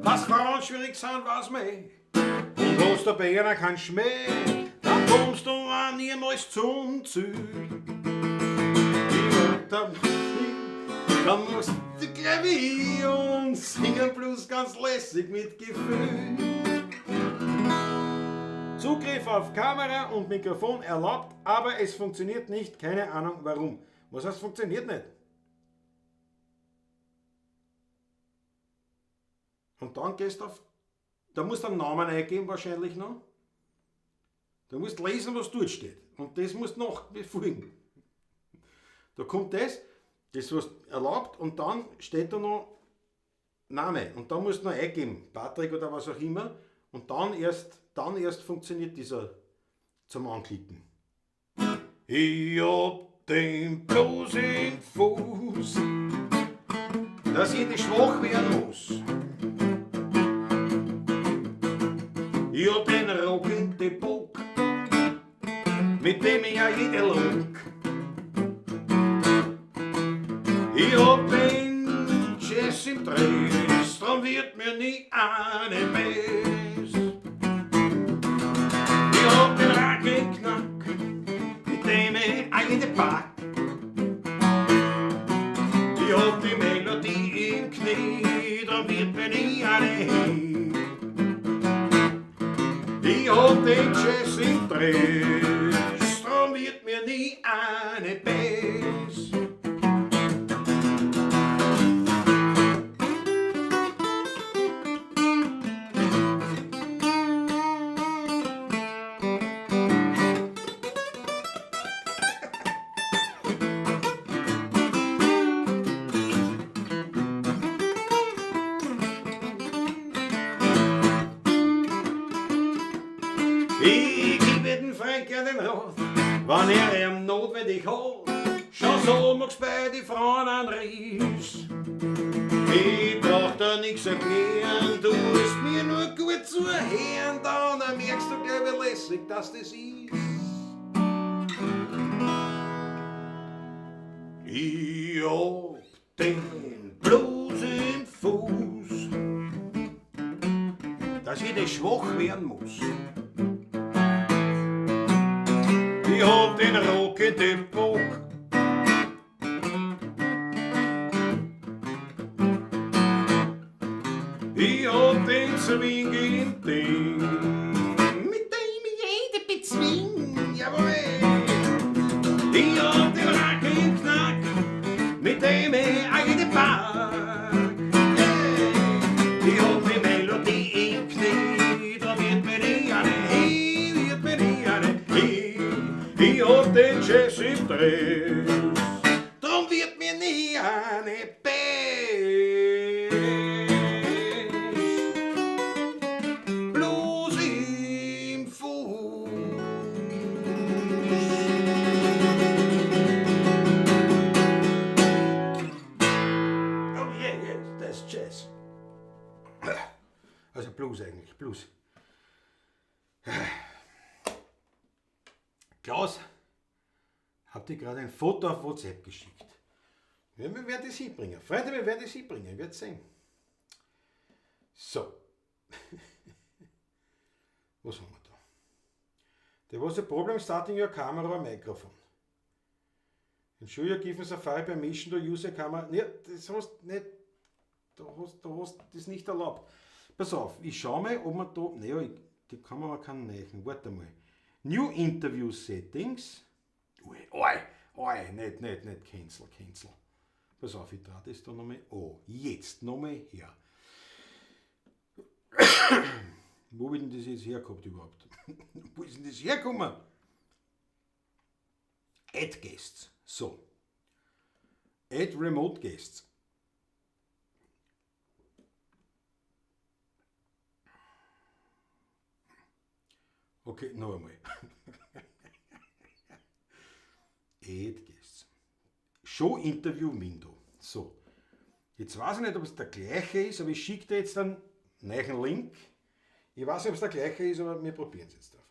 Speaker 2: Dass Frauen schwierig sind, weiß man eh. Und hast du bei einer keinen Schmäh, dann kommst du auch niemals zum Ziel. Ich wollt dann musst du gleich wie ich und singen bloß ganz lässig mit Gefühl. Zugriff auf Kamera und Mikrofon erlaubt, aber es funktioniert nicht. Keine Ahnung warum. Was heißt funktioniert nicht? Und dann gehst du auf. Da musst du einen Namen eingeben wahrscheinlich noch. Du musst lesen, was dort steht. Und das musst du noch befolgen. Da kommt das was erlaubt, und dann steht da noch Name. Und da musst du noch eingeben, Patrick oder was auch immer. Und dann erst funktioniert dieser zum Anklicken. Ich hab den Blues im Fuß, dass jede schwach werden muss. Ich hab den Rock in die Bock, mit dem ich ja jede lock. Ich hab den Jazz im Dress, drum wird mir nie eine bös. Ich hab den Rackenknack, mit dem ich a jede pack. Ich hab die Melodie im Knie, drum wird mir nie eine hin. Ich hab den Jazz im Dress, drum wird mir nie eine bös. Ich gebe den Frank den Rat, wann er ihm notwendig hat. Schon so magst bei die Frauen einen Riss. Ich brauch da nix erklären, du musst mir nur gut zuhören, dann merkst du gleich, wie lässig dass das ist. Ich hab den Blues im Fuß, dass jede schwach werden muss. Ich hab den Rock in dem Bock. Ich hab den Swing im Ding, mit dem ich jede bezwing. Jawohl. Ich hab den Rackenknack, mit dem ich a jede pack. Yeah. Ich hab die Melodie im Knie, da wird mir nie eine hin, wird mir nie eine hin. Ich hab den Jazz im Dress, drum wird mir nie eine bös. Blues im Fuß. Oh yeah, that's Jazz. Also Blues eigentlich, Blues. Klaus, habt ihr gerade ein Foto auf WhatsApp geschickt? Ja, wir werden das hinbringen. Freunde, wir werden das hinbringen. Ich werde sehen. So. Was haben wir da? There was a problem starting your camera or microphone. Ensure you're given Safari permission to use a camera. Ja, das hast nicht. Du hast das nicht erlaubt. Pass auf, ich schau mal, ob man da. Naja, die Kamera kann neichen. Warte mal. New Interview Settings. Ui, oi, oi, nicht, nicht, nicht, cancel, cancel. Pass auf, ich drehe das da nochmal an. Jetzt nochmal her. Wo hab ich denn das jetzt hergehabt überhaupt? Wo ist denn das hergekommen? Add Guests. So. Add Remote Guests. Okay, noch einmal. Add Guests. Show Interview Window. So. Jetzt weiß ich nicht, ob es der gleiche ist, aber ich schicke dir jetzt einen neuen Link. Ich weiß nicht, ob es der gleiche ist, aber wir probieren es jetzt einfach.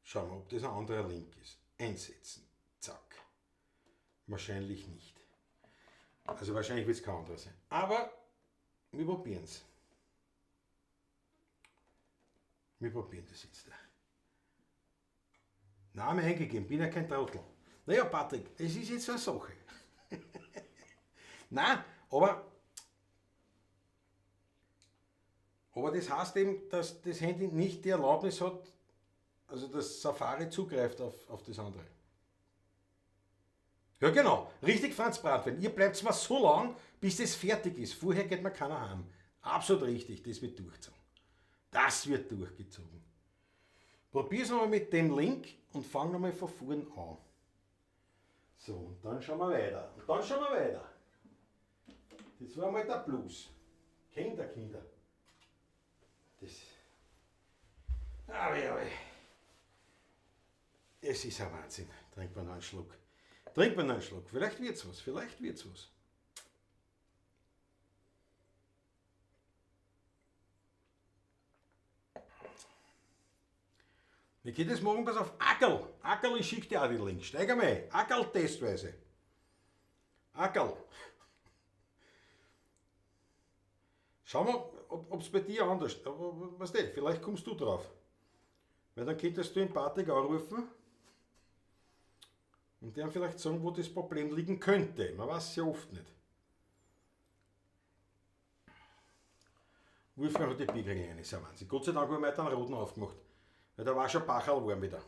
Speaker 2: Schauen wir, ob das ein anderer Link ist. Einsetzen. Zack. Wahrscheinlich nicht. Also wahrscheinlich wird es kein anderer sein. Aber wir probieren es. Wir probieren das jetzt. Name eingegeben, bin ja kein Trottel. Naja, Patrick, es ist jetzt so eine Sache. Nein, aber das heißt eben, dass das Handy nicht die Erlaubnis hat, also dass Safari zugreift auf das andere. Ja genau, richtig, Franz Brandwein. Ihr bleibt mal so lang, bis das fertig ist. Vorher geht mir keiner heim. Absolut richtig, das wird durchgezogen. Das wird durchgezogen. Probier's nochmal mit dem Link und fang nochmal von vorn an. So, und dann schauen wir weiter. Und dann schauen wir weiter. Das war mal der Blues. Kinder, Kinder. Das. Aber ja, es ist ein Wahnsinn. Trink mal noch einen Schluck. Trink mal noch einen Schluck. Vielleicht wird's was. Vielleicht wird's was. Wir gehen das morgen, pass auf, Ackerl. Ackerl, ich schicke dir auch den Link. Steig einmal ein. Ackerl testweise. Ackerl. Schau mal, ob's bei dir anders ist. Weißt du, vielleicht kommst du drauf. Weil dann könntest du den Patrick anrufen und der vielleicht sagen, wo das Problem liegen könnte. Man weiß es ja oft nicht. Wolfgang hat die Bierkriege rein, ist ja Wahnsinn. Gott sei Dank habe ich mir heute einen roten aufgemacht. Weil da war schon Bacherl warm wieder.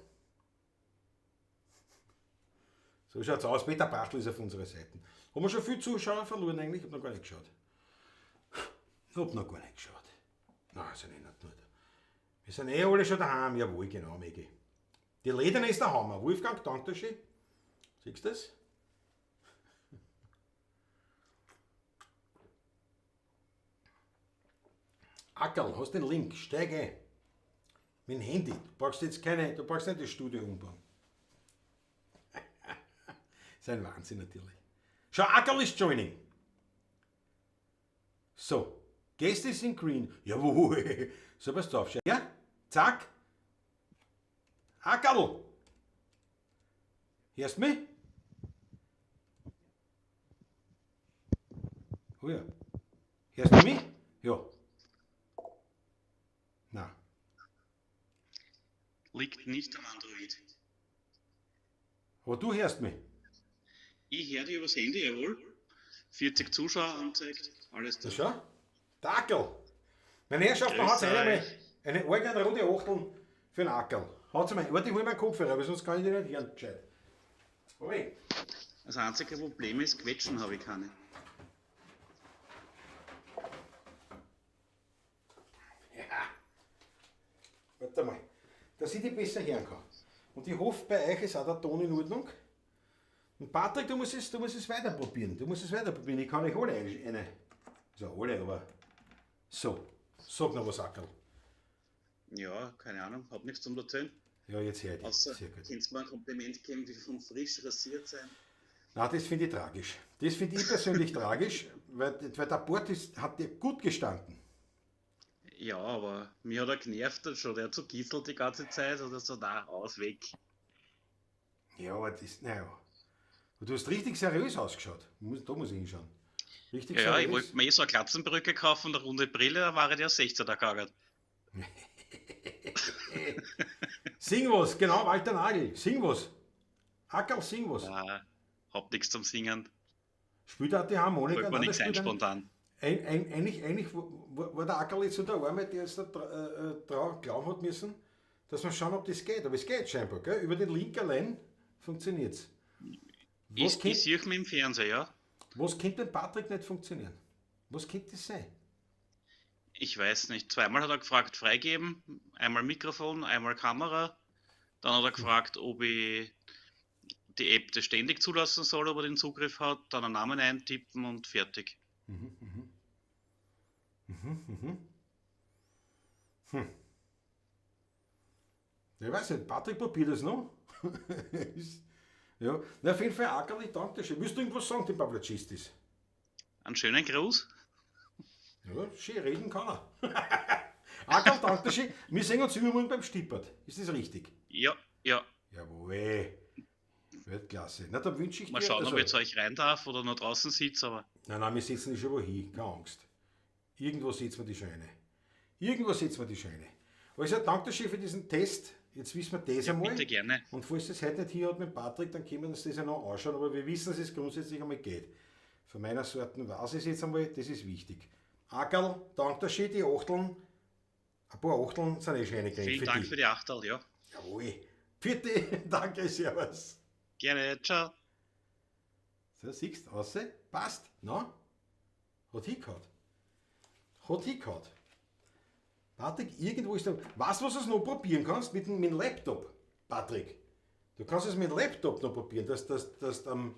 Speaker 2: So schaut's aus. Peter Brachtl ist auf unserer Seite. Haben wir schon viele Zuschauer verloren eigentlich? Ich hab noch gar nicht geschaut. Ich hab noch gar nicht geschaut. Nein, also nicht nur. Wir sind eh alle schon daheim. Jawohl, genau, Megi. Die Lederne ist der Hammer. Wolfgang, danke schön. Siehst du das? Ackerl, hast den Link, steig ein. Mit dem Handy. Du brauchst jetzt keine, du brauchst nicht das Studio umbauen. Ist ein Wahnsinn natürlich. Schau, Ackerl ist joining. So, Gäste sind green. Jawohl. So, pass auf. Schau. Ja, zack. Ackerl. Hörst du mich? Oh ja. Hörst du mich? Ja. Na.
Speaker 3: Liegt nicht am Android.
Speaker 2: Aber du hörst mich.
Speaker 3: Ich höre dich übers Handy, jawohl. 40 Zuschauer anzeigt, alles
Speaker 2: Da
Speaker 3: da.
Speaker 2: schau. Der Ackerl. Meine Herrschaft, man
Speaker 3: Grüß
Speaker 2: hat eine,
Speaker 3: euch.
Speaker 2: eine eigene rote Achteln für den Ackerl. Haut's mal. Warte, ich hol meinen Kopfhörer, weil sonst kann ich dich nicht hören. Gescheit. Moment.
Speaker 3: Das einzige Problem ist, Quetschen habe ich keine.
Speaker 2: Ja. Warte mal. Dass ich dich besser hören kann. Und ich hoffe, bei euch ist auch der Ton in Ordnung. Und Patrick, du musst es weiter probieren. Du musst es weiter probieren. Ich kann euch alle eine. Also alle, aber. So, sag noch was, Ackerl.
Speaker 3: Ja, keine Ahnung, hab nichts zum Erzählen.
Speaker 2: Ja, jetzt hör ich dich.
Speaker 3: Außer,
Speaker 2: Sehr gut.
Speaker 3: könntest du mir ein Kompliment geben, wie vom frisch rasiert sein?
Speaker 2: Na, das finde ich tragisch. Das finde ich persönlich tragisch, weil der Bart ist, hat dir gut gestanden.
Speaker 3: Ja, aber mir hat er genervt dann schon. Der hat so gießelt die ganze Zeit oder so, na, aus, weg.
Speaker 2: Ja, aber das, naja. Du hast richtig seriös ausgeschaut. Da muss ich hinschauen. Richtig
Speaker 3: Ja, ja, ich
Speaker 2: seriös.
Speaker 3: wollte mir eh so eine Glatzenbrücke kaufen und eine runde Brille, da war ich ja 16er gegangen.
Speaker 2: Sing was, genau, Walter Nagel. Sing was. Ackerl, sing was.
Speaker 3: Ja, hab nichts zum Singen.
Speaker 2: Spielt auch die Harmonika.
Speaker 3: Fällt mir
Speaker 2: Nein,
Speaker 3: nichts
Speaker 2: der
Speaker 3: ein
Speaker 2: spielt
Speaker 3: spontan.
Speaker 2: Eigentlich war der Ackerl jetzt so der Arme, der jetzt da dran glauben hat müssen, dass wir schauen, ob das geht. Aber es geht scheinbar, gell? Über den Link allein funktioniert's.
Speaker 3: Ich sehe mich im Fernseher, ja.
Speaker 2: Was könnte beim Patrick nicht funktionieren? Was könnte das sein?
Speaker 3: Ich weiß nicht. Zweimal hat er gefragt, freigeben. Einmal Mikrofon, einmal Kamera. Dann hat er gefragt, ob ich die App das ständig zulassen soll, ob er den Zugriff hat. Dann einen Namen eintippen und fertig.
Speaker 2: Ich weiß nicht, Patrick probiert das noch. Ja, na, auf jeden Fall, Ackerl, ich danke dir schön. Willst du irgendwas sagen, dem Pavlacistis?
Speaker 3: Einen schönen Gruß.
Speaker 2: Ja, schön reden kann er. Ackerl, danke dir schön. Wir sehen uns übermorgen beim Stippert. Ist das richtig?
Speaker 3: Ja, ja.
Speaker 2: Jawohl. Weltklasse. Na, dann wünsche ich
Speaker 3: Mal
Speaker 2: dir.
Speaker 3: schauen, ob
Speaker 2: also,
Speaker 3: ich zu euch rein darf oder nur draußen sitze, aber
Speaker 2: Nein, nein, wir setzen die schon wo hin. Keine Angst. Irgendwo setzen wir die Scheine. Irgendwo setzen wir die Scheine. Also, danke schön für diesen Test. Jetzt wissen wir das
Speaker 3: ja,
Speaker 2: einmal.
Speaker 3: bitte gerne.
Speaker 2: Und falls das heute nicht hier hat mit Patrick, dann können wir uns das ja noch anschauen. Aber wir wissen, dass es grundsätzlich einmal geht. Von meiner Seite weiß ich es jetzt einmal, das ist wichtig. Ackerl, danke schön, die Achteln. Ein paar Achteln sind eh schon reingekriegt
Speaker 3: Vielen
Speaker 2: für
Speaker 3: Dank
Speaker 2: dich.
Speaker 3: für die Achterl, ja.
Speaker 2: Jawohl. Vierte, danke, servus.
Speaker 3: Gerne, ciao.
Speaker 2: So, siehst du, außer, passt. Na? Hat hingehauen. Hat hingehauen. Patrick, irgendwo ist da. Weißt du, was du noch probieren kannst? Mit dem Laptop, Patrick. Du kannst es mit dem Laptop noch probieren, dass du am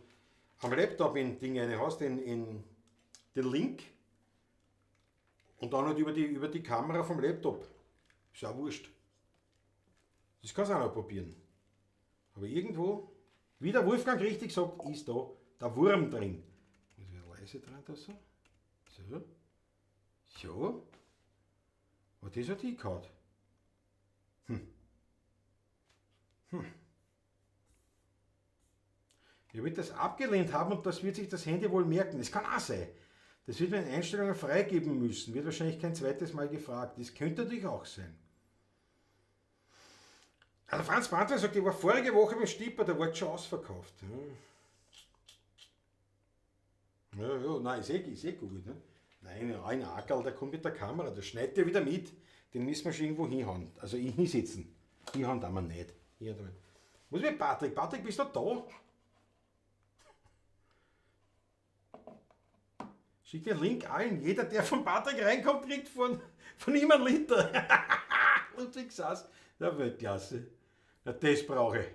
Speaker 2: Laptop in Ding eine hast, in den Link und dann halt über die Kamera vom Laptop. Ist auch wurscht. Das kannst du auch noch probieren. Aber irgendwo, wie der Wolfgang richtig sagt, ist da der Wurm drin. Muss ich wieder leise dran da so. So. So. Aber das hat hingehauen. Er wird das abgelehnt haben und das wird sich das Handy wohl merken. Das kann auch sein. Das wird man in Einstellungen freigeben müssen. Wird wahrscheinlich kein zweites Mal gefragt. Das könnte natürlich auch sein. Also Franz Brandwein sagt, ich war vorige Woche beim Stipper, der war schon ausverkauft. Ja, ja, nein, ist eh gut. Ne? Nein, ein Ackerl, der kommt mit der Kamera, der schneidet ja wieder mit. Den müssen wir schon irgendwo hinhauen. Also hinsetzen. Hinhauen darf man nicht. Hinhauen darf man nicht. Was ist mit Patrick? Patrick, bist du da? Schick den Link allen. Jeder, der von Patrick reinkommt, kriegt von ihm einen Liter. Ludwig Sass. Na, Weltklasse. Na, das brauche ich.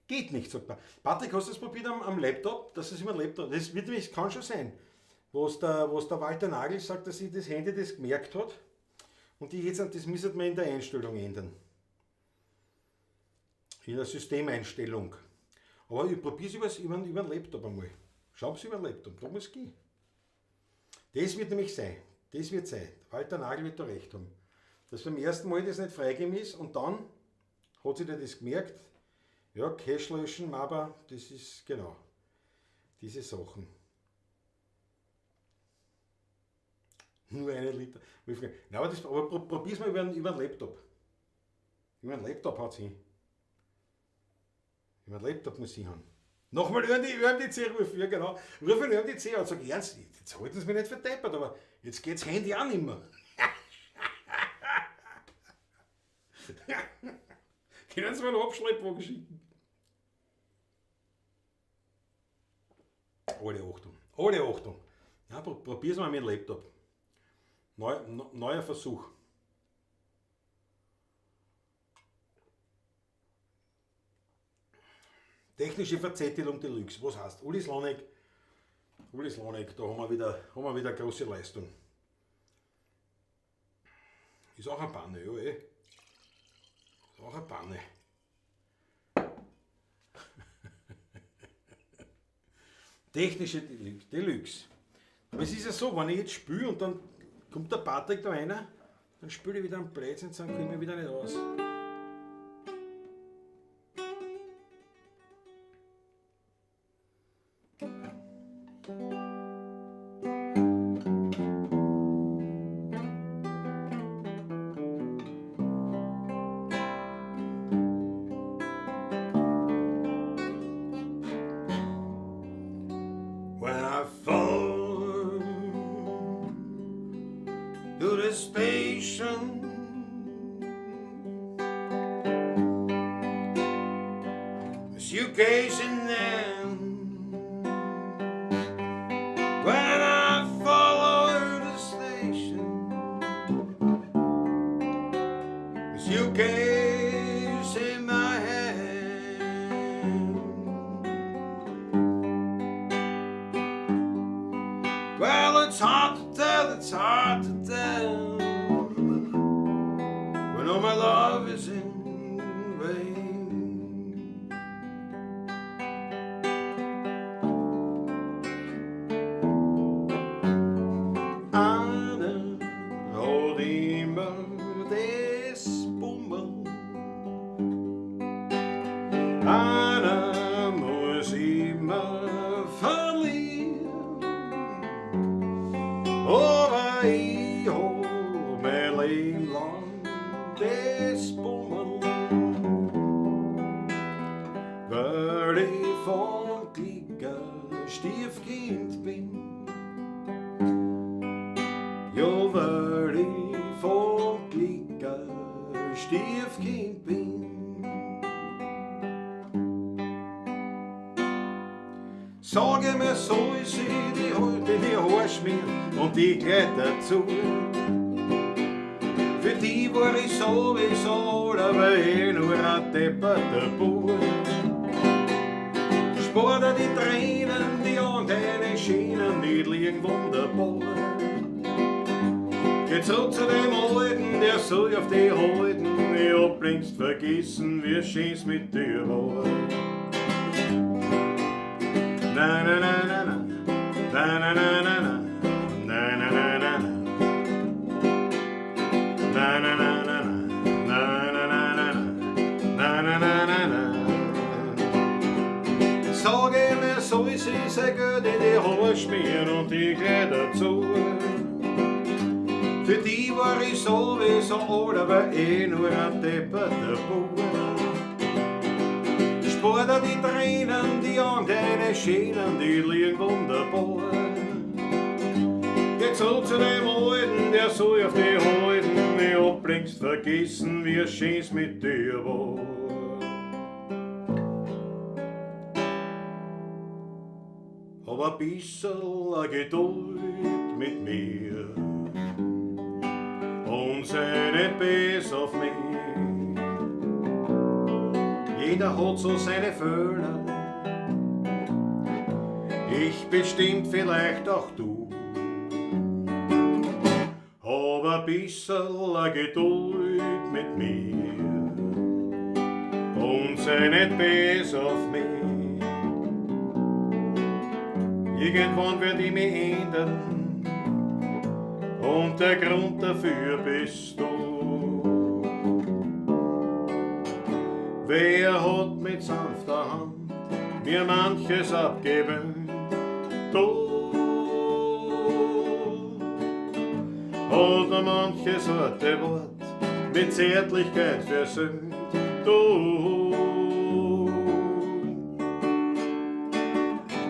Speaker 2: Geht nicht, sagt man. Patrick, hast du das probiert am Laptop? Das ist immer ein Laptop. Das wird nämlich, kann schon sein. Was der Walter Nagel sagt, dass sich das Handy das gemerkt hat. Und die jetzt, das müsste man in der Einstellung ändern. In der Systemeinstellung. Aber ich probiere es über den Laptop einmal. Schau es über den Laptop, da muss es gehen. Das wird nämlich sein. Das wird sein. Walter Nagel wird da recht haben. Dass beim ersten Mal das nicht freigegeben ist und dann hat sich der das gemerkt. Ja, Cache löschen, aber das ist genau diese Sachen. Nur einen Liter. Nein, aber probier's mal über den Laptop. Über den Laptop hat's hin. Über den Laptop muss ich haben. Nochmal ÖMDC rufen, ja genau. Ruf den ÖMDC an und sag, ernst, jetzt halten sie mich nicht für deppert, aber jetzt geht's Handy auch nicht mehr. Können Sie mir einen Abschleppwagen schicken? Alle Achtung, alle Achtung. Ja, probier's mal mit dem Laptop. Neuer Versuch. Technische Verzettelung Deluxe. Was heißt? Uli Slonek, da haben wir wieder eine große Leistung. Ist auch eine Panne, ja eh. Ist auch eine Panne. Technische Deluxe. Aber es ist ja so, wenn ich jetzt spüle und dann kommt der Patrick da rein, dann spüle ich wieder am Blödsinn und dann komme ich wieder nicht raus. When I phone to the station, a suitcase in them, It's hard to tell when all my love is in vain. Einer hat immer das Bummerl, einer muss immer verlieren, aber ich hab mein Leben lang das Bummerl, weil ich von Glück ein Stiefkind bin. Ja, weil ich vom Glück ein Stiefkind bin. Sag mir, soll sie die heute in die Haare schmieren und die Kleider dazu. Für die war ich sowieso, aber eh nur ein depperter Bub. Spar dir die Tränen, die an deine Schienen nicht liegen wunderbar. Geh zurück zu dem Alten, der soll auf die halten. Ich hab längst vergessen, wie schön's mit dir war. Na na na na na, na na na na na, na na na na na. Na na na na na, na na na na, na na na na na. Sag ihm, er soll sich sein Geld in die Haare schmieren und die Kleider zu. Für die war ich sowieso alt, aber eh nur ein depperter Bub. Spar dir die Tränen, die an deine Schienen, die liegen wunderbar. Geh zurück zu dem Alten, der soll auf die halten. Ich hab längst vergessen, wie schön's mit dir war. Hab ein bisserl Geduld mit mir und sei nicht bös auf mich. Jeder hat so seine Fehler, ich bestimmt vielleicht auch du. Hab ein bisserl Geduld mit mir und sei nicht bös auf mich. Irgendwann werd ich mich ändern und der Grund dafür bist du. Wer hat mit sanfter Hand mir manches abgewöhnt? Du. Hat mir manches harte Wort mit Zärtlichkeit versöhnt? Du.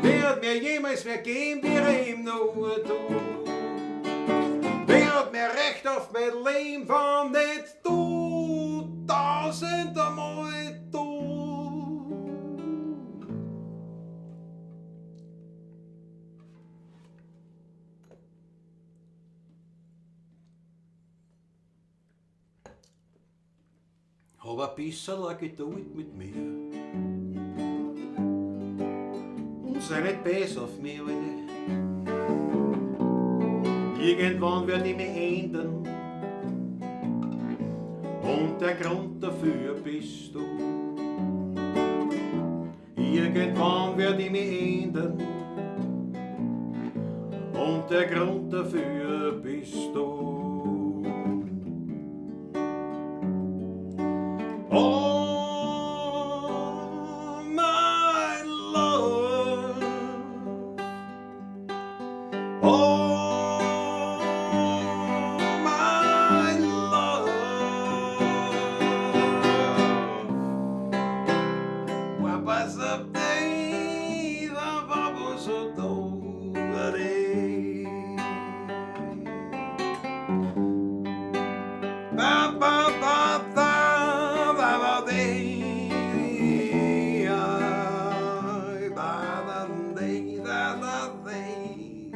Speaker 2: Wer hat mir jemals mehr geben, wäre ihm nur du. Wer hat mir Recht auf mein Leben, wann nicht du, tausendmal du. Hab ein bisserl Geduld mit mir und sei nicht bös auf mich, Alte. Irgendwann werd ich mich ändern und der Grund dafür bist du. Irgendwann werd ich mich ändern und der Grund dafür bist du. Oh, my love, oh, my love, was a day, was a day. Ba ba ba ba ba ba day, ba da day da da day,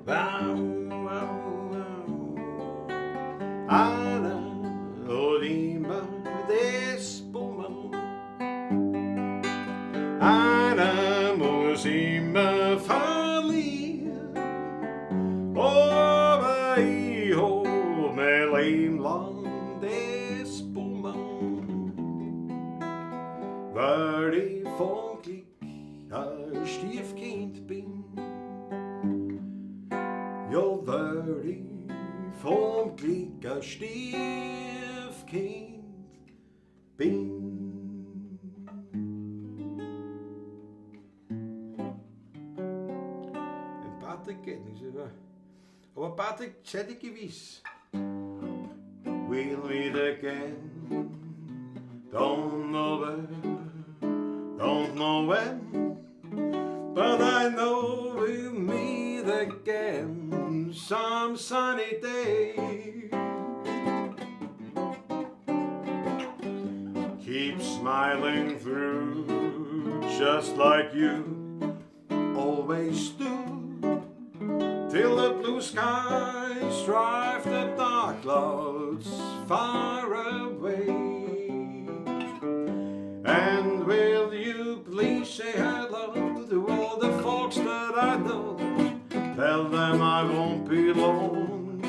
Speaker 2: ba ba ba. Einer hat immer das Bummerl, einer muss immer verlieren, aber Patrick geht nichts. Aber Patrick, sei dir gewiss.
Speaker 1: We'll meet again. Don't know where, don't know when, but I know we'll meet again some sunny day. Keep smiling through, just like you always do, till the blue skies drive the dark clouds far away. And will you please say hello to all the folks that I know? Tell them I won't be long.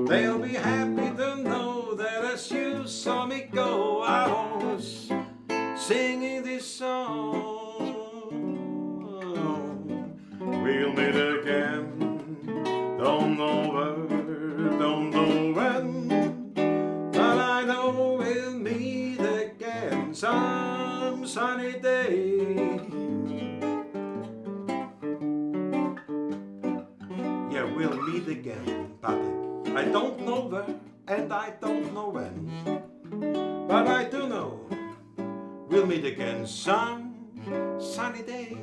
Speaker 1: They'll be happy to know that as you saw me go, I was singing this song. We'll meet again. Don't know where, don't know when, but I know we'll meet again some sunny day.
Speaker 2: Yeah, we'll meet again, Patrick. I don't know where and I don't know when, but I do know we'll meet again some sunny day.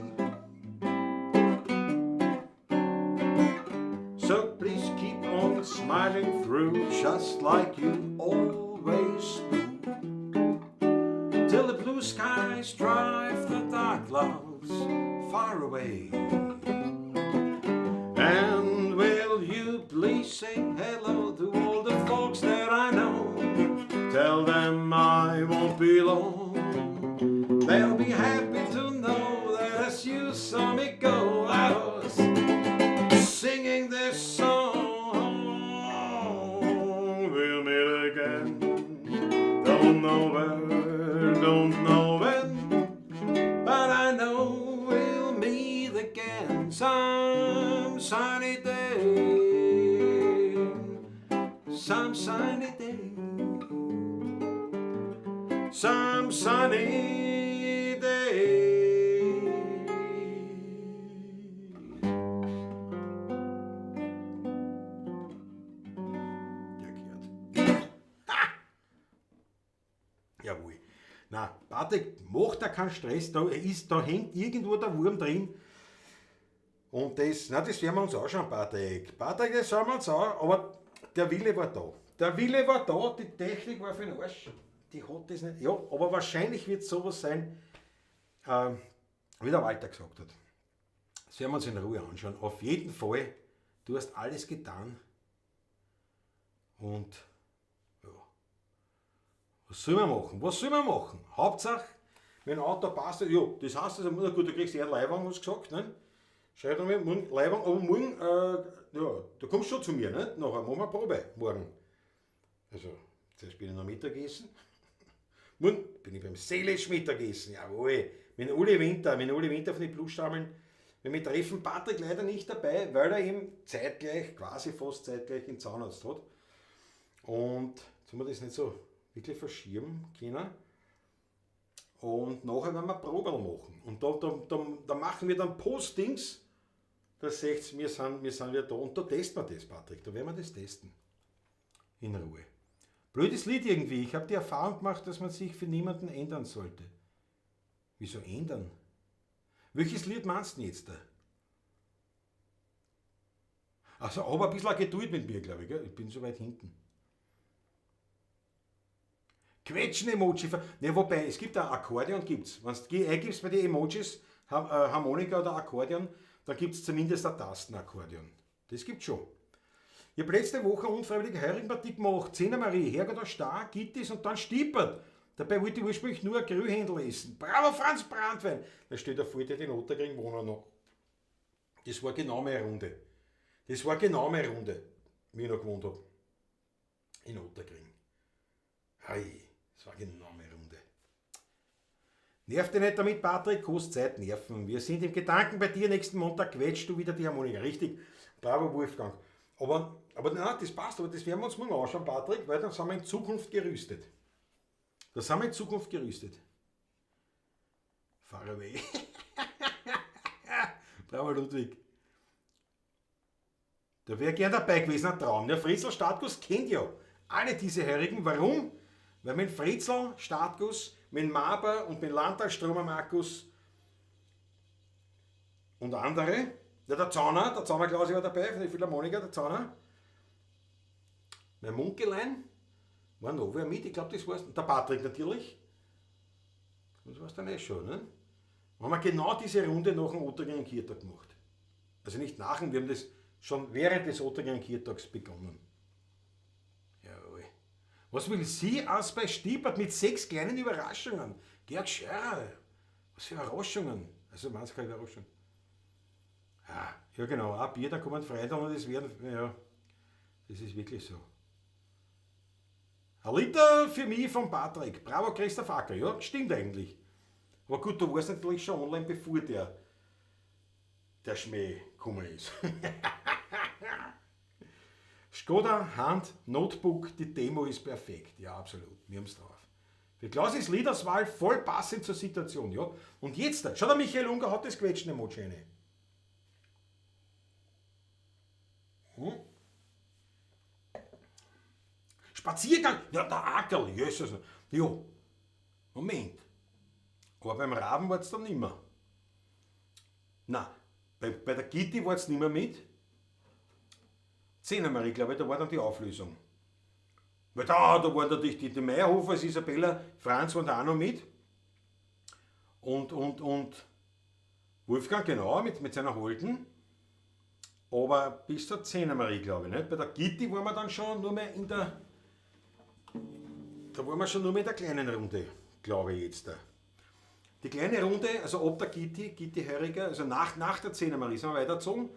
Speaker 1: So please keep on smiling through, just like you always do,
Speaker 2: till the blue skies drive the dark clouds far away.
Speaker 1: And will you please say hello to all the folks that I know? Tell them I won't be long. They'll be happy to know that as you saw me go, I was singing this song. We'll meet again. Don't know where, don't know when, but I know we'll meet again some sunny day. Some sunny day. Some sunny day.
Speaker 2: Der gehört. Ha! Jawohl. Na, Patrick, mach da keinen Stress, da hängt irgendwo der Wurm drin. Und das, na, das werden wir uns anschauen, Patrick. Patrick, das schauen wir uns an, aber der Wille war da. Der Wille war da, die Technik war für den Arsch. Die hat das nicht. Ja, aber wahrscheinlich wird es sowas sein, wie der Walter gesagt hat. Das werden wir uns in Ruhe anschauen. Auf jeden Fall, du hast alles getan. Und ja, was soll man machen? Was soll man machen? Hauptsache, mein Auto passt. Ja, das heißt, also, na gut, du kriegst eher Leihwagen, hast du gesagt, ne? Schreib nochmal, morgen Leihwagen, aber morgen, ja, du kommst schon zu mir, ne? Nachher machen wir Probe, morgen. Also, zuerst bin ich noch Mittagessen. Morgen bin ich beim Seelisch Mittagessen, jawohl. Mit Uli Winter, mit Uli Winter von den Bluesstammeln. Wenn wir treffen, Patrick leider nicht dabei, weil er eben zeitgleich, quasi fast zeitgleich den Zahnarzt hat. Und jetzt haben wir das nicht so wirklich verschieben können. Und nachher werden wir Proberl machen. Und da machen wir dann Postings. Da seht's, wir sind wieder da. Und da testen wir das, Patrick. Da werden wir das testen. In Ruhe. Blödes Lied irgendwie. Ich habe die Erfahrung gemacht, dass man sich für niemanden ändern sollte. Wieso ändern? Welches Lied meinst du denn jetzt da? Also, aber ein bisschen Geduld mit mir, glaub ich. Gell? Ich bin so weit hinten. Quetschen-Emoji. Ne, wobei, es gibt auch Akkordeon, gibt's. Wenn du eingibst bei den Emojis, Harmonika oder Akkordeon, dann gibt's zumindest ein Tastenakkordeon. Das gibt's schon. Ich hab letzte Woche eine unfreiwillige Heurigenpartie gemacht. Zehner Marie, Herrgott aus Star, Gittis und dann Stiepert. Dabei wollte ich ursprünglich nur ein Grühhändel essen. Bravo Franz Brandwein! Da steht der vor, der den Otterkring wohnen noch. Das war genau meine Runde. Das war genau meine Runde, wie ich noch gewohnt hab. In Otterkring. Hei, das war genau meine Runde. Nerv dich nicht damit, Patrick, kostet Zeit, Nerven. Wir sind im Gedanken bei dir, nächsten Montag quetscht du wieder die Harmonika. Richtig, bravo Wolfgang. Aber nein, das passt, aber das werden wir uns morgen anschauen, Patrick, weil dann sind wir in Zukunft gerüstet. Da sind wir in Zukunft gerüstet. Far away. Bravo Ludwig. Da wäre gern dabei gewesen, ein Traum. Der Fritzl Startguss kennt ja alle diese Heurigen. Warum? Weil mit Fritzl Startguss, mit Maber und mit Landtagstromer Markus und andere, ja, der Zauner Klausi war dabei, von der Philharmoniker, der Zauner. Mein Munkelein war noch wer mit, ich glaube, das war's. Und der Patrick natürlich. Das war's dann eh schon, ne? Haben wir genau diese Runde nach dem Ottakringer Kirtag gemacht. Also nicht nach dem, wir haben das schon während des Ottakringer Kirtags begonnen. Jawohl. Was will sie aus bei Stiepert mit 6 kleinen Überraschungen? Georg Scherer, was für Überraschungen? Also meinst du keine Überraschung? Ja, ja genau, ein Bier, dann kommen Freunde und das werden, ja, das ist wirklich so. Ein Liter für mich von Patrick. Bravo, Christoph Acker. Ja, stimmt eigentlich. Aber gut, du warst natürlich schon online, bevor der Schmäh gekommen ist. Skoda Hand Notebook, die Demo ist perfekt. Ja, absolut. Wir haben's drauf. Für Klaus ist Liedauswahl voll passend zur Situation. Ja. Und jetzt, schau, der Michael Unger hat das quetschen im Motschene. Spaziergang, ja, der Ackerl, Jesus. Ja, Moment. Aber beim Raben war's dann nimmer. Nein, bei der Gitti war's nimmer mit. 10 Marie, glaube ich, da war dann die Auflösung. Weil da waren natürlich die Meyerhofer, als Isabella, Franz waren da auch noch mit. Und Wolfgang, genau, mit seiner Holden. Aber bis zur 10 Marie, glaube ich, nicht? Bei der Gitti waren wir dann schon nur mehr in der... Da waren wir schon nur mehr in der kleinen Runde, glaube ich jetzt da. Die kleine Runde, also ab der Gitti, Gitti Heuriger, also nach der 10 Marie sind wir weitergezogen.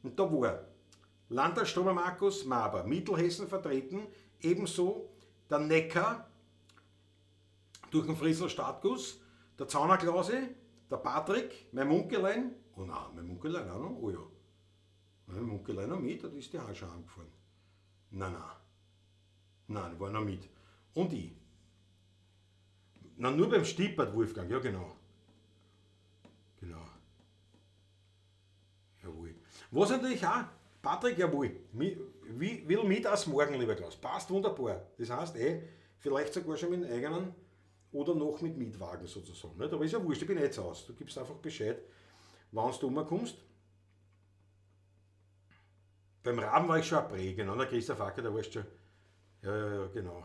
Speaker 2: Und da war Landtagstromer Markus Maber, Mittelhessen vertreten, ebenso der Neckar durch den Fritzl Startguss, der Zauner Klause, der Patrick, mein Munkelein, oh nein, mein Munkelein auch noch, oh ja, mein Munkelein noch mit, das ist die auch schon angefahren. Nein, nein, nein, war noch mit. Und ich. Na, nur beim Stippert, Wolfgang, ja genau. Genau. Jawohl. Was natürlich auch, Patrick, jawohl, wie, will mit aus morgen, lieber Klaus. Passt wunderbar. Das heißt, vielleicht sogar schon mit dem eigenen oder noch mit Mietwagen sozusagen. Nicht? Aber ist ja wurscht, ich bin eh zu Hause. Du gibst einfach Bescheid, wann du rumkommst. Beim Raben war ich schon ein Prä, genau, der Christoph Acker, da warst du schon. Ja, ja, ja, genau.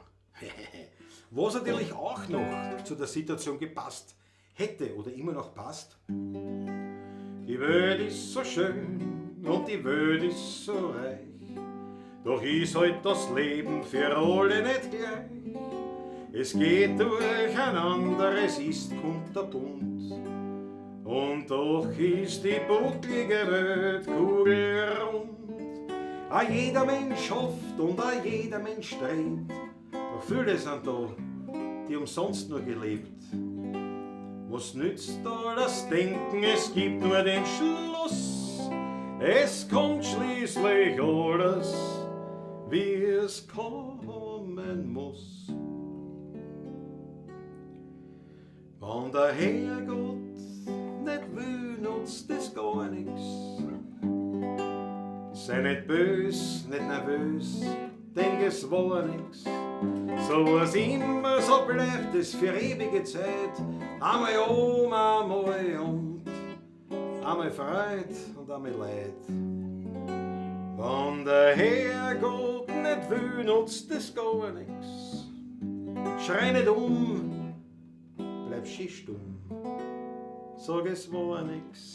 Speaker 2: Was natürlich auch noch zu der Situation gepasst hätte oder immer noch passt. Die Welt ist so schön und die Welt ist so reich, doch ist halt das Leben für alle nicht gleich. Es geht durcheinander, es ist kunterbunt, und doch ist die bucklige Welt kugelrund. A jeder Mensch hofft und a jeder Mensch strebt, doch viele sind da, die umsonst nur gelebt. Was nützt da das Denken, es gibt nur den Schluss. Es kommt schließlich alles, wie es kommen muss. Wenn der Herrgott nicht will, nutzt es gar nix. Sei nicht bös, nicht nervös, denk es war nix. So was immer, so bleibt es für ewige Zeit. Einmal um, einmal und, einmal Freud und einmal Leid. Wenn der Herrgott nicht will, nutzt es gar nix. Schrei nicht um, bleib schier stumm, sag es war nix.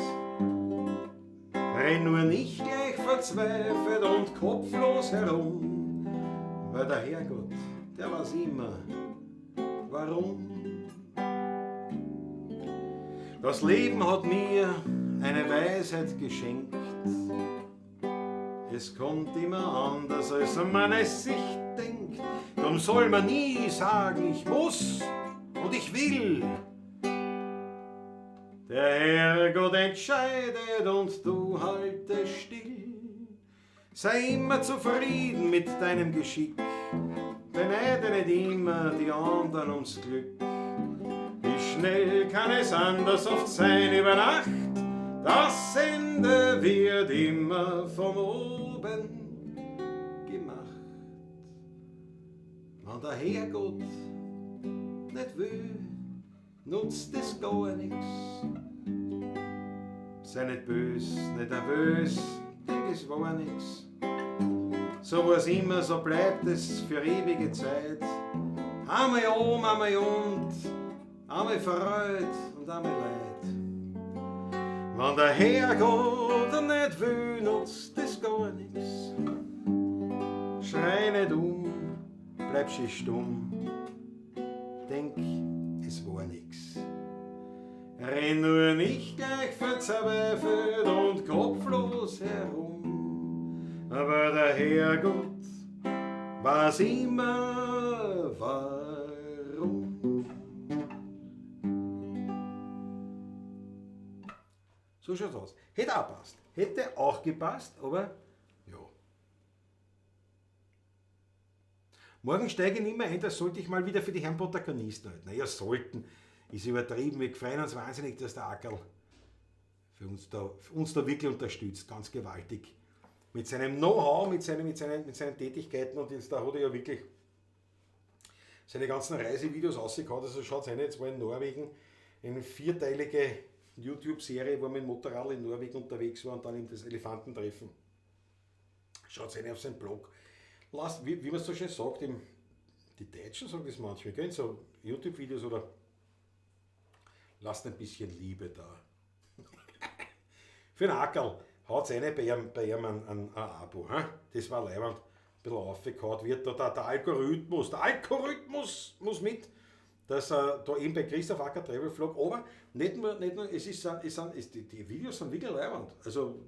Speaker 2: Renn nur nicht gleich verzweifelt und kopflos herum, weil der Herrgott, der weiß immer, warum. Das Leben hat mir eine Weisheit geschenkt. Es kommt immer anders, als man es sich denkt. Drum soll man nie sagen, ich muss und ich will. Der Herrgott entscheidet und du halte still. Sei immer zufrieden mit deinem Geschick. Beneide nicht immer die anderen ums Glück. Wie schnell kann es anders oft sein über Nacht? Das Ende wird immer von oben Wenn der Herrgott nicht will, nutzt es gar nix. Sei nicht bös, nicht nervös, denk es war nix. So war's immer, so bleibt es für ewige Zeit. Einmal um, einmal und, einmal Freud und einmal Leid. Wenn der Herrgott nicht will, nutzt es gar nix. Schrei nicht um, bleib schön stumm, denk, es war nix. Renn nur nicht gleich verzweifelt und kopflos herum, aber der Herrgott weiß immer warum. So schaut's aus. Hätte auch passt. Hätte auch gepasst, aber ja. Morgen steige ich nicht mehr ein, das sollte ich mal wieder für die Herren Protagonisten halten. Naja, sollten. Ist übertrieben. Wir freuen uns wahnsinnig, dass der Ackerl für uns da wirklich unterstützt. Ganz gewaltig. Mit seinem Know-how, mit seinen Tätigkeiten, und jetzt da hat er ja wirklich seine ganzen Reisevideos rausgehauen. Also schaut rein, jetzt war in Norwegen eine vierteilige YouTube-Serie, wo er mit dem Motorrad in Norwegen unterwegs war und dann eben das Elefantentreffen. Schaut rein auf seinen Blog. Lasst, wie man so schön sagt, die Deutschen sagen das manchmal, gell, in so YouTube-Videos oder lasst ein bisschen Liebe da. Für den Ackerl haut's rein bei ihm ein Abo. He? Das war leibend, ein bisschen aufgehauen wird. Da der Algorithmus, muss mit, dass da eben bei Christoph Acker Travel Vlog, aber nicht nur, es ist, die Videos sind wirklich leibend. Also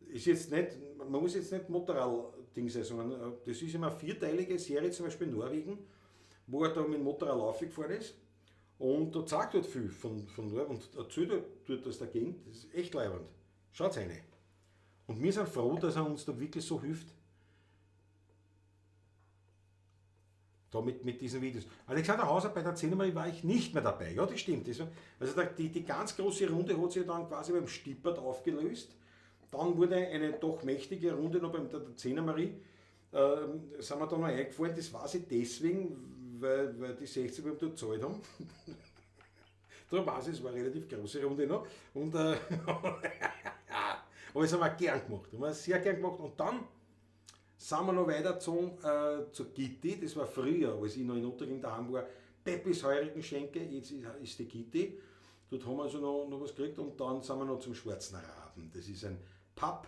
Speaker 2: ist jetzt nicht, man muss jetzt nicht Motorrad-Ding sein, sondern das ist immer eine vierteilige Serie, zum Beispiel in Norwegen, wo er da mit dem Motorrad aufgefahren ist. Und da zeigt halt viel von Norwegen und erzählt halt dort aus der Gegend. Das ist echt leibend. Schaut's rein. Und wir sind froh, dass er uns da wirklich so hilft. Da mit diesen Videos. Alexander Hauser, bei der Zehnermarie war ich nicht mehr dabei. Ja, das stimmt. Also die ganz große Runde hat sich dann quasi beim Stippert aufgelöst. Dann wurde eine doch mächtige Runde noch beim der Zehnermarie. Sind wir da noch eingefallen. Das weiß ich deswegen, weil die 60 beim dort gezahlt haben. Darum weiß ich, es war eine relativ große Runde noch. Und, aber das haben wir gern gemacht. Haben wir sehr gern gemacht. Und dann sind wir noch weitergezogen zur Gitti. Das war früher, als ich noch in Ottakring daheim war. Peppis Heurigen Schenke, jetzt ist die Gitti. Dort haben wir also noch was gekriegt. Und dann sind wir noch zum Schwarzen Raben. Das ist ein Pub.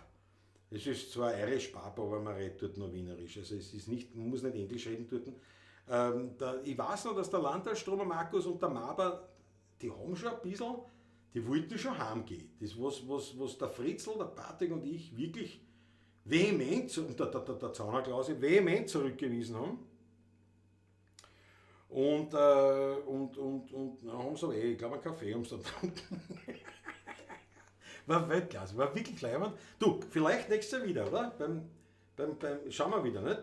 Speaker 2: Es ist zwar Irish Pub, aber man redet dort noch Wienerisch. Also es ist nicht, man muss nicht Englisch reden dort. Ich weiß noch, dass der Landtalstromer Markus und der Maber, die haben schon ein bisschen, die wollten schon heimgehen. Das, was der Fritzl, der Patrick und ich wirklich vehement, und der Zauner Klausi, vehement zurückgewiesen haben. Und dann haben sie aber ich glaube, einen Kaffee haben sie dann getrunken. War Weltklasse, war wirklich leibend. Du, vielleicht nächstes Jahr wieder, oder? Schauen wir wieder, nicht?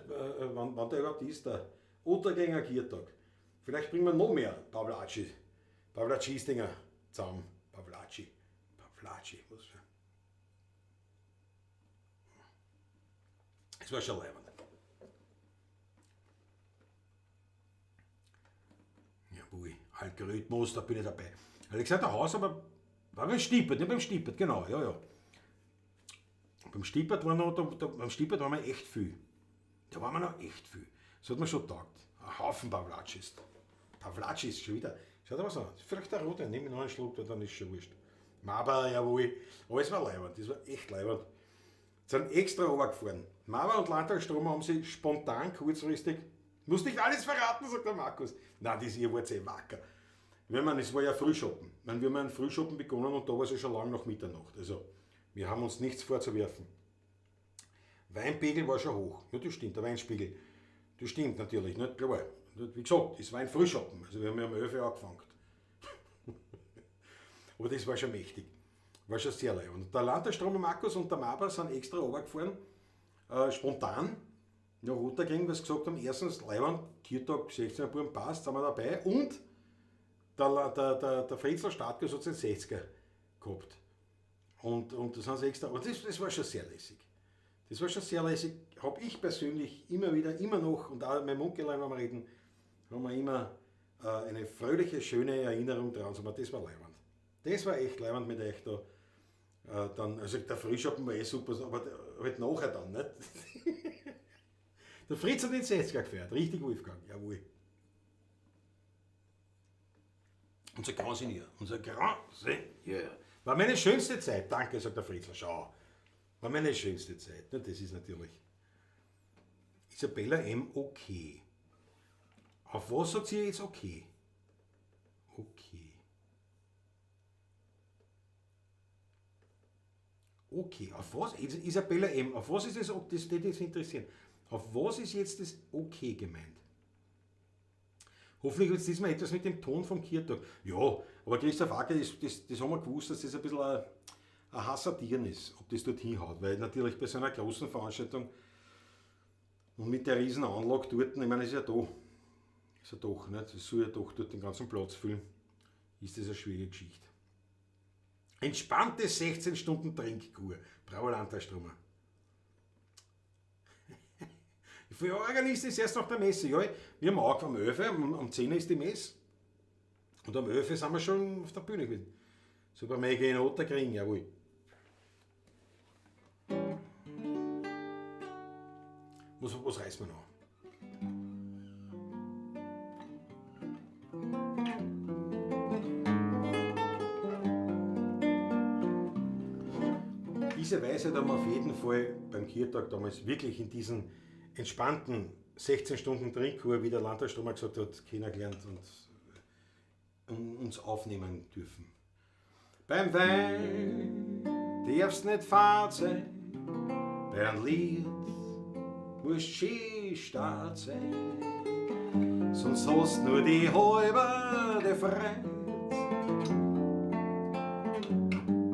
Speaker 2: Wann der überhaupt ist, der Ottakringer Kirtag. Vielleicht bringen wir noch mehr Pavlaci-Dinger zusammen. Pavlaci, was für. Es war schon leibend. Jawohl, Algorithmus, da bin ich dabei. Alexander Haus, aber war beim Stippert, nicht beim Stippert, genau, ja, ja. Beim Stippert war noch, beim Stippert waren wir echt viel. Da waren wir noch echt viel. Das hat mir schon getaugt. Ein Haufen Pavlatschis. Pavlatschis, schon wieder. Schaut mal so, vielleicht der rote, nehme ich noch einen Schluck, dann ist schon wurscht. Aber jawohl, alles war leibend, das war echt leibend. Sind extra runtergefahren. Mama und Landtalstromer haben sie spontan, kurzfristig, muss nicht alles verraten, sagt der Markus. Nein, das ihr wart eh wacker. Ich meine, es war ja Frühschoppen. Ich meine, wir haben einen Frühschoppen begonnen und da war es ja schon lange nach Mitternacht. Also, wir haben uns nichts vorzuwerfen. Weinpegel war schon hoch. Ja, das stimmt, der Weinspiegel. Das stimmt natürlich, nicht klar. Wie gesagt, es war ein Frühschoppen. Also wir haben ja um 11 Uhr angefangen. Aber das war schon mächtig. War schon sehr leibend. Und der Landtalstromer Markus und der Maber sind extra runtergefahren, spontan, nach Ottakring, weil sie gesagt haben, erstens, leibend, Kirtag, 16 Uhr passt, sind wir dabei. Und der Fritzl Startkurs hat seinen 60er gehabt. Und das haben sie extra, aber das war schon sehr lässig. Das war schon sehr lässig. Habe ich persönlich immer wieder, immer noch, und auch mit meinem Onkel, wenn wir reden, haben wir immer eine fröhliche, schöne Erinnerung dran. Aber das war leiwand. Das war echt leiwand mit euch da. Dann, also der Frühschoppen war eh super, aber halt nachher dann, nicht? Der Fritz hat den 60er gefeiert, richtig Wolfgang, jawohl. Unser Grand Seigneur, unser Grand Seigneur. War meine schönste Zeit, danke, sagt der Fritzl, schau. War meine schönste Zeit, ne, das ist natürlich. Isabella M. Okay. Auf was sagt sie jetzt okay? Okay. Okay, auf was? Isabella M., auf was ist das, das würde mich interessieren. Auf was ist jetzt das okay gemeint? Hoffentlich wird es diesmal etwas mit dem Ton vom Kirtag. Ja, aber Christoph Acker, das haben wir gewusst, dass das ein bisschen ein Hasardieren ist, ob das dort hinhaut. Weil natürlich bei so einer großen Veranstaltung und mit der riesen Anlage dort, ich meine, ist ja da. Ist ja doch, nicht? Das soll ja doch dort den ganzen Platz füllen. Ist das eine schwierige Geschichte. Entspannte 16 Stunden Trinkkur. Bravo, Landtagstromer. Für Organist ist erst nach der Messe. Ja, wir haben angefangen um 11 Uhr, um 10 Uhr ist die Messe. Und um 11 Uhr sind wir schon auf der Bühne gewesen. Super mega in Otterkring, jawohl. Was reißen wir noch? Diese Weisheit haben wir auf jeden Fall beim Kirtag damals wirklich in diesen entspannten 16 Stunden Trinkkur, wie der Landtagstromer gesagt hat, kennengelernt und uns aufnehmen dürfen. Beim Wein darfst nicht fad sein, beim Lied musst schön stark sein, sonst hast nur die halbe Freude.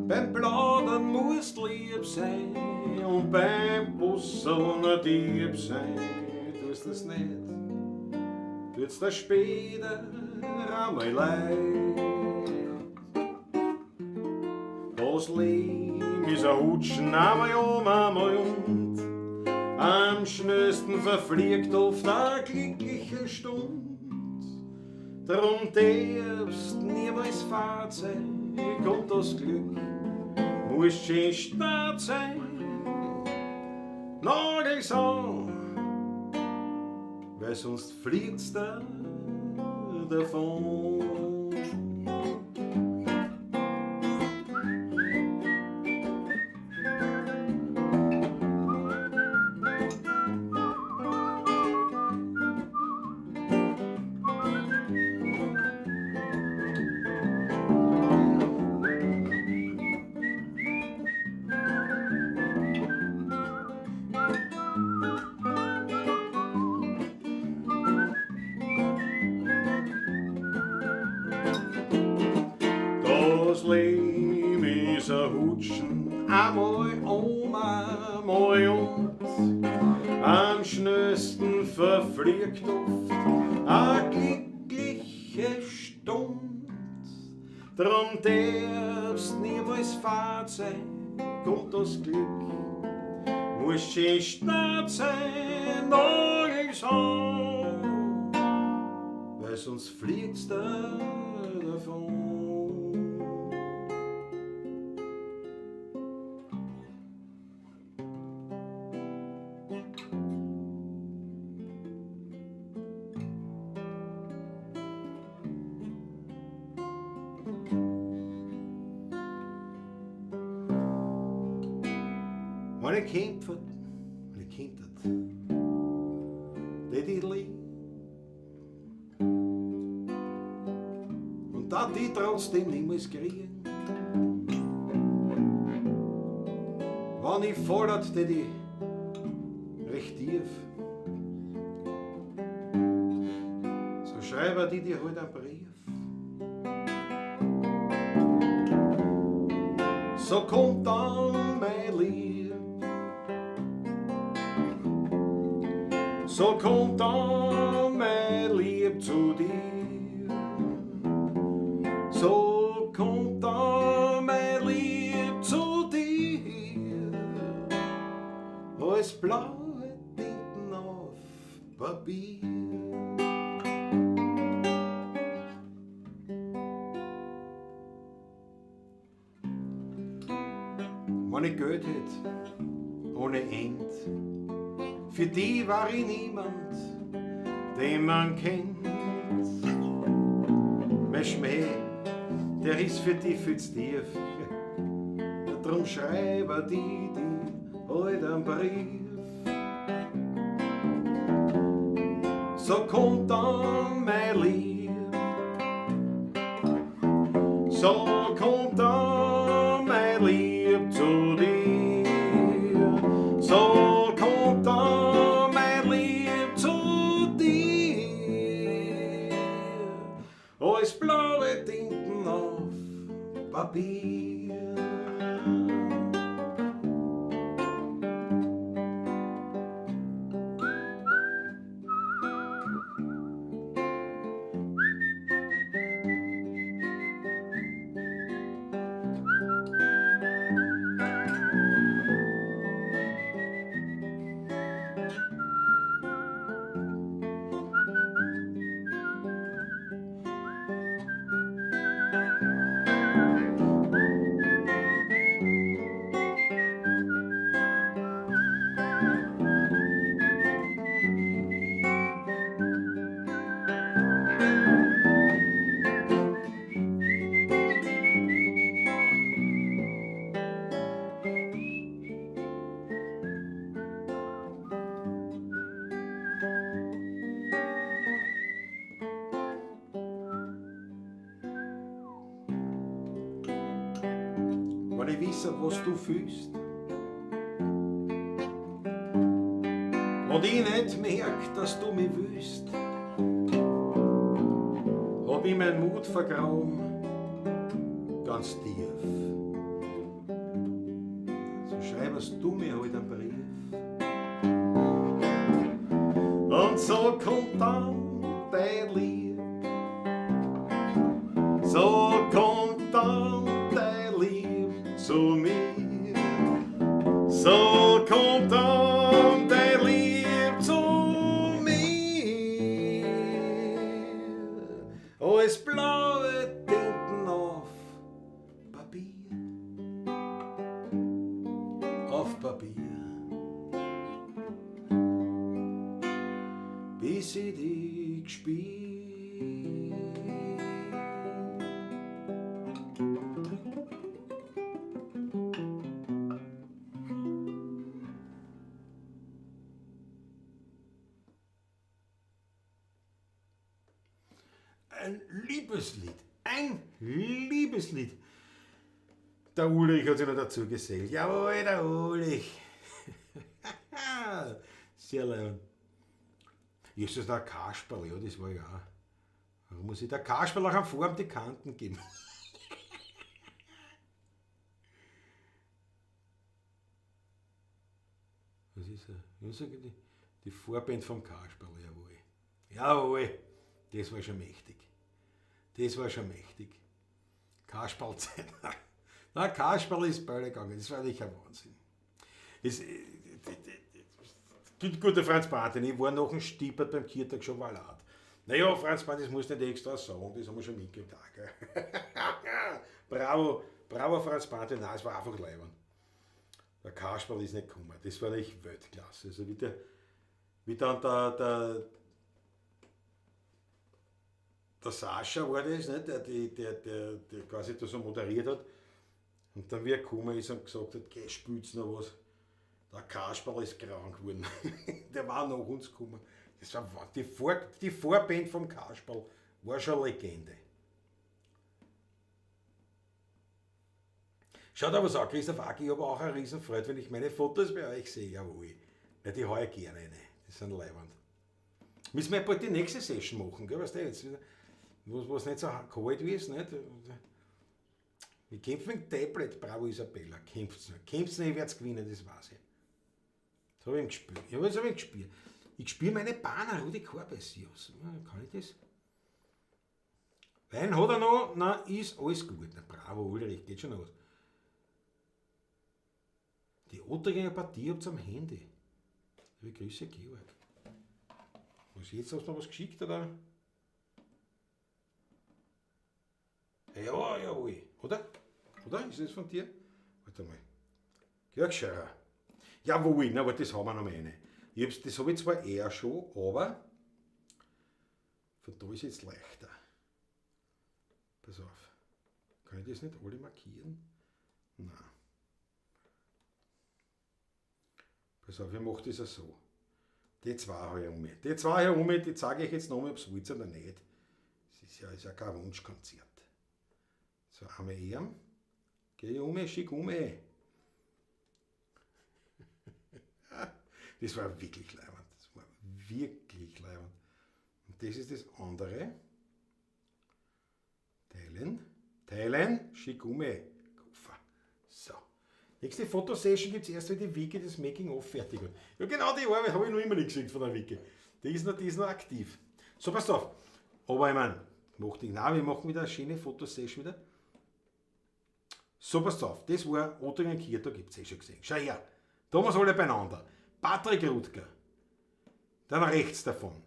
Speaker 2: Beim Plaudern musst lieb sein und beim Busseln Dieb sein. Tust das nicht, tut's dir später einmal leid. Das Leben ist ein Hutschen, einmal um, einmal und. Am schnellsten verfliegt oft eine glückliche Stund. Drum darfst niemals fad sein, kommt das Glück, muss schön stark sein. Nagel's an, weil sonst fliegt's da davon. Das Leben ist ein Hutschen, einmal um, einmal und. Am schnellsten verfliegt oft eine glückliche Stund. Drum darfst niemals fad sein, kommt das Glück, muss schön stark sein, nagel's an, weil sonst fliegt's da davon. Wenn ich kämpfe, wenn ich kämpft, die die lieb. Und da die trotzdem niemals kriegen. Wenn ich fordert, die die recht tief. So schreibe die dir halt einen Brief. So kommt dann mein Lieb. So kommt dann mein Lieb zu dir. So kommt dann mein Lieb zu dir.
Speaker 1: blaue Tinten auf Papier. Wenn ich Geld hätt, ohne End, für die war ich niemand, den man kennt. Mein Schmäh, der ist für die viel zu tief, drum schreiben die halt einen Brief. So kommt dann mein Lieb, so kommt dann mein Lieb zu dir, so kommt dann mein Lieb zu dir, alles blaue Tinten auf Papier. Wenn ich wisse, was du fühlst und ich nicht merk, dass du mich willst, hab ich mein Mut vergraben, ganz tief. So schreibst du mir halt einen Brief. Und so kommt dann dein Lieb, so kommt dann dein Lieb zu mir, so kommt dann dein Lieb zu mir, alles blaue Tinten auf Papier, auf Papier, bis ich dich spür.
Speaker 2: Ein Liebeslied, ein Liebeslied. Der Ulrich hat sich noch dazu gesellt. Jawohl, der Ulrich. Sehr leid. Jesus, der Kasperl, ja, das war ja auch. Warum muss ich der Kasperl auch am Form die Kanten geben? Was ist er? Was ist die Vorband vom Kasperl, jawohl. Jawohl, das war schon mächtig. Das war schon mächtig. Kasperlzeit. Na, Kasperl ist beide gegangen. Das war nicht ein Wahnsinn. Gut, der Franz Martin, ich war noch ein Stiepert beim Kirtag schon mal laut. Naja, Franz Martin, das muss nicht extra sagen, das haben wir schon mitgekriegt. Bravo, bravo Franz Martin, nein, es war einfach leibend. Der Kasperl ist nicht gekommen, das war nicht Weltklasse. Also wie dann der Sascha war das, ne? der quasi da so moderiert hat. Und dann, wie er gekommen ist und gesagt hat, geh, spielt's noch was. Der Kasperl ist krank geworden. Der war nach uns gekommen. Das war die Vorband vom Kasperl war schon eine Legende. Schaut aber so, Christoph Aki, ich habe auch eine Riesenfreude, wenn ich meine Fotos bei euch sehe. Jawohl. Ja, die hau ich gerne rein. Die sind leibend. Müssen wir bald die nächste Session machen, gell? Weißt du, jetzt, wo es nicht so kalt ist, nicht? Wir kämpfen mit dem Tablet, bravo Isabella, kämpft's nicht. Kämpft's nicht, ich werd's gewinnen, das weiß ich. Das hab ich gespielt. Ja, was hab ich gespielt? Ich spiele meine Bahner, Rudi Korbes. Ja, kann ich das? Wein hat er noch, na, ist alles gut. Na, bravo Ulrich, geht schon los. Die Ottergänger Partie habt's am Handy. Liebe Grüße, Georg. Was, jetzt hast du noch was geschickt, oder? Ja, jawohl. Oder? Oder? Ist das von dir? Warte mal. Georg Scherer. Jawohl, na, aber das haben wir noch mal eine. Das habe ich zwar eher schon, aber von da ist jetzt leichter. Pass auf. Kann ich das nicht alle markieren? Nein. Pass auf, ich mache das ja so. Die zwei habe ich um mich. Die zwei habe ich um mich, die zeige ich jetzt noch mal, ob es wollt oder nicht. Das ist ja kein Wunschkonzert. So, einmal ehren. Geh um mich, schick um mich. Das war wirklich leibend. Das war wirklich leibend. Und das ist das andere. Teilen. Teilen. Schick um mich. Koffer. So. Nächste Fotosession gibt's erst, wenn die Vicky das Making-of fertig hat. Ja, genau die Arbeit habe ich noch immer nicht gesehen von der Vicky. Die ist noch aktiv. So, passt auf. Aber ich mein, mach die, nein, wir machen wieder eine schöne Fotosession wieder. So, passt auf. Das war Ottingen Kirtag, da gibt's eh schon gesehen. Schau her. Da haben wir's alle beieinander. Patrick Rutger. Dann rechts davon.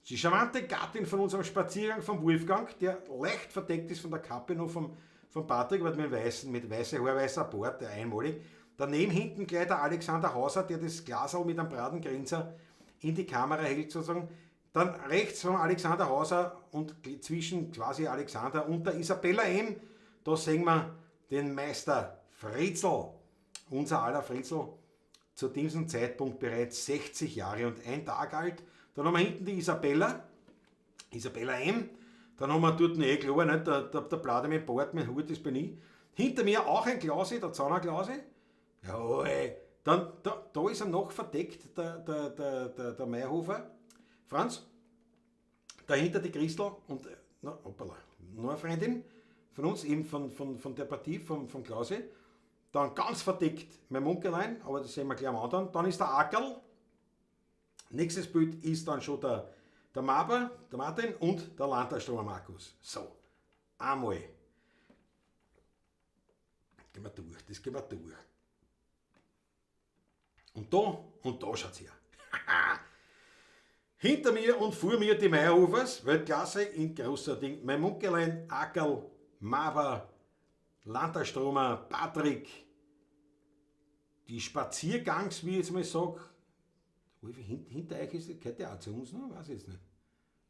Speaker 2: Die charmante Gattin von unserem Spaziergang vom Wolfgang, der leicht verdeckt ist von der Kappe noch vom Patrick, aber mit weißem Haar, weißer Bart, der einmalig. Daneben hinten gleich der Alexander Hauser, der das Glasl mit einem braten Grinser in die Kamera hält sozusagen. Dann rechts von Alexander Hauser und zwischen quasi Alexander und der Isabella M., da sehen wir den Meister Fritzl, unser aller Fritzl, zu diesem Zeitpunkt bereits 60 Jahre und ein Tag alt. Dann haben wir hinten die Isabella, Isabella M. Dann haben wir dort eh klar, nicht? Der Blade mit Bart, mit Hut, das bin ich. Hinter mir auch ein Klausi, der Zauner Klausi. Jawohl. Dann, da ist er noch verdeckt, der Mayrhofer. Franz. Dahinter die Christel und, na, hoppala, noch eine Freundin von uns, eben von der Partie, von Klausi. Dann ganz verdeckt mein Munkelein, aber das sehen wir gleich am anderen. Dann ist der Ackerl. Nächstes Bild ist dann schon der Maber, der Martin und der Landtagstromer Markus. So, einmal. Gehen wir durch, das gehen wir durch. Und da schaut's her. Hinter mir und vor mir die Mayrhofers, Weltklasse in großer Ding. Mein Munkelein, Ackerl, Maber, Landtagstromer, Patrick, die Spaziergangs, wie ich jetzt mal sag, hinter euch ist, gehört der auch zu uns noch? Weiß ich jetzt nicht.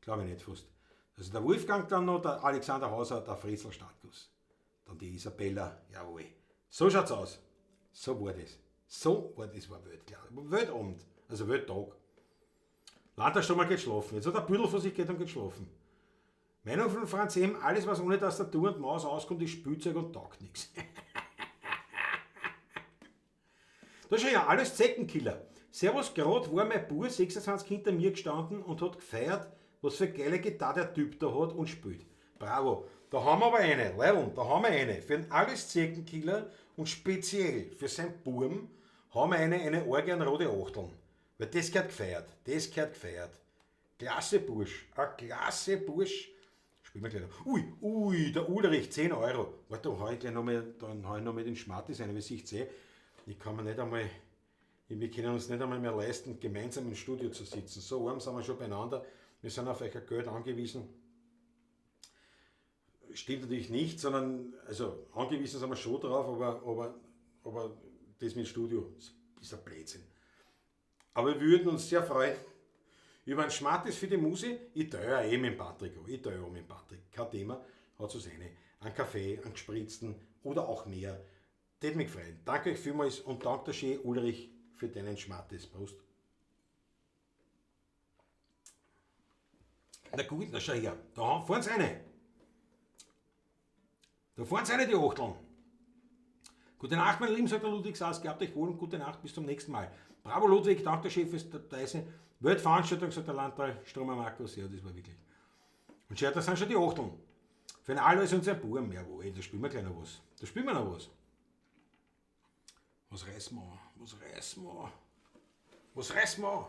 Speaker 2: Glaube ich nicht fast. Also der Wolfgang dann noch, der Alexander Hauser, der Fritzl Startguss. Dann die Isabella, jawohl. So schaut's aus. So war das. So war das, war Weltklasse. Weltabend, also Welttag. Landtagstromer geht schlafen. Jetzt hat der Büdel vor sich geht und geht schlafen. Meinung von Franz M., alles was ohne Tastatur und Maus auskommt, ist Spielzeug und taugt nix. Da ist ja alles Zeckenkiller. Servus, grad war mein Bub 26 hinter mir gestanden und hat gefeiert, was für geile Gitarre der Typ da hat und spielt. Bravo. Da haben wir aber eine, Leilon, da haben wir eine. Für den alles Zeckenkiller und speziell für seinen Burm haben wir eine Orgel an rote Achteln. Weil das gehört gefeiert. Das gehört gefeiert. Klasse Bursch. Ein klasse Bursch. Spielen wir gleich noch. Ui, ui, der Ulrich, 10 Euro. Warte, da hau ich gleich noch mal, dann hau ich noch mal den Schmattis rein, wie ich sehe. Ich kann mir nicht einmal, wir können uns nicht einmal mehr leisten, gemeinsam im Studio zu sitzen. So arm sind wir schon beieinander. Wir sind auf euer Geld angewiesen. Stimmt natürlich nicht, sondern, also angewiesen sind wir schon drauf, aber das mit Studio ist ein Blödsinn. Aber wir würden uns sehr freuen über einen Schmattis für die Musi. Ich teile ja eh mit dem Patrick an. Ich teile auch mit dem Patrick. Kein Thema, hat so seine. Einen Kaffee, einen gespritzten oder auch mehr. Das mich freuen. Danke euch vielmals und danke schön, Ulrich, für deinen Schmattis. Prost. Na gut, na schau her. Da fahren sie rein. Da fahren sie rein, die Achteln. Gute Nacht, meine Lieben, sagt der Ludwig Sass. Gehabt euch wohl und gute Nacht, bis zum nächsten Mal. Bravo Ludwig, danke der Chef ist der Eisen. Weltveranstaltung, sagt der Landtal, Stromer Markus. Ja, das war wirklich. Und schau, das sind schon die Achteln. Für den Alois und sein Burm, jawohl, da spielen wir gleich noch was. Da spielen wir noch was. Was reißen wir an? Was reißen wir an? Was reißen wir an?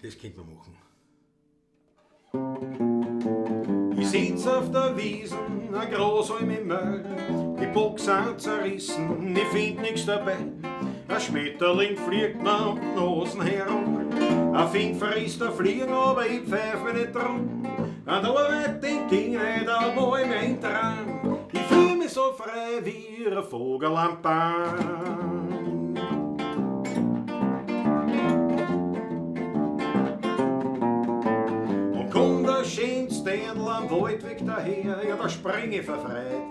Speaker 2: Das könnte man machen. Ich sitz
Speaker 1: Sitz auf der Wiesen, ein Großalm im Müll. Die Box sind zerrissen, ich find nix dabei. Ein Schmetterling fliegt mir um die Nosen herum. Ein Fink frisst ein Fliegen, aber ich pfeif mich nicht drum. An der Arbeit denk ich nicht einmal im Traum. Ich fühl mich so frei wie ein Vogel am Baum. Und kommt der schönste Dirndl am Waldweg daher, ja, da spring ich vor Freude,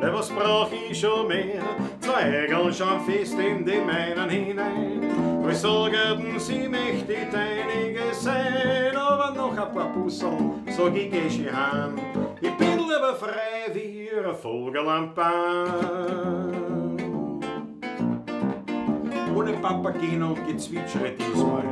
Speaker 1: weil was brauch ich schon mehr? Zwei Eigeln schauen fest in die meinen hinein. Was sagen sie, möchte ich deinige sein, aber noch ein paar Busseln, sag ich, geh schon heim. Ich bin lieber frei wie ein Vogel am Baum.
Speaker 2: Ohne Papageno und Gezwitschere diesmal.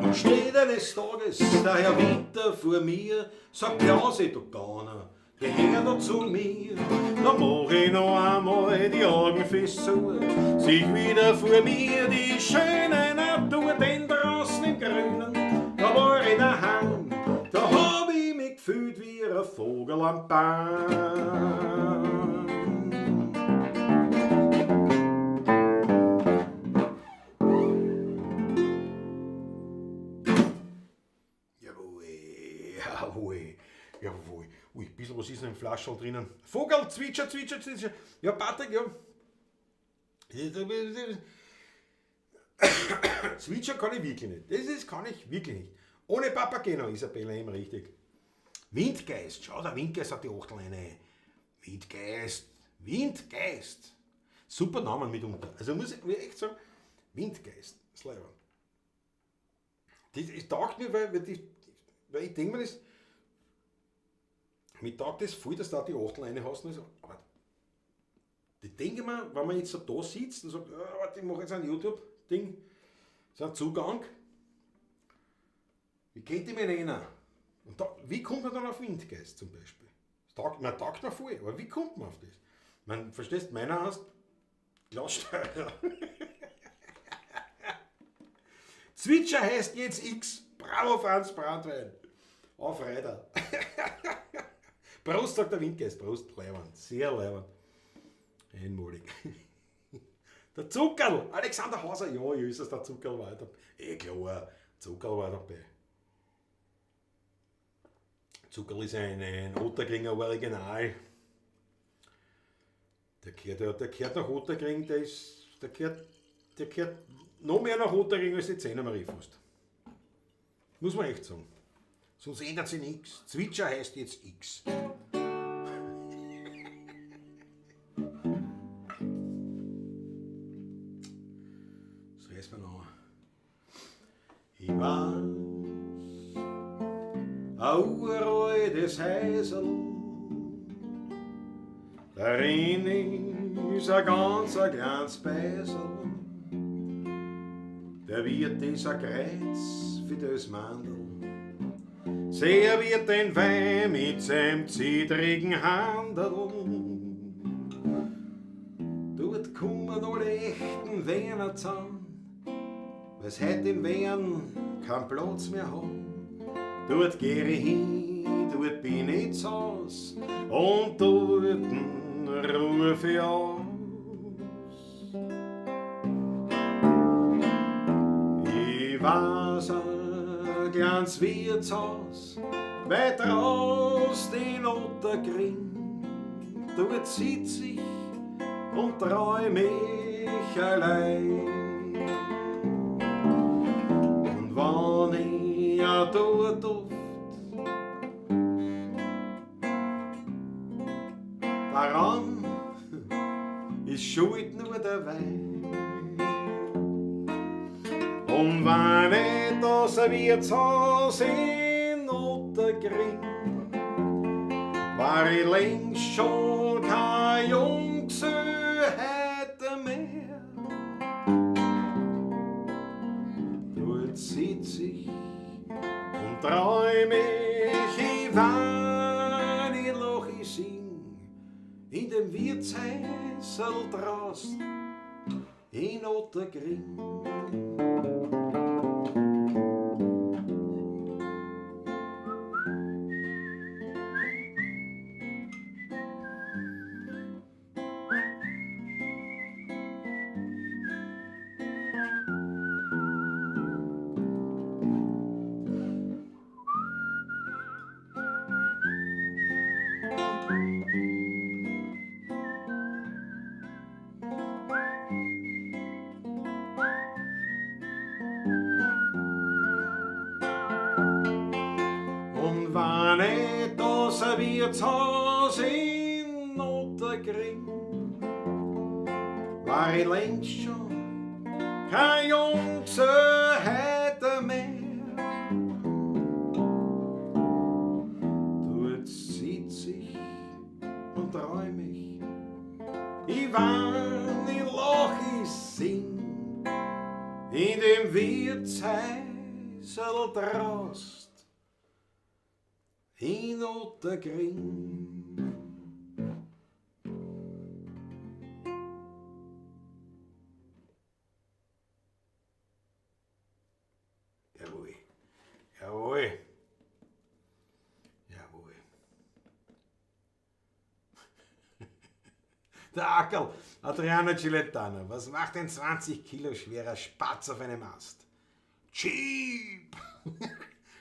Speaker 2: Und steht eines Tages der Herr Winter vor mir, sagt Klausi, du Gauner, geh her da zu mir.
Speaker 1: Da mach ich noch einmal die Augen fest zu, sich wieder vor mir die schöne Natur, denn draußen im Grünen, da war ich daheim, da hab ich mich gefühlt wie ein Vogel am Baum.
Speaker 2: Jawohl, jawohl, jawohl. Ui, ein bisschen was ist noch im Flascherl drinnen. Vogel, zwitscher, zwitscher, zwitscher. Ja, Patrick, ja. Zwitscher kann ich wirklich nicht. Das kann ich wirklich nicht. Ohne Papageno, Isabella, eben richtig. Windgeist, schau, der Windgeist hat die Achtel eine. Windgeist, Windgeist. Super Namen mitunter. Also muss ich echt sagen, Windgeist, das ist leibend. Das taugt mir, weil ich denke mir das, mir taugt das voll, dass da die Achtel eine hast. Aber die denke mir, wenn man jetzt so da sitzt und sagt, oh, warte, ich mache jetzt ein YouTube-Ding, so einen Zugang, wie könnte ich mich nennen? Und da, wie kommt man dann auf Windgeist zum Beispiel? Das taugt, man taugt mir voll, aber wie kommt man auf das? Man, verstehst, meiner heißt Klaus Steurer. Zwitscher heißt jetzt X. Bravo Franz Brandwein. Auf Reiter. Prost, sagt der Windgeist. Prost, leibend. Sehr leibend. Einmalig. Der Zuckerl. Alexander Hauser. Ja, Jesus, der Zuckerl war dabei. Eh klar, Zuckerl war dabei. Zuckerl ist ein Ottakringer Original. Der gehört nach Ottakring, der gehört noch mehr nach Ottakring als die Zehnermarie fast. Muss man echt sagen. Sonst ändert sich nichts. Zwitscher heißt jetzt X. Das reißt mir noch.
Speaker 1: Ich weiß, ein uraltes Häusl, darin ist ein ganz ein kleines Beisel. Der Wirt ist ein Kreuz für das Mandel. Serviert den Wein mit seinem zittrigen Handel. Dort kommen alle echten Werner zusammen, weil's heut in Wern keinen Platz mehr haben. Dort geh ich hin, dort bin ich zu Haus und dort ruf ich aus. Ich weiß ein kleines Wirtshaus, weit raus den Ottakring. Dort sitz ich und träum ich allein. Und wann ich ja dort oft daran ist schuld nur der Wein. Und wenn ich das Wirtshaus in Ottakring, war ich längst schon kein Junggesell heute mehr. Dort sitz ich und träum ich, ich wein, ich lach, ich sing, in dem Wirtshäusl draußen in Ottergring. Und wenn ich das Wirtshaus in Ottergring, war ich längst schon kein Junggesell heute mehr. Dort sitz ich und träum ich, ich wein, ich lach, ich sing, in dem Wirtshäusl draußen in Ottergring. Jawohl, jawohl, jawohl. Der Ackerl, Adriano Celentano, was macht ein 20 Kilo schwerer Spatz auf einem Ast? Cheap!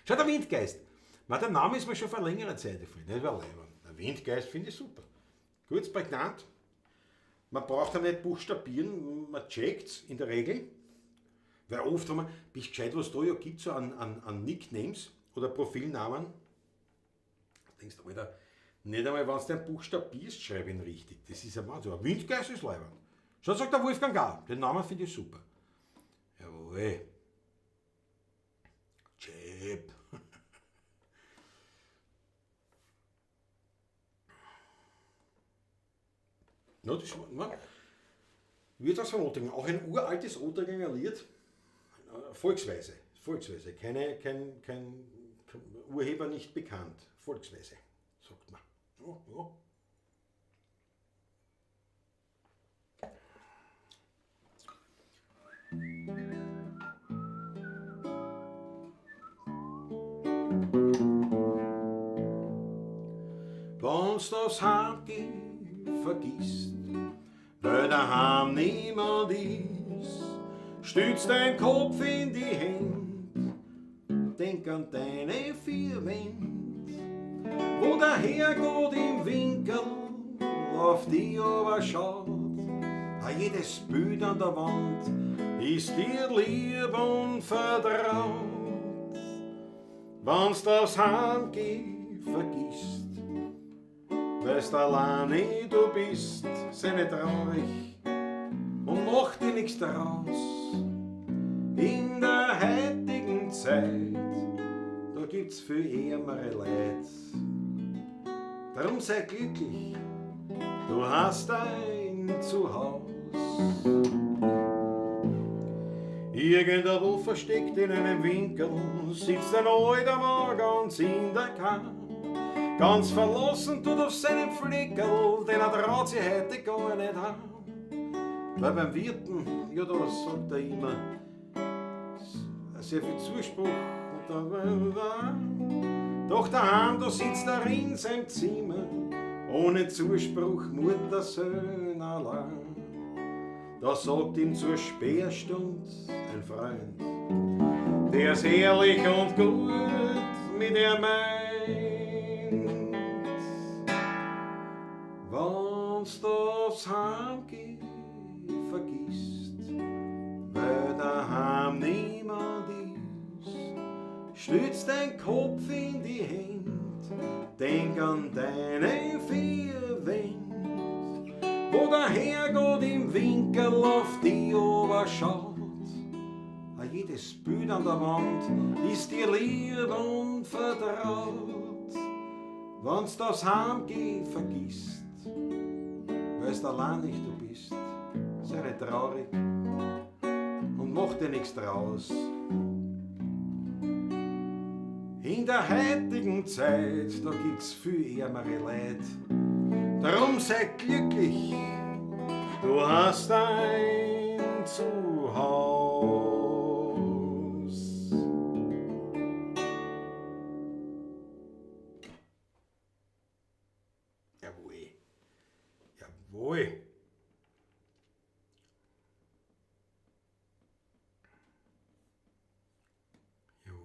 Speaker 1: Schau, der Windgeist. Man, der Name ist mir schon vor längerer Zeit gefallen. Nicht wahr, Leiber? Der Windgeist finde ich super. Kurz, prägnant. Man braucht ja nicht buchstabieren, man checkt's in der Regel. Weil oft haben wir, bist gescheit, was da ja gibt, so an Nicknames oder Profilnamen. Da denkst du, Alter, nicht einmal, wenn du den buchstabierst, schreib ihn richtig. Das ist ja Wahnsinn. Aber Windgeist ist leibend. Schon sagt der Wolfgang auch, den Namen finde ich super. Jawohl. Chip. No, das war, wird das von Ottergring. Auch ein uraltes Ottergringer Lied. Volksweise. Volksweise. Kein Urheber nicht bekannt. Volksweise, sagt man. Ja, ja. Wenn's das Heimgehen vergisst, weil daheim niemand ist, stütz dein Kopf in die Hände, denk an deine vier Wände, wo der Herrgott im Winkel auf dich aber schaut. A jedes Bild an der Wand ist dir lieb und vertraut. Wenn's das Heimgehen vergisst, weil's alleine du bist, sei nicht traurig und mach dir nix daraus. In der heutigen Zeit, da gibt's viel ärmere Leid. Drum sei glücklich, du hast ein Zuhause. Irgendwo versteckt in einem Winkel sitzt ein alter Mann ganz in der Kammer. Ganz verlassen tut auf seinem Fleckerl, denn er traut sich heute gar nicht heim. Weil beim Wirten, ja da sagt er immer, sehr viel Zuspruch. Und dann, doch daheim, da sitzt er in seinem Zimmer, ohne Zuspruch, Mutter, Söhn allein. Da sagt ihm zur Sperrstund ein Freund, der's ehrlich und gut mit er meint. Wenn's das Heimgehen vergisst, weil daheim niemand ist, stütz dein Kopf in die Hände, denk an deine vier Wände, wo der Herrgott im Winkel auf dich schaut. A jedes Bild an der Wand ist dir lieb und vertraut. Wenn's das Heimgehen vergisst,
Speaker 2: Weil's alleinig du bist, sei nicht traurig und mach dir nichts draus. In der heutigen Zeit, da gibt's viel ärmere Leid. Darum sei glücklich, du hast ein Zuhaus. Jawohl. Jawohl. Jawohl.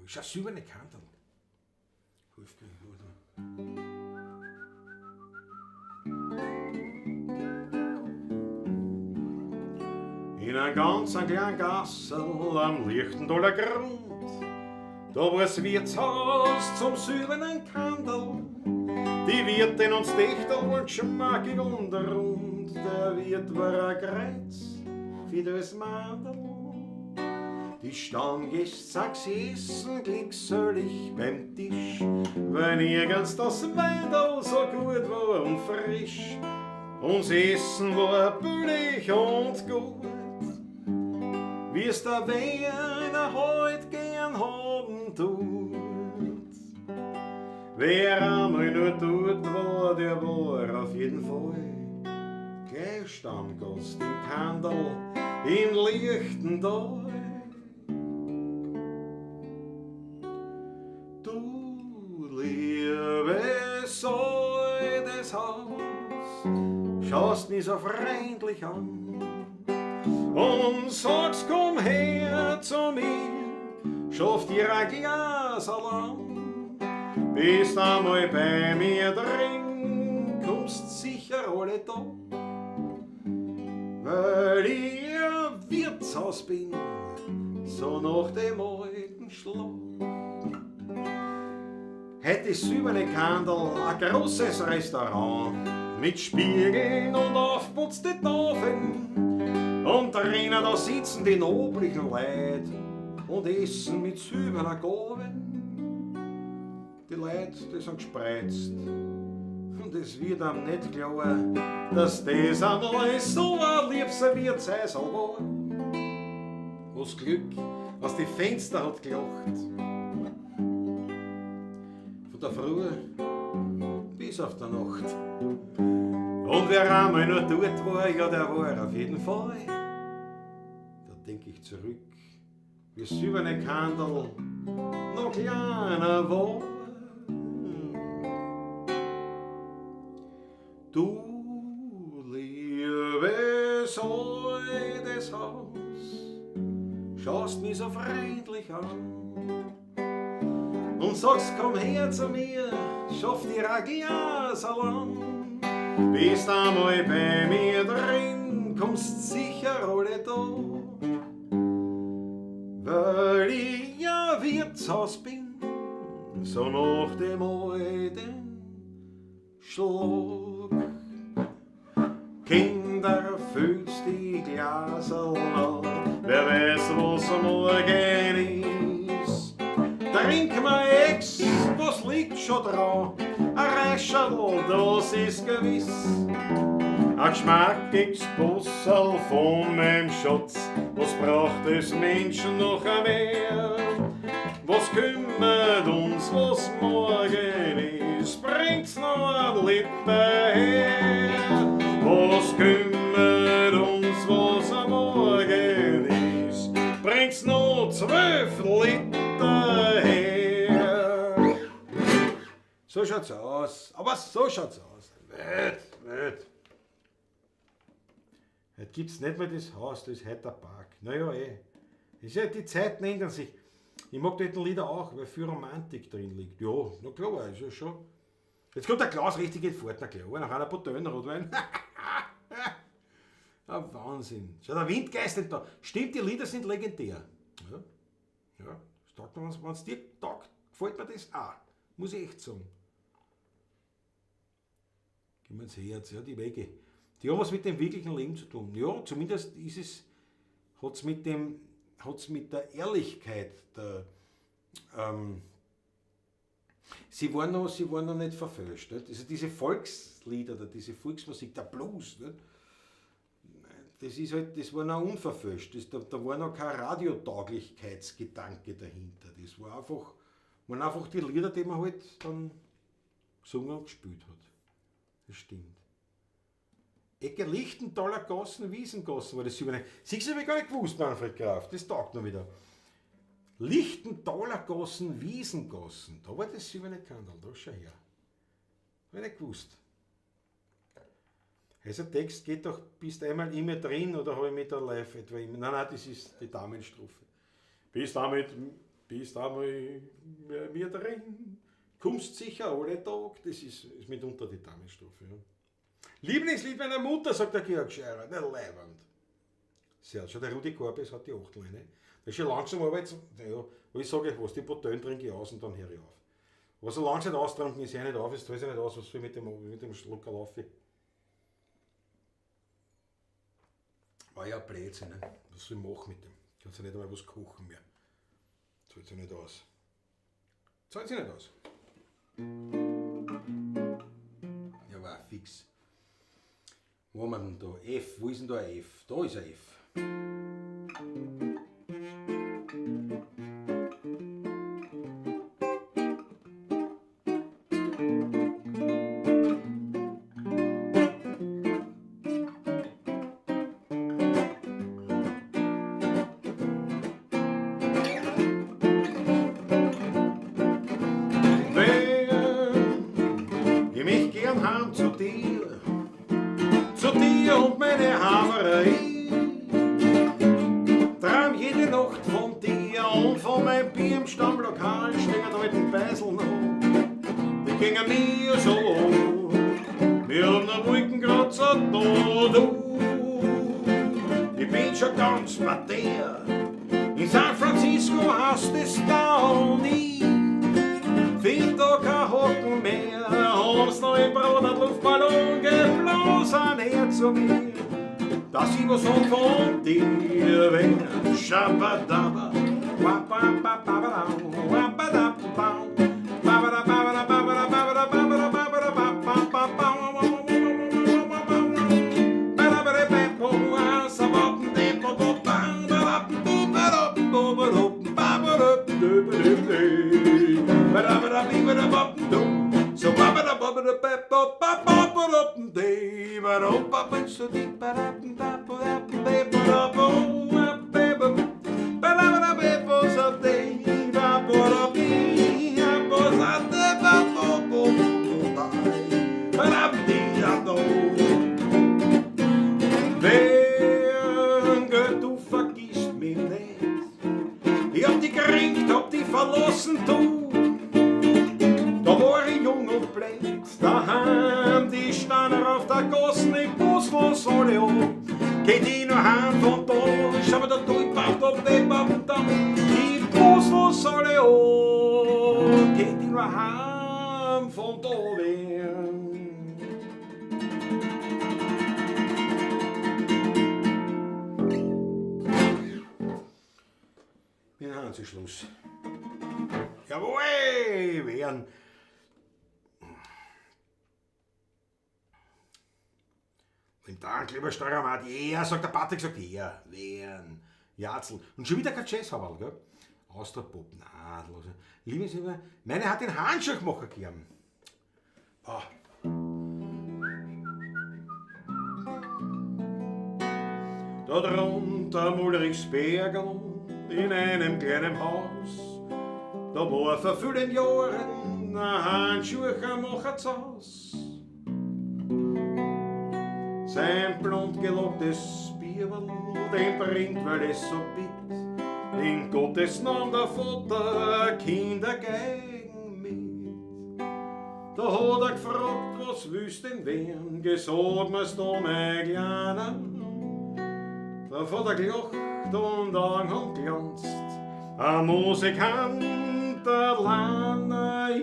Speaker 2: Schau, silberne Kandel. Wolfgang, oder? In einem ganz kleinen Gassel am Lichtendaler Grund, da war's Wirtshaus zum silbernen Kandel. Die Wirtin und Dichter wollen schmackig und rund, der Wirt war ein Kreuz für das Mandel. Die Stammgäste sind gesessen glückselig beim Tisch, weil nirgends das Weindl so gut war und frisch. Uns Essen war billig und gut, wie's der Werner heut gern haben tut. Wer einmal nur dort war, der war auf jeden Fall gleich Stammgast im Kandel im Lichtental. Du liebes altes Haus, schaust mich so freundlich an und sagst, komm her zu mir, schaff dir ein Glas an. Bist einmal bei mir drin, kommst sicher alle da, weil ich ein Wirtshaus bin, so nach dem alten Schlag. Heute ist silberne Kandel ein großes Restaurant mit Spiegeln und aufgeputzte Tafeln. Und drinnen da sitzen die noblichen Leute und essen mit silberner Gabel. Die Leute, die sind gespreizt und es wird einem nicht klar, dass das einmal so ein liebes Wirtshäusl war. Was Glück aus die Fenster hat gelacht. Von der Früh bis auf der Nacht. Und wer einmal nur dort war, ja, der war auf jeden Fall. Da denk ich zurück, wie silberne Kandel noch kleiner war. Du liebes altes Haus, schaust mich so freundlich an und sagst, komm her zu mir, schaff dir ein Glas an. Bist einmal bei mir drin, kommst sicher alle da, weil ich ja Wirtshaus bin, so nach dem alten Schlag. Kinder, füllst die Glaserl an, wer weiß, was morgen ist. Trink mal Ex, was liegt schon dran? Ein Reischerl, das ist gewiss. Ein geschmackiges Busserl von meinem Schatz, was braucht es Menschen noch mehr? Was kümmert uns, was morgen ist? Bringt's noch ein Lippe her? Was kümmert uns, was am Morgen ist? Bringt's noch 12 Liter her? So schaut's aus, aber so schaut's aus. Welt, Welt. Heute gibt's nicht mehr das Haus, das ist heute der Park. Naja, eh. Ist ja, die Zeiten ändern sich. Ich mag die alten Lieder auch, weil viel Romantik drin liegt. Ja, na klar, ist ja schon. Jetzt kommt der Klaus richtig in Fahrt, na klar, nach einer Bouteille Rotwein. Ah, Wahnsinn. Schau, der Windgeist nicht da. Stimmt, die Lieder sind legendär. Ja, ja. Das taugt mir, wenn's dir taugt, gefällt mir das auch. Muss ich echt sagen. Gehen wir ins Herz, ja, die Wege. Die haben was mit dem wirklichen Leben zu tun. Ja, zumindest ist es, hat's mit dem, hat's mit der Ehrlichkeit der, sie waren noch nicht verfälscht. Nicht? Also diese Volkslieder oder diese Volksmusik, der Blues, nicht? Das ist halt, das war noch unverfälscht. Da war noch kein Radiotauglichkeitsgedanke dahinter. Das war einfach, waren einfach die Lieder, die man halt dann gesungen und gespielt hat. Das stimmt. Ecke Lichtenthaler Gassen, Wiesengassen war das silberne. Siehst du, hab ich gar nicht gewusst, Manfred Graf. Das taugt noch wieder. Lichtenthaler Gassen, Wiesengassen. Da war das silberne Kandel, da schau her. Hab ich nicht gewusst. Also der Text geht doch, bist einmal immer drin oder habe ich mich da live etwa immer. Nein, nein, das ist die Damenstrophe. Bist damit, bist einmal mir drin, kommst sicher alle Tag. Das ist mitunter die Damenstrophe. Ja. Lieblingslied meiner Mutter, sagt der Georg Scheirer, der Leiband. Sehr schön, der Rudi Korbes hat die Achtel, ne? Das ist schon langsam, aber jetzt, ja, aber ich sage euch was, die Botellen trinke ich aus und dann höre ich auf. Aber solange sie nicht austrinken, ist ja nicht auf, es zahlt sich nicht aus, was soll ich mit dem Schluckerl auf? War ja Blödsinn, ne? Was soll ich machen mit dem? Kannst ja nicht einmal was kochen mehr. Zahlt sich nicht aus. Zahlt sich nicht aus. Ja, war fix. Wo haben wir denn da? F, wo ist denn da ein F? Da ist ein F.
Speaker 1: Wenn ich mich gern heim zu dir und meine Haferei, träum jede Nacht von dir und von meinem Bier im Stammlokal, stehen alten Beisel noch, die gingen mir so an. Wir haben noch Wolkenkratzer da, du. Ich bin schon ganz bei dir. In San Francisco hast es da nie. Find da kein Hocken mehr, haben's noch im Brot einen Luftballon geblasen her zu mir, dass ich was hab von dir wär. Shabadaba, wapapapabada, wapadapapau, babada, babada, babada, babada, babada, babada, babapapau, Wer, du vergisst mich nicht. Ich hab dich gekränkt, hab dich verlassen, du. Da war ich jung und blöd, daheim, die Steiner auf der Gassen, ich buslos alle an. Geht ich noch heim von da, schau mir da durch, da, da, da, da, ich buslos alle an. Geht ich noch heim von da, wer. Mit Hansi Schluss. Jawohl, werden. Im Dank, lieber Steuermann, ja, sagt der Patrick, sagt ja, werden. Jatzel. Und schon wieder kein Jazzhaberl, gell? Austropop, nein, los. Liebe Sie, meine hat den Handschuhmacher gegeben. Ah. Da drunter am Ulrichsbergerl, in einem kleinen Haus, da war vor vielen Jahren ein Handschuhmacher zu Haus. Sein blond gelocktes Bierl, den bringt, weil es so bitt, in Gottes Namen der Vater, Kinder gegen mit. Da hat er gefragt, was willst denn werden, gesagt mir's da, mein Kleiner. Der Vater gelacht und Augen haben glanzt, ein Musikant allein,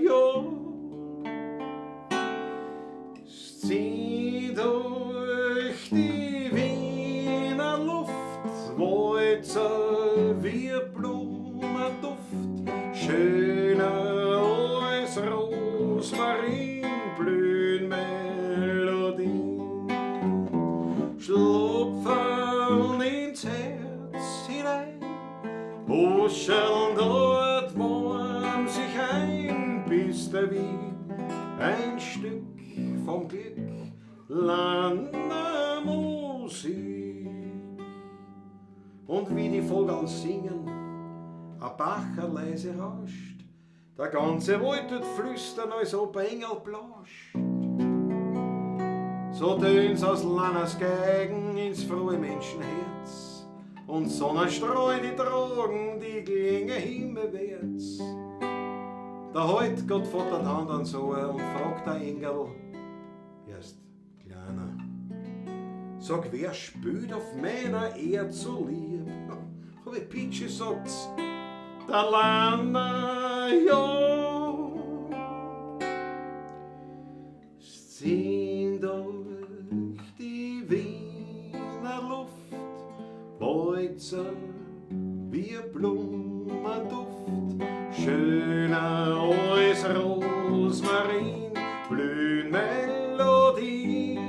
Speaker 1: ja. Es zieht durch die Wiener Luft, Walzer wie Blumenduft, schöner als Rosmarin blühen Melodien. Schlupfen ins Herz hinein, Huscheln dort warm sich ein, bist du wie ein Stück vom Glück, Lannermusik. Und wie die Vögel singen, a Bacher leise rauscht, der ganze Wald tut flüstern, als ob ein Engel blascht. So tönt's aus Lanners Geigen ins frohe Menschenherz und Sonnenstrahlen, die tragen die Klänge himmelwärts. Da hält Gott Vater die Hand ans Ohr und fragt der Engel, erst kleiner, sag, wer spült auf meiner Erd so lieb? Aber Pitschi sagt's, der Lanner, ja. Ziehen durch die Wiener Luft, Bolzer wie Blumenduft, schöner als Rosmarin, blühen Melodien.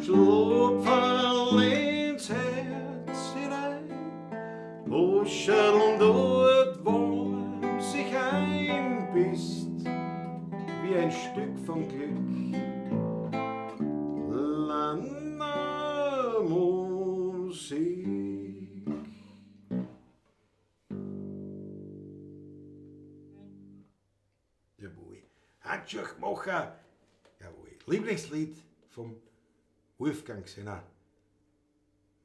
Speaker 1: Schlupferl ins Herz hinein, Huscheln dort warm sich ein, bist wie ein Stück vom Glück. Lannermusik.
Speaker 2: Jawohl. Handschuhmacher. Jawohl. Lieblingslied vom Wolfgang seiner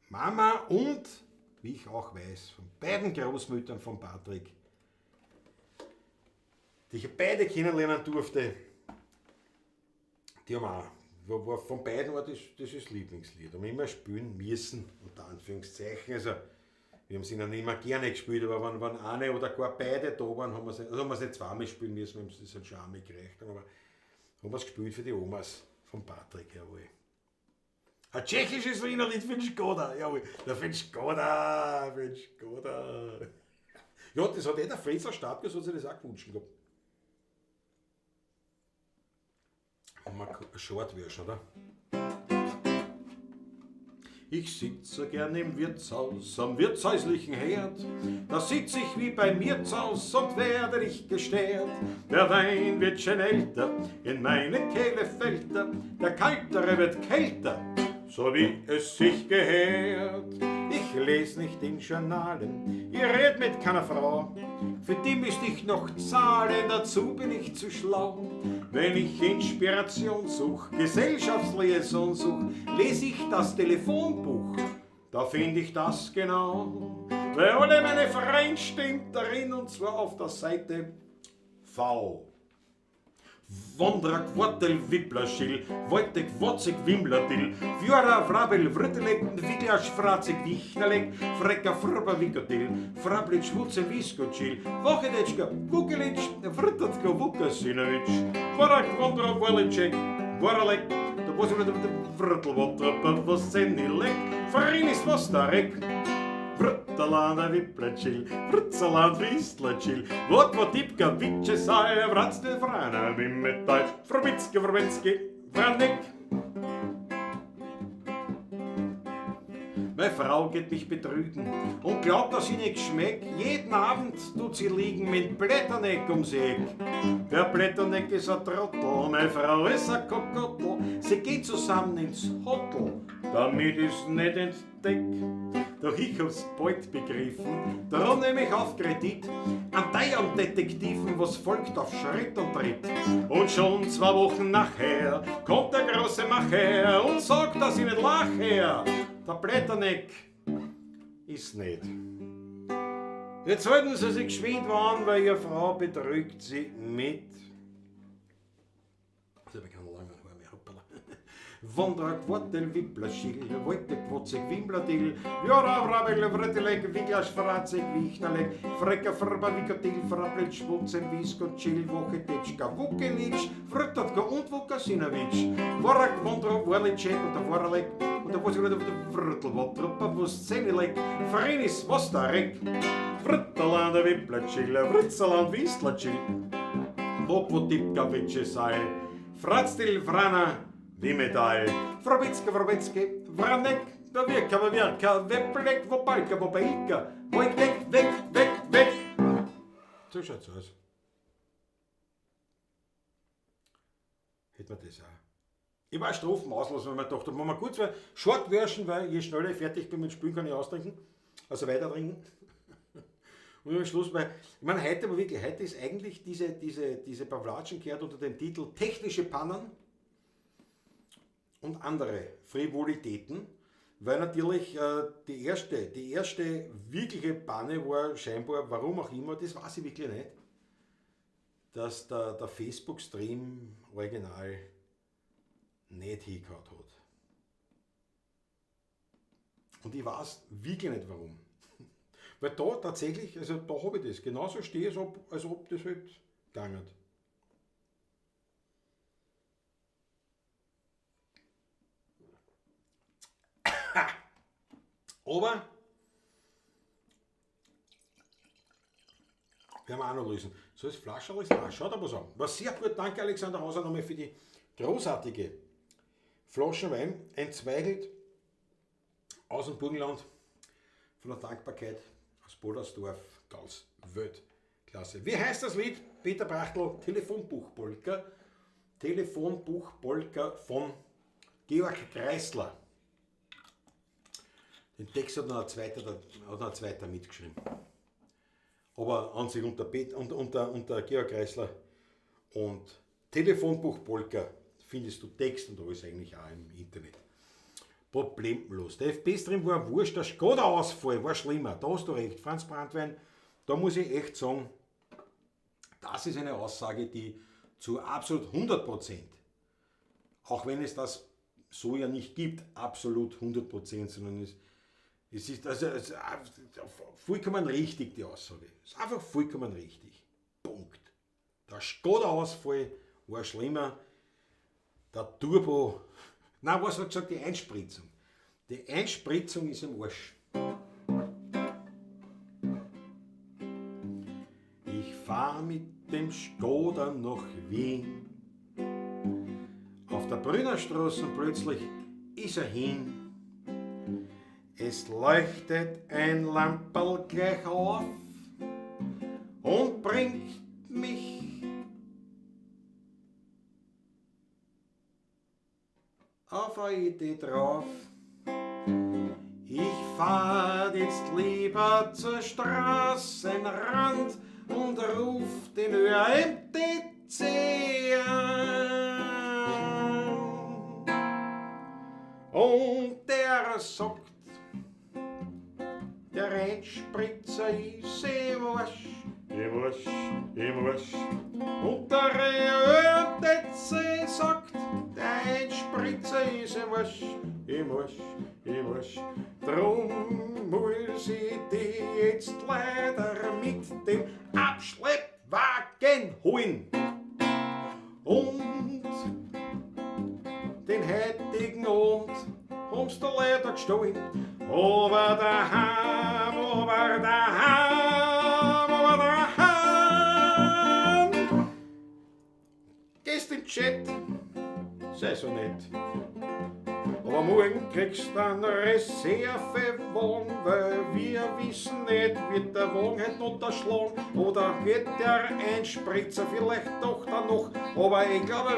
Speaker 2: Mama und, wie ich auch weiß, von beiden Großmüttern von Patrick, die ich beide kennenlernen durfte. Die haben auch, war von beiden war das ist Lieblingslied. Haben immer spielen müssen, unter Anführungszeichen. Also, wir haben sie ihnen immer gerne gespielt, aber wenn eine oder gar beide da waren, haben wir sie, also haben wir sie nicht zweimal spielen müssen, wir haben es halt schon einmal gereicht, aber haben wir es gespielt für die Omas von Patrick, jawohl. Ein tschechisches Wienerlied für den Skoda, jawohl. Der für den Skoda, für den Skoda. Ja, das hat eh der Fritz Stadtgas, hat sich das auch gewünscht gehabt. Haben wir eine Short Version, oder?
Speaker 1: Ich sitze gern im Wirtshaus, am wirtshäuslichen Herd. Da sitz ich wie bei mir zu Haus und werde nicht gestört. Der Wein wird schon älter, in meine Kehle fällt er. Der Kaltere wird kälter, so wie es sich gehört. Ich les nicht in Journalen, ich red mit keiner Frau. Für die müsst ich noch zahlen, dazu bin ich zu schlau. Wenn ich Inspiration such, Gesellschaftsliaison such, les ich das Telefonbuch, da find ich das genau. Weil alle meine Freunde stehen darin und zwar auf der Seite V. Wondrak, Wortel, Wipplerschill, Wojtek, Wotzek, Wimmlerdill, Fjora, Wrabel, Writtelek, Wiglasch, Frazek, Wichnerlek, Frecker, Frber, Wickerdill, Frablitsch, Schwutze, Wiskotschil, Wochedetschka, Wukelitsch, Writtatko, Wukasinovic, Vorak, Wondra, Wolicek, Woralek, der Wrtl, Wosenilek, Frinis, Vostarek, Vrtalana, Viplatschil, Vrtsalan, Vislatschil, Votvotipka, Vitschesai, Vratste, Vrana, Vimmetai, Vrbitzke, Vrbetzke, Vranek. Meine Frau geht mich betrügen und glaubt, dass ich nicht schmeck. Jeden Abend tut sie liegen mit Blätterneck ums Eck. Der Blätterneck ist ein Trottel, meine Frau ist ein Kokottel. Sie geht zusammen ins Hotel, damit ich's nicht entdeck. Doch ich hab's bald begriffen, darum nehm ich auf Kredit an teuren Detektiven, was folgt auf Schritt und Tritt. Und schon 2 Wochen nachher kommt der große Macher und sagt, dass ich nicht lach her. Der Blätterneck ist nicht. Jetzt halten Sie sich geschwind an, weil Ihre Frau betrügt Sie mit. Also, ich kann lange Haar mehr, hoppala. Wondrak, Wortel, Wipplerschill, Wojtek, Wotzek, Wimmlerdill, Jora, Wrabel, Writtelek, Wiglasch, Frazek, Wichnerlek, Frecker, Frber, Wickerdill, Frablitsch, Schwutze, Wiskotschil, Wochetetschka, Wukelitsch, Vrtatka und Wukasinovic, Worak, Wondro, Worlicek und der Woralek, und der Wosek, der Vrtl, Wotrupa, Woszenilek, Frenis, Vostarek, Vrtaland, Wipplerchill, Vrtsaland, Wiestlerchill, Wopotipka, Witschesai, Fratztil, Vrana, Wimmetal, Frobitske, Wrobetske, Vranek.
Speaker 2: Da wirka, wirka, weplek, wo balka, wo bailka, wo ich weg, weg, weg, weg. So schaut's aus. Hätte man das auch. Ich war Strophen auslassen, weil man dachte, machen wir kurz, weil Short Version, weil je schneller ich fertig bin mit Spielen, kann ich austrinken. Also weiter trinken. Und am Schluss, weil, ich meine, heute aber wirklich, heute ist eigentlich diese Pawlatschen gehört unter dem Titel Technische Pannen und andere Frivolitäten, weil natürlich die erste wirkliche Panne war scheinbar, warum auch immer, das weiß ich wirklich nicht, dass der Facebook-Stream original nicht hingehauen hat. Und ich weiß wirklich nicht warum. Weil da tatsächlich, also da hab ich das, genauso stehe ich, als ob das halt gegangen hat. Aber werden wir auch noch lösen. So ist Flascherl ist da. Schaut aber so. War sehr gut. Danke Alexander Hauser nochmal für die großartige Flaschenwein. Ein Zweigelt aus dem Burgenland. Von der Dankbarkeit aus Podersdorf, ganz Weltklasse. Wie heißt das Lied? Peter Brachtl, Telefonbuch-Polka. Telefonbuch-Polka von Georg Kreisler. Den Text hat noch ein zweiter, hat noch ein zweiter mitgeschrieben. Aber an sich unter Georg Kreisler und Telefonbuch-Polka findest du Text und alles eigentlich auch im Internet. Problemlos. Der F P-Stream war wurscht, der Skoda-Ausfall war schlimmer. Da hast du recht, Franz Brandwein, da muss ich echt sagen, das ist eine Aussage, die zu absolut 100%, auch wenn es das so ja nicht gibt, absolut 100%, sondern es ist also, es ist vollkommen richtig, die Aussage. Es ist einfach vollkommen richtig. Punkt. Der Skoda-Ausfall war schlimmer, der Turbo, nein, was hat gesagt, die Einspritzung. Die Einspritzung ist im Arsch. Ich fahr mit dem Skoda nach Wien. Auf der Brünnerstraße plötzlich ist er hin. Es leuchtet ein Lamperl gleich auf und bringt mich auf eine Idee drauf. Ich fahr jetzt lieber zur Straßenrand und ruf den ÖAMTC an. Und der sagt, der Einspritzer ist im Arsch, im Arsch, im Arsch. Und der ÖAMTC sagt, der Einspritzer ist im Arsch, im Arsch, im Arsch. Drum muss ich die jetzt leider mit dem Abschleppwagen holen. Und den heutigen Abend haben's da leider gestohlen. Aber daheim, aber daheim, aber daheim. Gehst in den Chat, sei so nett. Aber morgen kriegst du einen Reservewagen, weil wir wissen nicht, wird der Wagen heute unterschlagen oder wird der Einspritzer vielleicht doch dann noch. Aber ich glaube,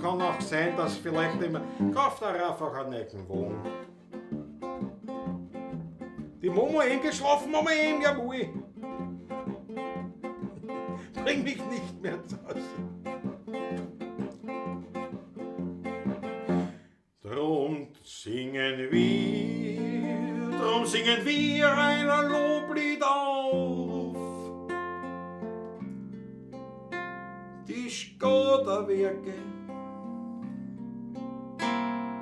Speaker 2: kann auch sein, dass vielleicht immer kauft er einfach einen neuen Wagen. Die Momo eingeschlafen, Mama eben, jawohl. Bring mich nicht mehr zu Hause. Drum singen wir ein Loblied auf. Die Skoda-Werke,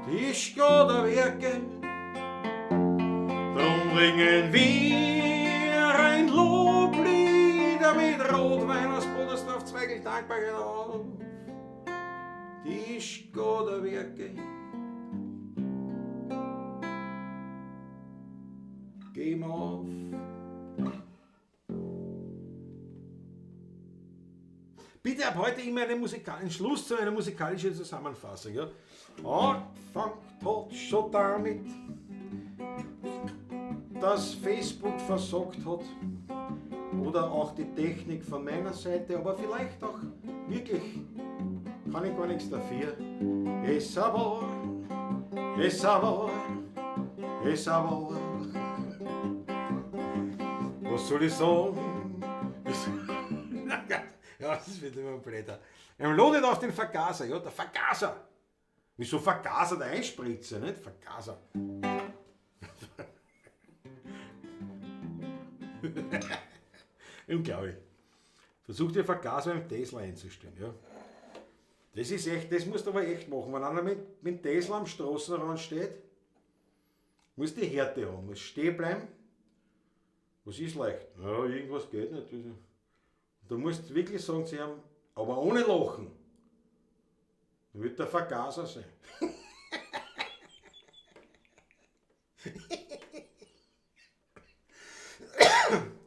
Speaker 2: die Skoda-Werke. Drum bringen wir ein Loblied mit Rotwein aus Podersdorf, Zweigelt, Dankbarkeit auf. Die Skoda-Werke. Geh auf. Bitte ab heute immer einen Schluss zu einer musikalischen Zusammenfassung. Ja? Angefangen hat schon damit, dass Facebook versagt hat oder auch die Technik von meiner Seite, aber vielleicht auch wirklich kann ich gar nichts dafür. Es aber, es aber, es aber. Was soll ich sagen? Ja, das wird immer blöder. Er lodet auf den Vergaser, ja, der Vergaser. Wieso Vergaser, der Einspritzer, nicht? Vergaser. Unglaublich. Versuch den Vergaser im Tesla einzustellen, ja. Das ist echt, das musst du aber echt machen. Wenn einer mit Tesla am Straßenrand steht, muss die Härte haben, muss stehen bleiben. Was ist leicht? Ja, irgendwas geht nicht. Du musst wirklich sagen zu ihm, aber ohne Lachen. Dann wird der Vergaser sein.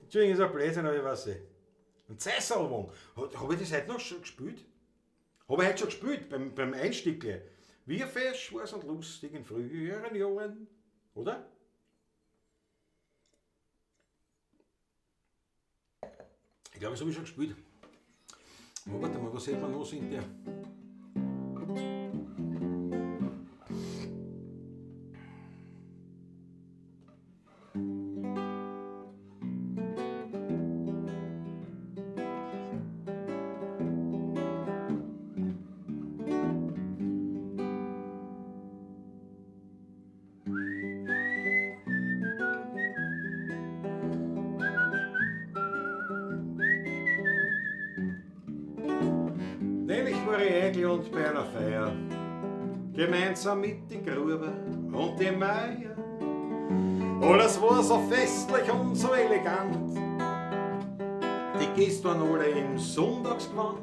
Speaker 2: Entschuldigung, ist ein Blödsinn, aber ich weiß nicht. Ein Zeiserlwagen. Habe ich das heute noch schon gespielt? Habe ich heute schon gespielt, beim Einstieg gleich. Wie fesch war's und lustig in früheren Jahren, oder? Ich glaube, das habe ich schon gespielt. Aber warte mal, was hätte man noch in der? Und bei einer Feier, gemeinsam mit die Gruber und dem Meier. Alles war so festlich und so elegant, die Gäste waren alle im Sonntagsgewand.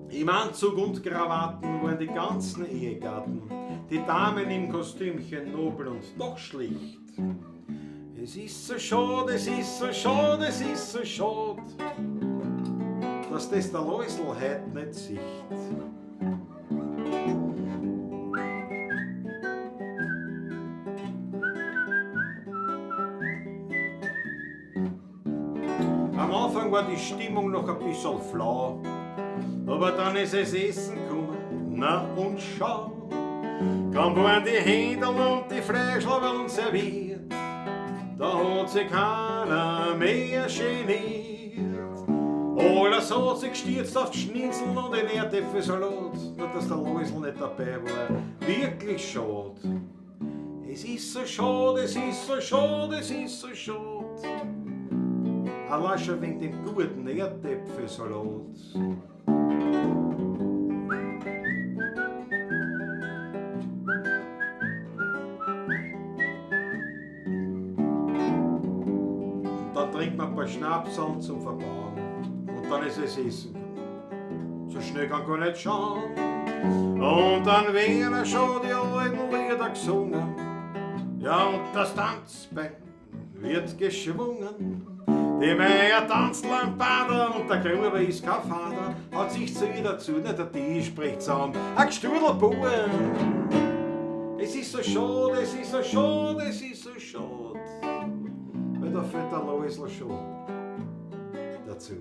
Speaker 2: Im Anzug und Krawatten waren die ganzen Ehegatten, die Damen im Kostümchen nobel und doch schlicht. Es ist so schade, es ist so schade, es ist so schade, dass das der Loisl heut nicht sieht. Am Anfang war die Stimmung noch ein bisschen flau, aber dann ist es Essen gekommen, na und schau, kaum waren die Händel und die Fleischlabeln serviert, da hat sich keiner mehr geniert. Alles hat sich gestürzt auf die Schnitzel und den Erdäpfelsalat, nur dass der Loisl nicht dabei war, wirklich schade. Es ist so schade, es ist so schade, es ist so schade. Allein schon wegen dem guten Erdäpfelsalat. Und dann trinkt man ein paar Schnapseln zum Verbauen. Und dann ist es Essen. So schnell kann gar nicht schauen. Und dann werden schon die alten Lieder gesungen. Ja, und das Tanzbein wird geschwungen. Die Meier tanzt Lambada und der Gruber ist kein Vater. Hat sich zu ihr dazu, nicht der Tisch spricht zusammen. Ein Gestüdelbuben. Es ist so schade, es ist so schade, es ist so schade. Weil da fällt der Loisl schon dazu.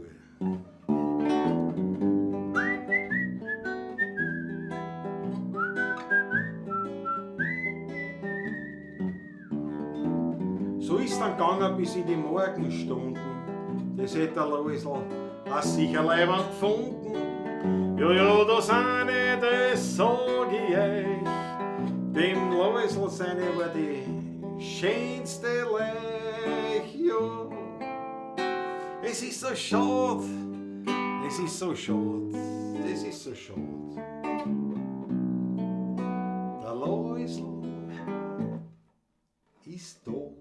Speaker 2: So ist dann gegangen bis in die Morgenstunden. Das hätt der Loisl auch sicher leibend gefunden. Ja, ja, das eine, das sag ich euch. Dem Loisl seine war die schönste Leich, ja. Es ist so schade, es ist so schade, es ist so schade. Der Loisl ist tot.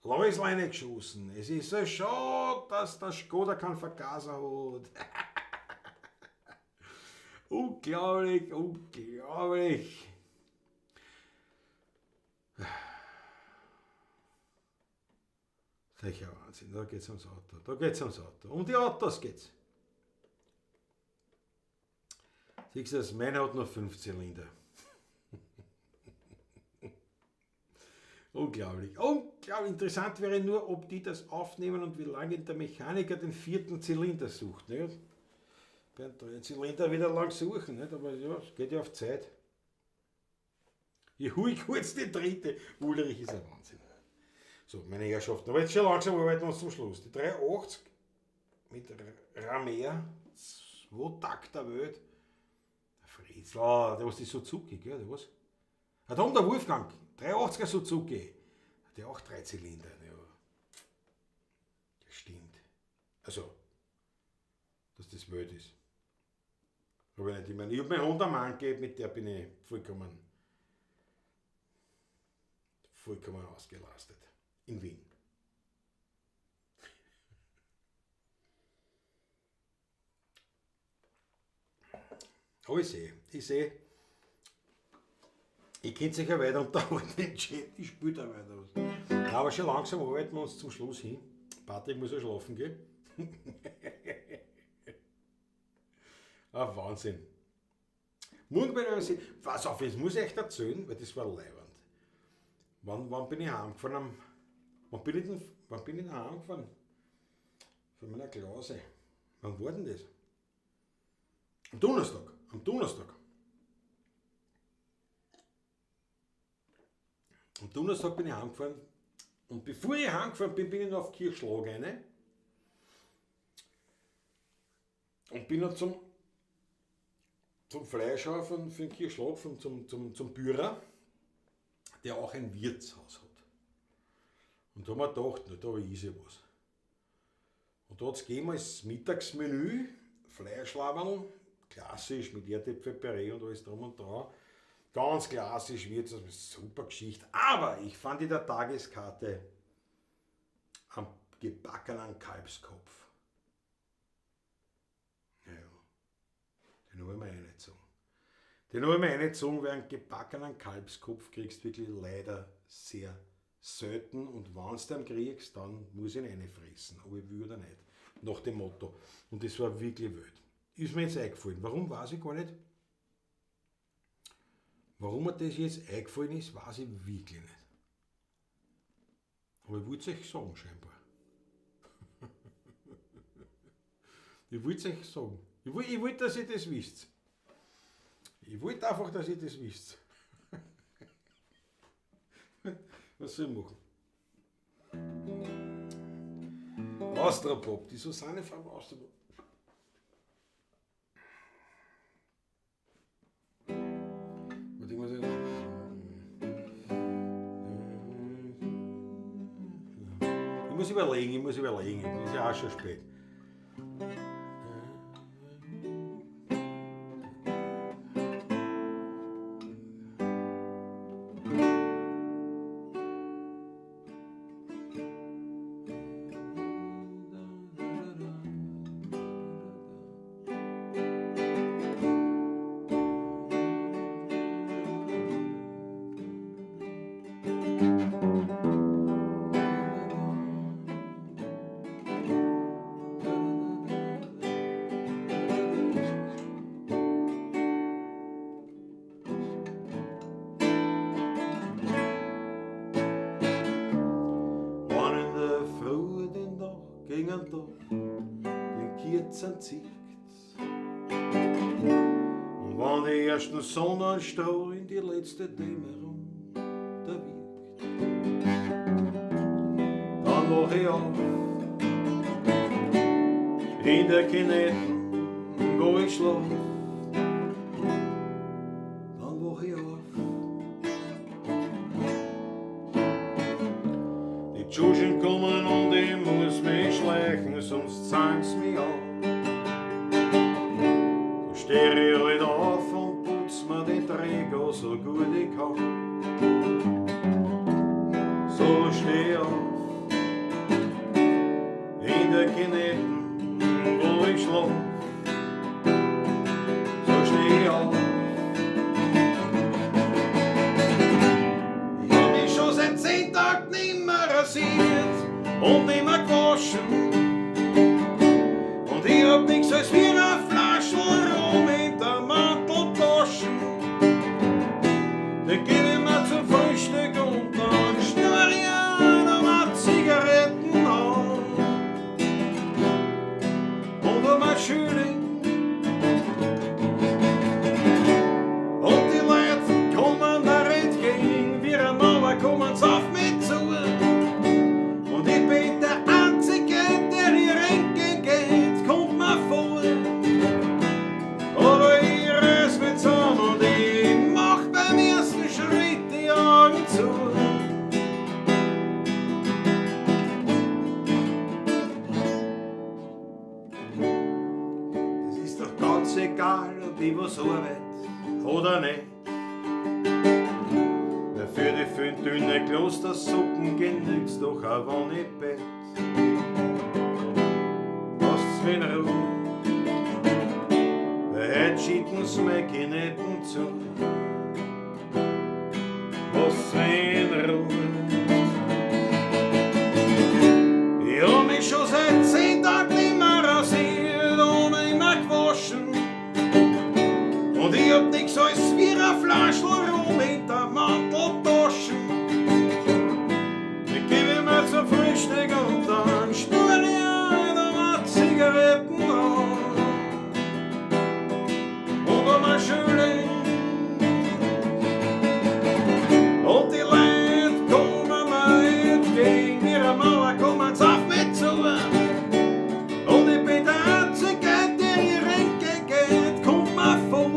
Speaker 2: Loisl geschossen. Es ist so schade, dass der Skoda keinen Vergaser hat. Unglaublich, unglaublich. Sicher Wahnsinn, da geht's ums Auto, da geht's ums Auto. Um die Autos geht's. Siehst du, meiner hat noch 5 Zylinder. Unglaublich. Unglaublich. Interessant wäre nur, ob die das aufnehmen und wie lange der Mechaniker den 4. Zylinder sucht. Nicht? Beim 3 Zylinder wieder lang suchen, nicht? Aber ja, es geht ja auf Zeit. Ich hol kurz die dritte. Ulrich ist ein Wahnsinn. So, meine Herrschaften. Aber jetzt schon langsam arbeiten wir uns zum Schluss. Die 380 mit Ramer, 2 Takt der Welt. Der Fritzl, der was die Suzuki, gell, der was? Ah, da oben der Wolfgang, 380er Suzuki. Der auch 3 Zylinder. Ja. Das stimmt. Also, dass das wild ist. Aber nicht, ich meine, ich hab meinen Hund am Mann gegeben, mit der bin ich vollkommen ausgelastet. In Wien. Aber ich seh, ich könnt sich ja weiter unterhalten im Chat, ich spiele da weiter was. Ja, aber schon langsam arbeiten wir uns zum Schluss hin. Patrick muss ja schlafen gehen. Ah, Wahnsinn. Morgen bin ich sehen. Pass auf, jetzt muss ich euch erzählen, weil das war leiwand. Wann bin ich heimgefahren? Wann bin ich denn heimgefahren? Von meiner Klause. Wann war denn das? Am Donnerstag. Am Donnerstag. Am Donnerstag bin ich heimgefahren. Und bevor ich heimgefahren bin, bin ich noch auf Kirchschlag rein. Und bin noch zum Fleischhauer für den Kirchschlag, zum Bührer, der auch ein Wirtshaus hat. Und da haben wir gedacht, na, da ist ja was. Und da hat's gegeben als Mittagsmenü Fleischlaberl, klassisch mit Erdäpfelpüree und alles drum und dran. Ganz klassisch Wirtshaus, super Geschichte. Aber ich fand in der Tageskarte am gebackenen Kalbskopf. Ja, den hab ich mir reingezogen. Den hab ich mir reingezogen, weil einen gebackenen Kalbskopf kriegst du wirklich leider sehr selten. Und wenn du ihn kriegst, dann muss ich ihn reinfressen. Aber ich will oder nicht. Nach dem Motto. Und das war wirklich wild. Ist mir jetzt eingefallen. Warum, weiß ich gar nicht. Warum mir das jetzt eingefallen ist, weiß ich wirklich nicht. Aber ich wollte es euch sagen, scheinbar. Ich wollte es euch sagen. Ich wollte, dass ihr das wisst. Ich wollte einfach, dass ihr das wisst. Was soll ich machen? Austropop, die Susanne von Austropop. Ich muss überlegen, ich muss überlegen. Das ist ja auch schon spät. Und wenn die ersten Sonnenstrahlen in die letzte Dämmerung da wirkt, dann wach ich auf in der Kinetten, wo ich schlaf. Dann wach ich auf. Die Tschuschen kommen und ich muss mich schleichen, sonst zahlen sie mich auf. So steh ich halt auf und putz mir den Träger so gut ich kann. So steh ich auf in der Kinetten, wo ich schlaf. So steh ganz egal, ob ich was arbeit oder nicht. Weil für die fünf dünne Klostersuppen genügt's doch auch, wenn ich bett. Lasst's mich in Ruhe, weil heut schieden's mir Kinetten zu. Lasst's mich in Ruhe. Ich hab mich schon seit 10 Tagen nicht mehr rasiert und nicht mehr gewaschen. Und ich hab nix als wie ein Flaschl rum in der Manteltaschen. Ich gebe mir zum Frühstück und dann spür ich eine Zigaretten an. Und einmal schön. Und die Leute kommen mir entgegen, ihre Mauer kommen auf mich zu. Und ich bin der Einzige, der ihr entgegengeht, kommt mir vor.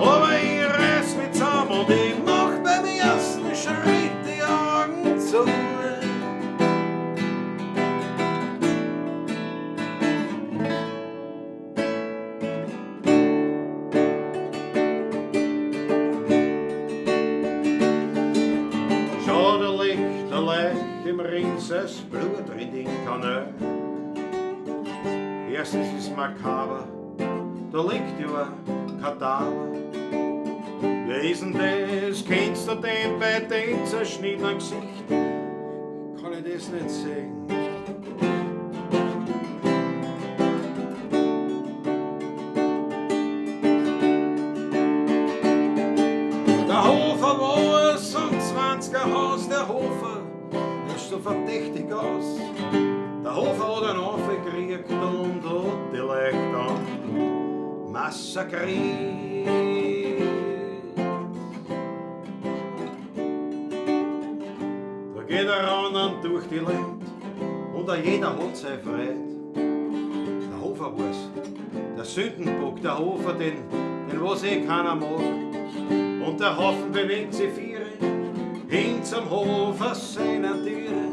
Speaker 2: Aber ich reiß mich zusammen und ich mach beim ersten Schritt die Augen zu. Schau, da liegt der Leich im Rings, das Blut rinnt in den Kanal. Erstens ist makaber, da liegt ja ein Kadaver. Wer ist denn das? Kennst du den bei dem zerschnittenen Gesicht? Kann ich das nicht sehen? Der Hofer war's und 20er Haus, der Hofer, der ist so verdächtig aus. Der Hofer hat einen aufgekriegt und hat die Leute dann massakriert. Da geht er ran und durch die Leute und auch jeder hat seine Freude. Der Hofer war's, der Sündenbock, der Hofer, den was eh keiner mag. Und der Haufen bewegt sich viere hin zum Hofer seiner Türe.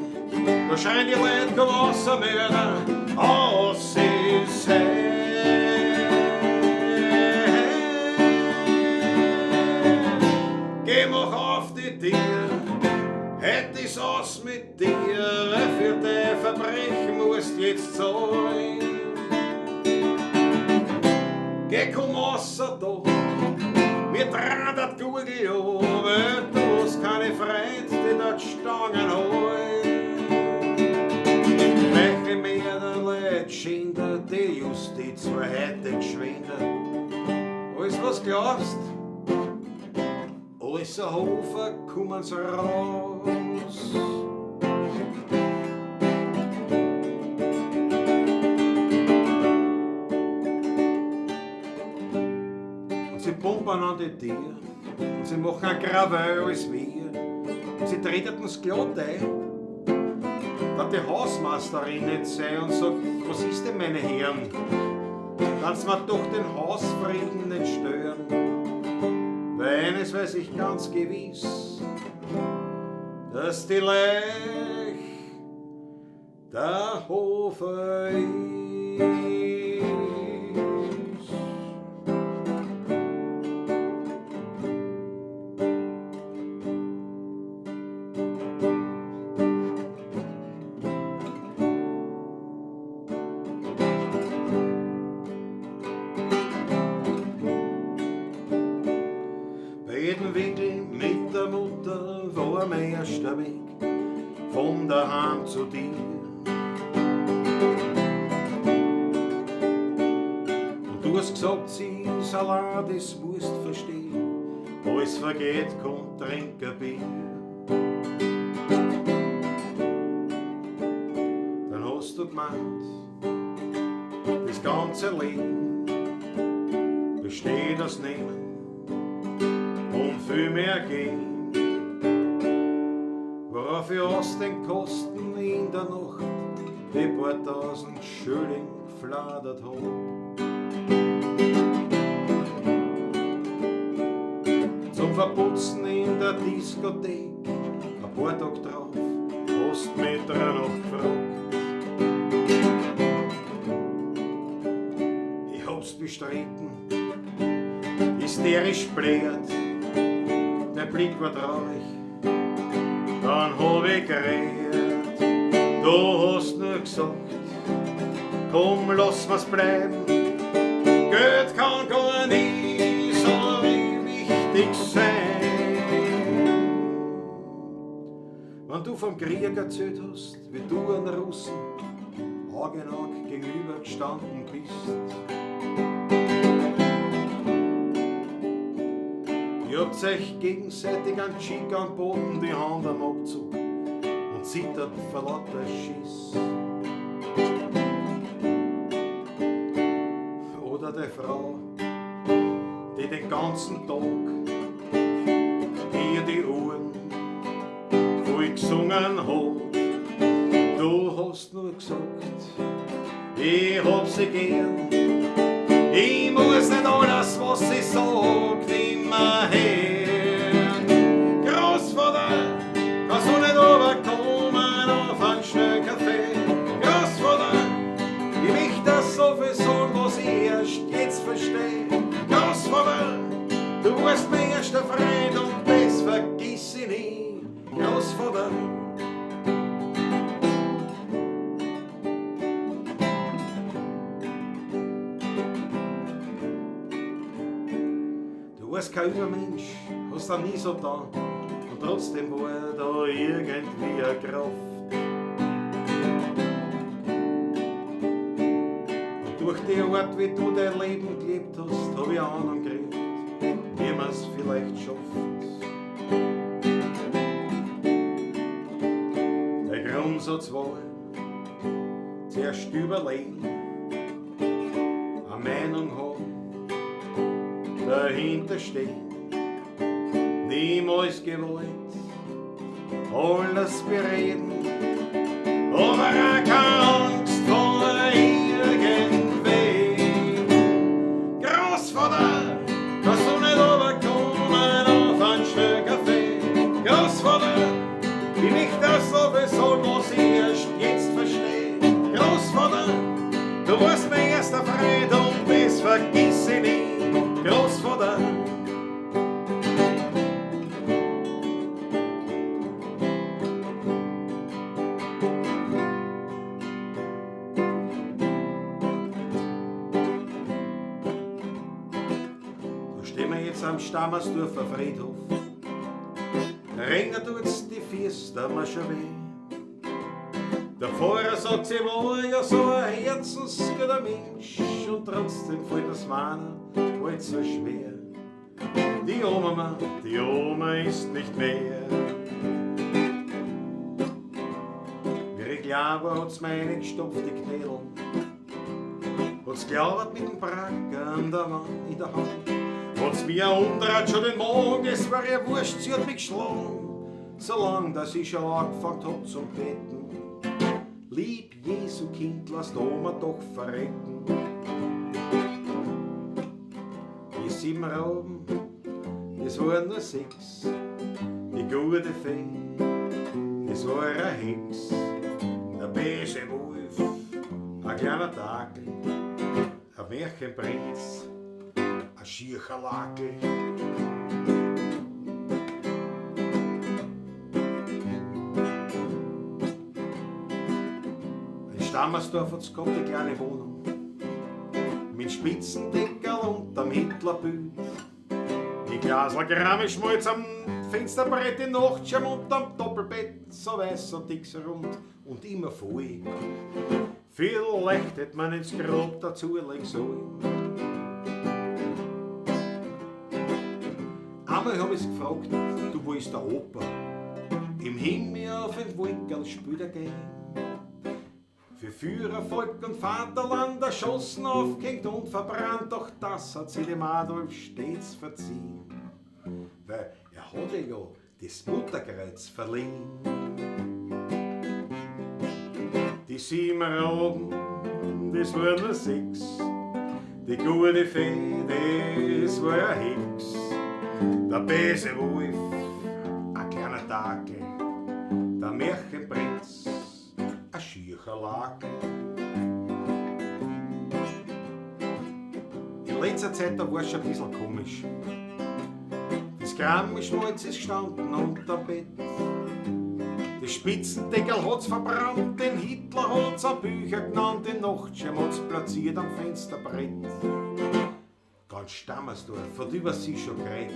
Speaker 2: Da schreien die Leute, komm raus, Mörder, aus ist heil. Geh, mach auf die Tür, hätt ich's aus mit dir, für dein Verbrechen musst jetzt zahlen. Geh, komm raus da, mir dran dat Gurgel an, weil du hast keine Freude, die dort Stangen holen. Welche mehr Leute schinder, die Justiz war heute geschwinder. Alles was glaubst, alles ein Hofer kommen's raus. Und sie pumpen an die Tür und sie machen ein Krawall als wir. Und sie treten das glatt ein, dass die Hausmeisterin nicht sei und sagt, was ist denn, meine Herren? Kannst mir doch den Hausfrieden nicht stören. Weil eines weiß ich ganz gewiss, dass die Leich der Hofer ist. Bei jedem Winkel mit der Mutter war mein erster Weg von daheim zu dir. Und du hast gesagt, sie ist allein, das musst verstehen. Alles vergeht, komm, trink ein Bier. Dann hast du gemeint, das ganze Leben besteht aus Nehmen und viel mehr gehen. Worauf ich aus den Kosten in der Nacht die paar tausend Schilling gefladert hab. Zum Verputzen in der Diskothek, ein paar Tage drauf, hast mich danach gefragt. Ich hab's bestritten, hysterisch bläht, der Blick war traurig, dann hab ich geredet, du hast nur gesagt, komm, lass was bleiben, Geld kann gar nie so wichtig sein. Wenn du vom Krieg erzählt hast, wie du an Russen Aug in Aug gegenüber gestanden bist. Ihr habt euch gegenseitig einen Tschick angeboten, die Hand am Abzug und zittert vor lauter Schiss. Oder die Frau, die den ganzen Tag dir die Ohren voll gesungen hat. Du hast nur gesagt, ich hab sie gern. Ich muss nicht alles, was sie sagt, immer hören. Großvater, kannst du nicht runterkommen auf einen schnellen Kaffee? Großvater, ich möchte das so viel sagen, was ich erst jetzt verstehe. Großvater, du warst mein erster Freund und das vergiss ich nie. Großvater. Du warst kein Übermensch, hast da nie so da, und trotzdem war da irgendwie eine Kraft. Und durch die Art, wie du dein Leben gelebt hast, hab ich Ahnung gekriegt, wie man's vielleicht schafft. Der Grundsatz war, zuerst überlegen, eine Meinung haben, dahinter stehen, niemals gewollt, alles bereden, aber auch keine Angst vor irgendwem. Großvater, kannst du nicht runterkommen auf einen schnellen Kaffee? Großvater, ich möchte das so viel sagen, was ich erst jetzt verstehe. Großvater, du warst mein erster Freund und das vergiss ich nie. Großvater. Da stehen wir jetzt am Stammersdorfer Friedhof. Ringen tut's die Füße, da mir schon weh. Der Pfarrer sagt, sie war ja so ein herzensguter Mensch und trotzdem fällt das Mahnen halt so schwer. Die Oma ist nicht mehr. Wie ich klein war, hat's mir reingestopft, die Knädel. Hat's gelabert mit dem Bracker an der Wand in der Hand. Hat's mir umdreht schon den Magen, es war ihr wurscht, sie hat mich geschlagen. Solang, dass ich schon angefangen hab zum Beten. Lieb Jesu Kind, lass die Oma doch verrecken. Die 7 Raben, das waren nur 6. Die gute Fee, das war eine Hex. Der böse Wolf, ein kleiner Dackel, ein Märchenprinz, ein schiercher Lackel. In Stammersdorf hat's gehabt die kleine Wohnung mit Spitzendeckerl und am Hitlerbild. Die Glasl Grammischmalz am Fensterbrett, die Nachtschirm und am Doppelbett, so weiß und dick, so rund und immer voll. Vielleicht hätt man ins Grab dazulegen sollen. Einmal hab ich's gefragt, du, wo ist der Opa? Im Himmel auf den Wolkerl spielt er gern. Für Führer, Volk und Vaterland erschossen, aufgehängt und verbrannt, doch das hat sich dem Adolf stets verziehen, weil er hat ja das Mutterkreuz verliehen. Die 7 Raben, das waren nur 6, die gute Fee, das war eine Hex, der böse Wolf, ein kleiner Dackel, der Märchenprinz, ein schiercher Lackel. letzter Zeit, da war's schon ein bisschen komisch. Das Grammelschmalz ist gestanden unterm Bett. Das Spitzendeckel hat's verbrannt, den Hitler hat's am Bücher genannt, den Nachtschirm hat's platziert am Fensterbrett. Ganz Stammersdorf hat über sie schon geredet.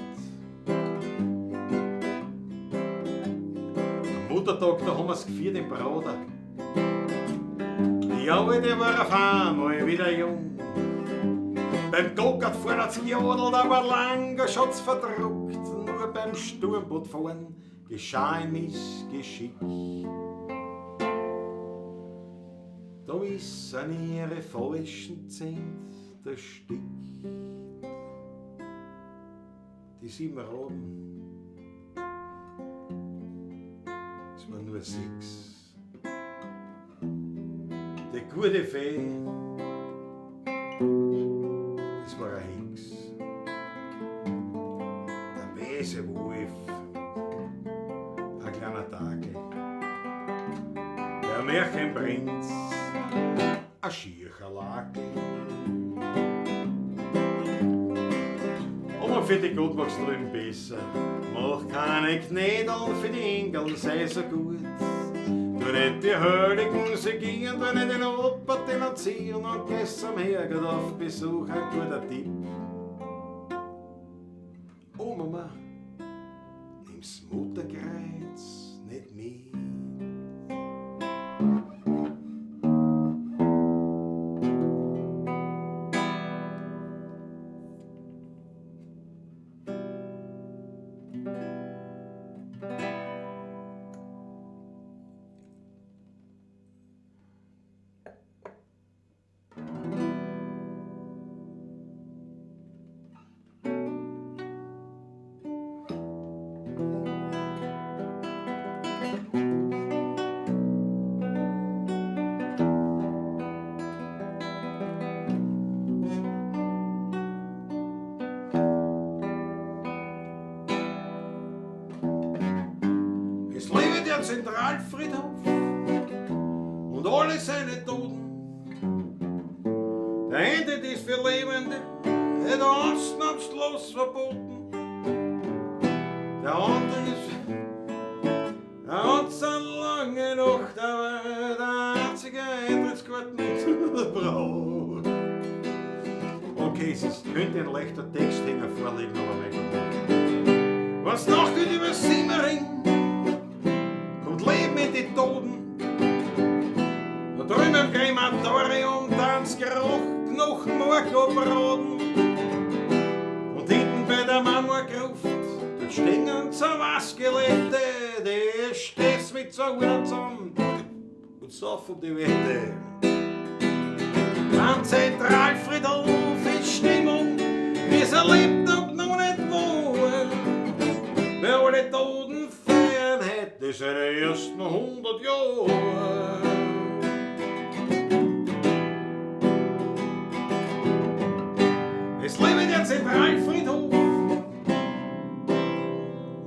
Speaker 2: Am Muttertag, da haben wir's gefeiert im Prater. Ja, der war auf einmal wieder jung. Beim Gokart fahren hat's gejodelt, aber lang hat's verdruckt. Nur beim Sturmbootfahren geschah ein Missgeschick. Da ist an ihre falschen Zähne erstickt. Die 7 Raben, es waren nur 6. Die gute Fee, das war ein Hex. Der böse Wolf, ein kleiner Dackel. Der Märchenprinz, ein Schiercherlakel. Aber für die Gott machst drüben besser. Mach keine Knädel für die Engeln, sei so gut. Tu nicht die Heiligen segieren, tu nicht den Opa denunzieren und gehst zum Herrgott auf Besuch, ein guter Tipp. Oh Mama, nimm's Mutterkreuz nicht mit. Es lebe der Zentralfriedhof und alle seine Toten. Der Eintritt ist für Lebende, der ausnahmslos verboten. Der andere ist, der hat so lange noch, der einzige Eintrittskarten braucht. Okay, es könnte ein leichter Texthänger vorliegen, aber mein Gott. Was noch geht über Simmering, kommt Leben in die Toten. Da drüben im Krematorium tanzt Geruch, Knochenmark abraten. Und hinten bei der Marmorgruft, dort stehen zwei Wasgelette, die steht's mit zwei Huren zusammen und saufen um die Wette. Am Zentralfriedhof ist Stimmung, wie's erlebt und noch nicht wohl. Wer alle Toten feiern hätte seine ersten 100 Jahre. Es lebe der Zentralfriedhof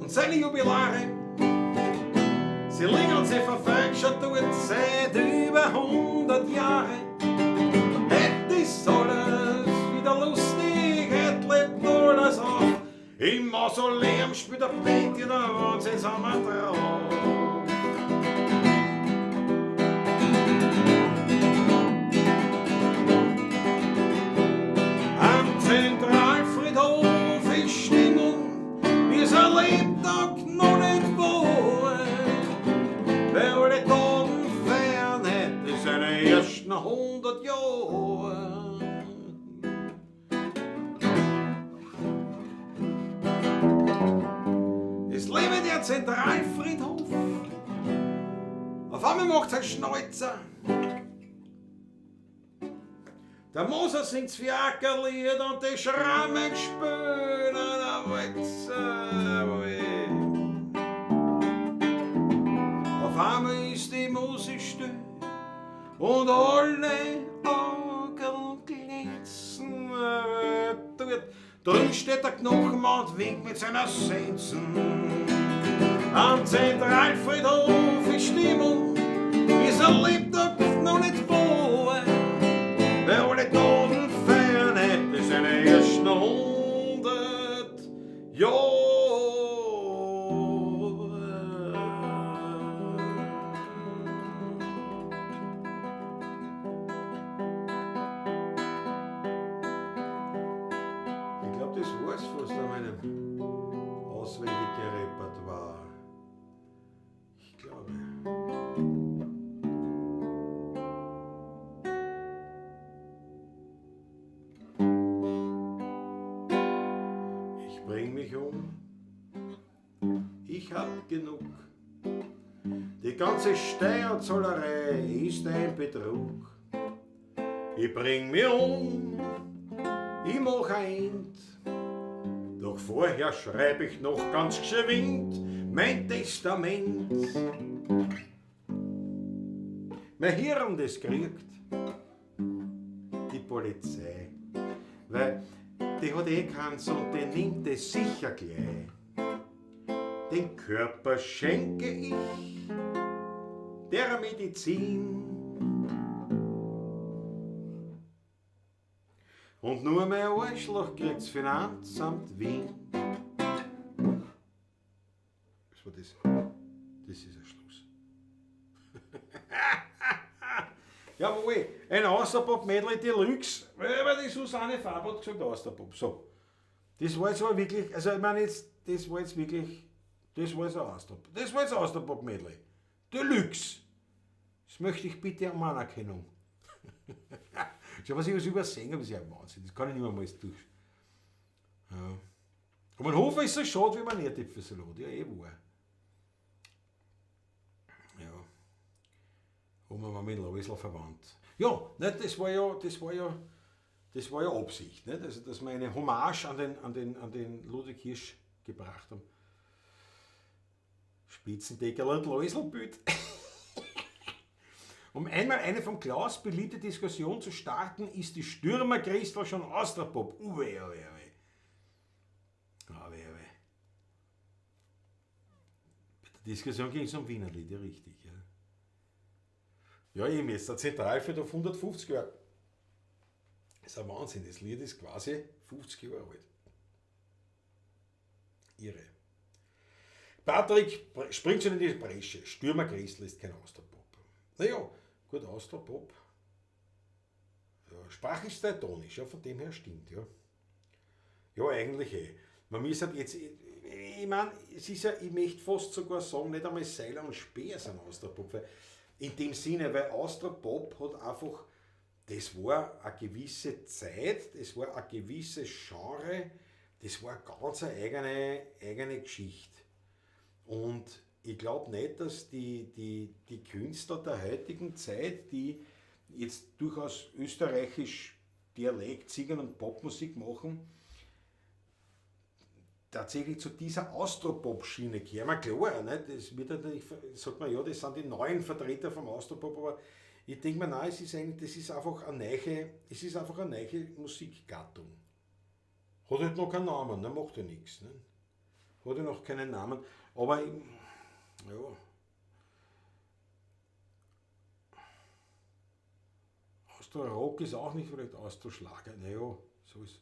Speaker 2: und seine Jubilare. Sie liegen und sie verfolgen schon dort seit über 100 Jahren. Heut ist alles wieder lustig, heut lebt alles auf. Im Mausoleum spielt der Band in der Wahnsinn sind wir drauf. Am Zentralfriedhof ist Stimmung, wie's ein Lebtag noch nicht war. Wer alle Toten feiern hätte seine ersten 100 Jahre. Es lebe der Zentralfriedhof. Auf einmal macht's ein Schnäuzer. Der Moser singt's Fiakerlied und die Schrammen spülen der Walzer. Auf einmal ist die Musik still und alle Augen glänzen. Drüben steht der Knochenmann und winkt mit seiner Sensen. Am Zentralfriedhof ist Stimmung, wie's ein Lebtag noch nicht war. Wer alle Toten feiern hätte seine ersten bring mich um, ich hab genug. Die ganze Steuerzahlerei ist ein Betrug. Ich bring mich um, ich mach ein End. Doch vorher schreib ich noch ganz geschwind mein Testament. Mein Hirn, das kriegt die Polizei, weil die hat eh keins und die nimmt es sicher gleich. Den Körper schenke ich der Medizin. Und nur mein Arschloch kriegt's Finanzamt Wien. Was war das? Das ist ein Schluss. Jawohl, ein Austropop-Medley Deluxe. Weil die Susanne Faber hat gesagt Austropop. So. Das war jetzt aber wirklich, also ich meine jetzt, das war jetzt wirklich, das war jetzt ein Austropop. Das war jetzt ein Austropop-Medley. Deluxe. Das möchte ich bitte um Anerkennung. Schau, was ich was übersehen habe, ist ja Wahnsinn. Das kann ich nicht mehr mal durch. Ja. Aber ein Hofer ist so schade wie man Erdäpfelsalat. Ja, eh wahr. Ja. Und man war mit Loisl verwandt. Ja, nicht, das war ja Absicht, nicht? Also, dass wir eine Hommage an den Ludwig Hirsch gebracht haben. Spitzendeckerl und Loiselbild. Um einmal eine vom Klaus beliebte Diskussion zu starten, ist die Stürmer-Christel schon Austropop. Uwe, uwe, uwe. Uwe, uwe. Bei der Diskussion ging es um Wienerlied, ja richtig. Ja, ja eben jetzt, der Zentralfeld auf 150 Jahre. Das ist ein Wahnsinn, das Lied ist quasi 50 Jahre alt. Irre. Patrick springt schon in die Bresche. Stürmer Christel ist kein Austropop. Naja, gut, Austropop. Ja, Sprache ist teutonisch, ja, von dem her stimmt, ja. Ja, eigentlich eh. Man muss halt jetzt, ich meine, es ist ja, ich möchte fast sogar sagen, nicht einmal Seiler und Speer sind Austropop, weil in dem Sinne, weil Austropop hat einfach, das war eine gewisse Zeit, das war ein gewisses Genre, das war eine ganz eigene Geschichte. Und ich glaube nicht, dass die Künstler der heutigen Zeit, die jetzt durchaus österreichisch Dialekt singen und Popmusik machen, tatsächlich zu dieser Austropop-Schiene gehören. Klar, nicht? Das wird natürlich, sagt man ja, das sind die neuen Vertreter vom Austropop, aber ich denke mir, nein, es ist eigentlich, das ist einfach eine neue, es ist einfach eine neue Musikgattung. Hat halt noch keinen Namen, ne? Macht ja nichts. Ne? Hat ja noch keinen Namen, aber ja. Austro-Rock ist auch nicht vielleicht Austro-Schlager. Naja, so ist.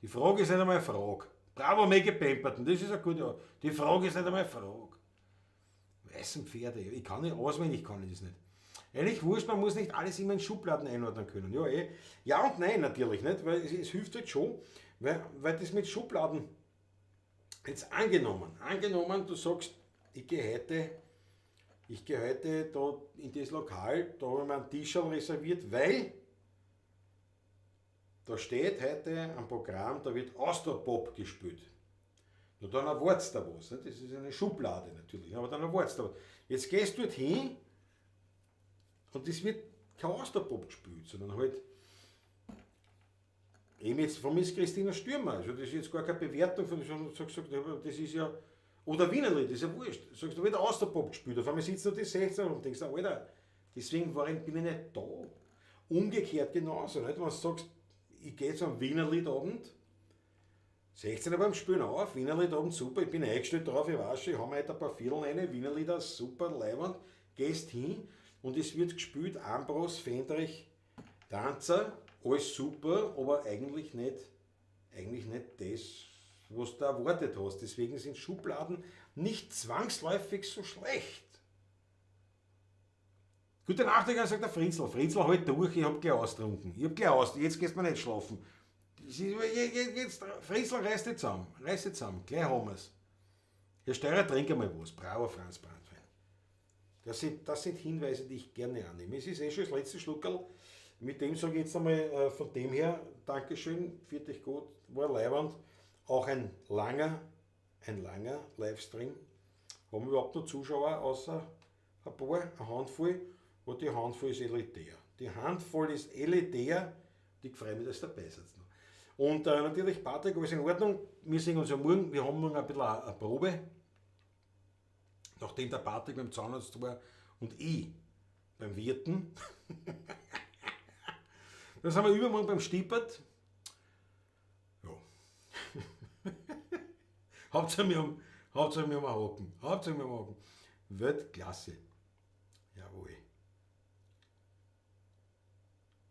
Speaker 2: Die Frage ist nicht einmal eine Frage. Bravo, Maggie Pemberton, das ist eine gute. Die Frage ist nicht einmal eine Frage. Weißen Pferde, ich kann nicht auswendig, kann ich das nicht. Eigentlich wurscht, man muss nicht alles immer in Schubladen einordnen können. Ja, eh. Ja und nein natürlich, nicht? Weil es hilft halt schon, weil das mit Schubladen jetzt angenommen, du sagst, ich gehe heute da in das Lokal, da habe ich mir einen Tisch reserviert, weil da steht heute am Programm, da wird Austropop gespielt. Na, dann erwartest du da was. Ne? Das ist eine Schublade natürlich, aber dann erwartest du da was. Jetzt gehst du dort hin und das wird kein Austropop gespielt, sondern halt eben jetzt von Miss Christina Stürmer. Also das ist jetzt gar keine Bewertung von, sondern sagst, das ist ja, oder Wienerlied, das ist ja wurscht. Sagst du, da wird Austropop gespielt, auf einmal sitzen da die 16 und denkst, Alter, deswegen bin ich nicht da. Umgekehrt genauso, nicht? Wenn du sagst, ich gehe zu einem Wienerliedabend, 16 Uhr beim Spielen auf, Wienerliedabend, super, ich bin eingestellt drauf, ich weiß schon, ich hau mir heute ein paar Vierteln rein, Wienerlieder, super, leiwand, gehst hin und es wird gespielt, Ambros, Fendrich, Tanzer, alles super, aber eigentlich nicht das, was du erwartet hast. Deswegen sind Schubladen nicht zwangsläufig so schlecht. Gute Nacht, sagt der Fritzel. Fritzel, halt durch, ich hab gleich austrunken. Ich hab gleich aus, jetzt gehst du mir nicht schlafen. Jetzt, Fritzel, reiß dich zusammen. Reiß dich zusammen, gleich haben wir's. Herr Steurer, trink einmal was. Bravo, Franz Brandwein. Das sind Hinweise, die ich gerne annehme. Es ist eh schon das letzte Schluckerl. Mit dem sage ich jetzt einmal von dem her, Dankeschön, für dich gut, war leiwand. Auch ein langer Livestream. Haben wir überhaupt noch Zuschauer, außer ein paar, eine Handvoll, wo die Handvoll ist elitär. Die Handvoll ist elitär, die freuen mich, dass ihr dabei seid. Und natürlich, Patrick, alles in Ordnung. Wir sehen uns ja morgen, wir haben morgen ein bisschen eine Probe. Nachdem der Patrick beim Zahnarzt war und ich beim Wirten. Dann sind wir übermorgen beim Stippert. Ja. Hauptsache wir haben einen Haken. Hauptsache wir haben einen Haken. Weltklasse. Jawohl.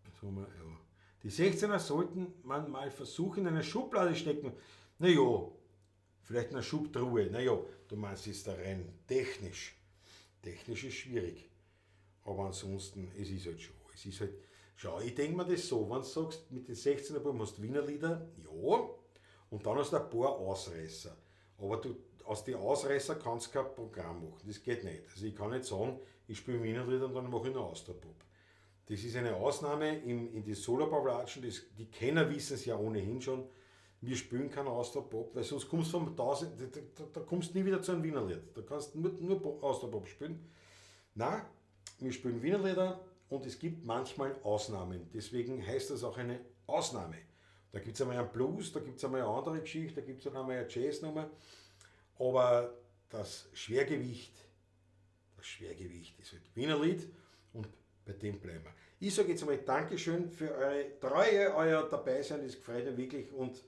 Speaker 2: Jetzt haben wir, ja. Die 16er sollten man mal versuchen, in eine Schublade stecken. Naja, vielleicht in eine Schubtruhe. Naja, du meinst es da rein technisch. Technisch ist schwierig. Aber ansonsten, es ist halt schon. Es ist halt, schau, ich denke mir das so, wenn du sagst, mit den 16er Buben hast du Wiener Lieder, ja, und dann hast du ein paar Ausreißer. Aber du, aus den Ausreißer kannst du kein Programm machen, das geht nicht. Also ich kann nicht sagen, ich spiele Wiener Lieder und dann mache ich noch Austropop. Das ist eine Ausnahme in die Solopavlatschen, die Kenner wissen es ja ohnehin schon, wir spielen keinen Austropop, weil sonst kommst du vom 1000, da kommst du nie wieder zu einem Wiener Lied. Da kannst du nur Austropop spielen. Nein, wir spielen Wiener Lieder und es gibt manchmal Ausnahmen. Deswegen heißt das auch eine Ausnahme. Da gibt es einmal einen Blues, da gibt es einmal eine andere Geschichte, da gibt es einmal eine Jazznummer. Aber das Schwergewicht ist halt Wiener Lied und bei dem bleiben wir. Ich sage jetzt einmal Dankeschön für eure Treue, euer Dabeisein, das gefreut mich wirklich und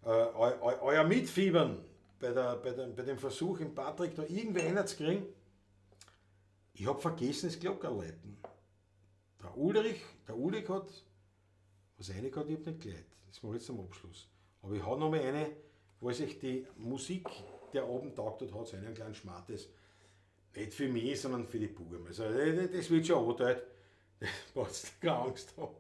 Speaker 2: euer Mitfiebern bei dem Versuch, im Patrick da irgendwie reinzukriegen. Ich habe vergessen, das Glockerl läuten. Der Ulrich hat was reingehört, ich habe nicht geleitet. Das mache ich jetzt am Abschluss. Aber ich habe noch mal eine, wo sich die Musik der Abend taugt hat, hat es einen kleinen Schmartes. Nicht für mich, sondern für die Buben. Also das wird schon angedeut. Das brauchst du keine Angst haben.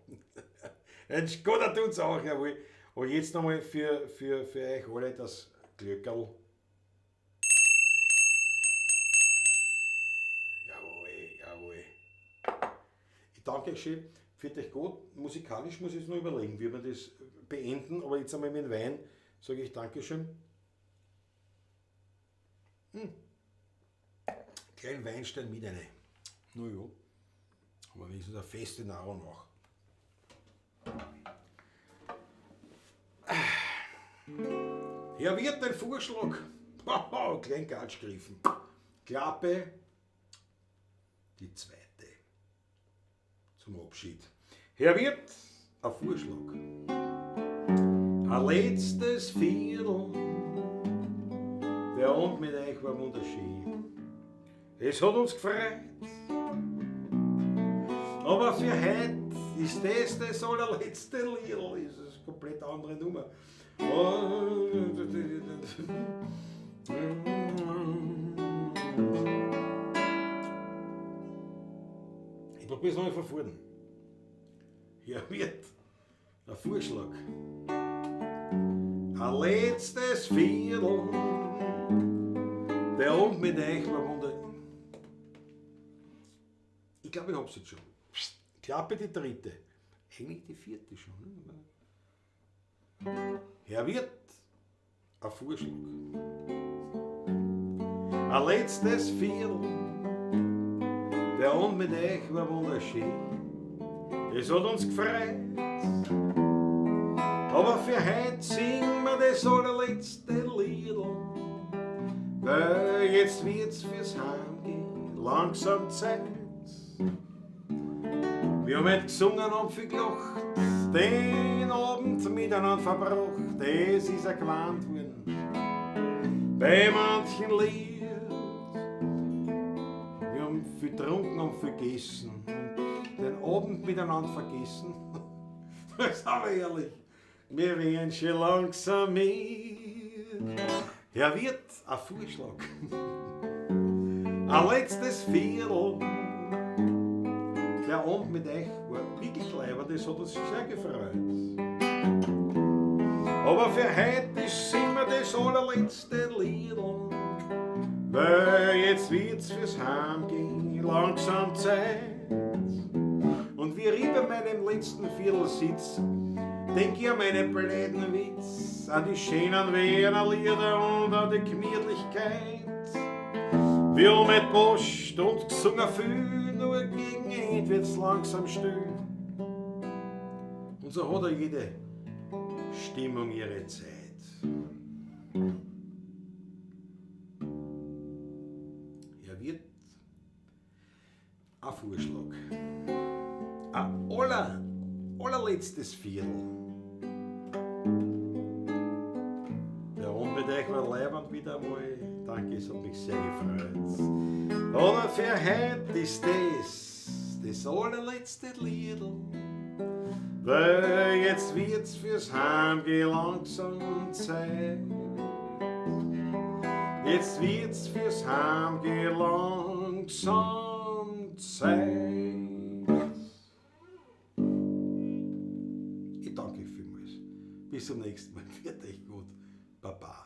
Speaker 2: Ein Skoda tut's auch, jawohl. Und jetzt nochmal für euch alle das Glöckerl. Jawohl, jawohl. Ich danke euch schön. Für euch gut. Musikalisch muss ich jetzt noch überlegen, wie wir das beenden. Aber jetzt einmal mit dem Wein sage ich Dankeschön. Kleinen Weinstein mit rein. Na ja, aber wenigstens eine feste Nahrung auch. Herr Wirt, ein Vorschlag. Klein Gatschgriffen. Klappe, die zweite. Zum Abschied. Herr Wirt, ein Vorschlag. Ein letztes Viertel. Der Abend mit euch war wunderschön. Es hat uns gefreut. Aber für heute ist das das allerletzte Lied. Das ist eine komplett andere Nummer. Ich probiere es nochmal von vorne. Hier wird ein Vorschlag. Ein letztes Viertel. Der Abend mit euch war wunderbar. Ich glaube, ich hab's jetzt schon. Klappe die dritte. Eigentlich die vierte schon. Ne? Herr Wirt, ein Vorschlag. Ein letztes Viertel. Der Abend mit euch war wunderschön. Es hat uns gefreut. Aber für heute singen wir das allerletzte Liedl. Weil jetzt wird's fürs Heimgehen langsam Zeit. Wir haben heute gesungen und viel gelacht, den Abend miteinander verbracht, es ist ergewandt worden bei manchen Lied. Wir haben viel getrunken und viel gegessen und den Abend miteinander vergessen. Das ist aber ehrlich, wir werden schon langsam mit. Herr Wirt, ein Vorschlag. Ein letztes Viertel. Der Abend mit euch war wirklich leibend, das hat uns sehr gefreut. Aber für heute ist immer das allerletzte Liedl, weil jetzt wird's fürs Heimgehen langsam Zeit. Und wie ich bei meinem letzten Viertel sitz, Denk ich an meine blöden Witz, an die schönen Wiener Lieder und an die Gemütlichkeit. Wir haben mit Post und gesungen viel, nur gegen End wird's langsam still. Und so hat jede Stimmung ihre Zeit. Er wird ein Vorschlag. Ein allerletztes Viertel. Der Abend mit euch war leibend wieder einmal. Danke, es hat mich sehr gefreut. Aber für heute ist das allerletzte Liedl. Weil jetzt wird's fürs Heimgehen langsam Zeit. Jetzt wird's fürs Heimgehen langsam Zeit. Ich danke euch vielmals. Bis zum nächsten Mal. Wird euch gut. Baba.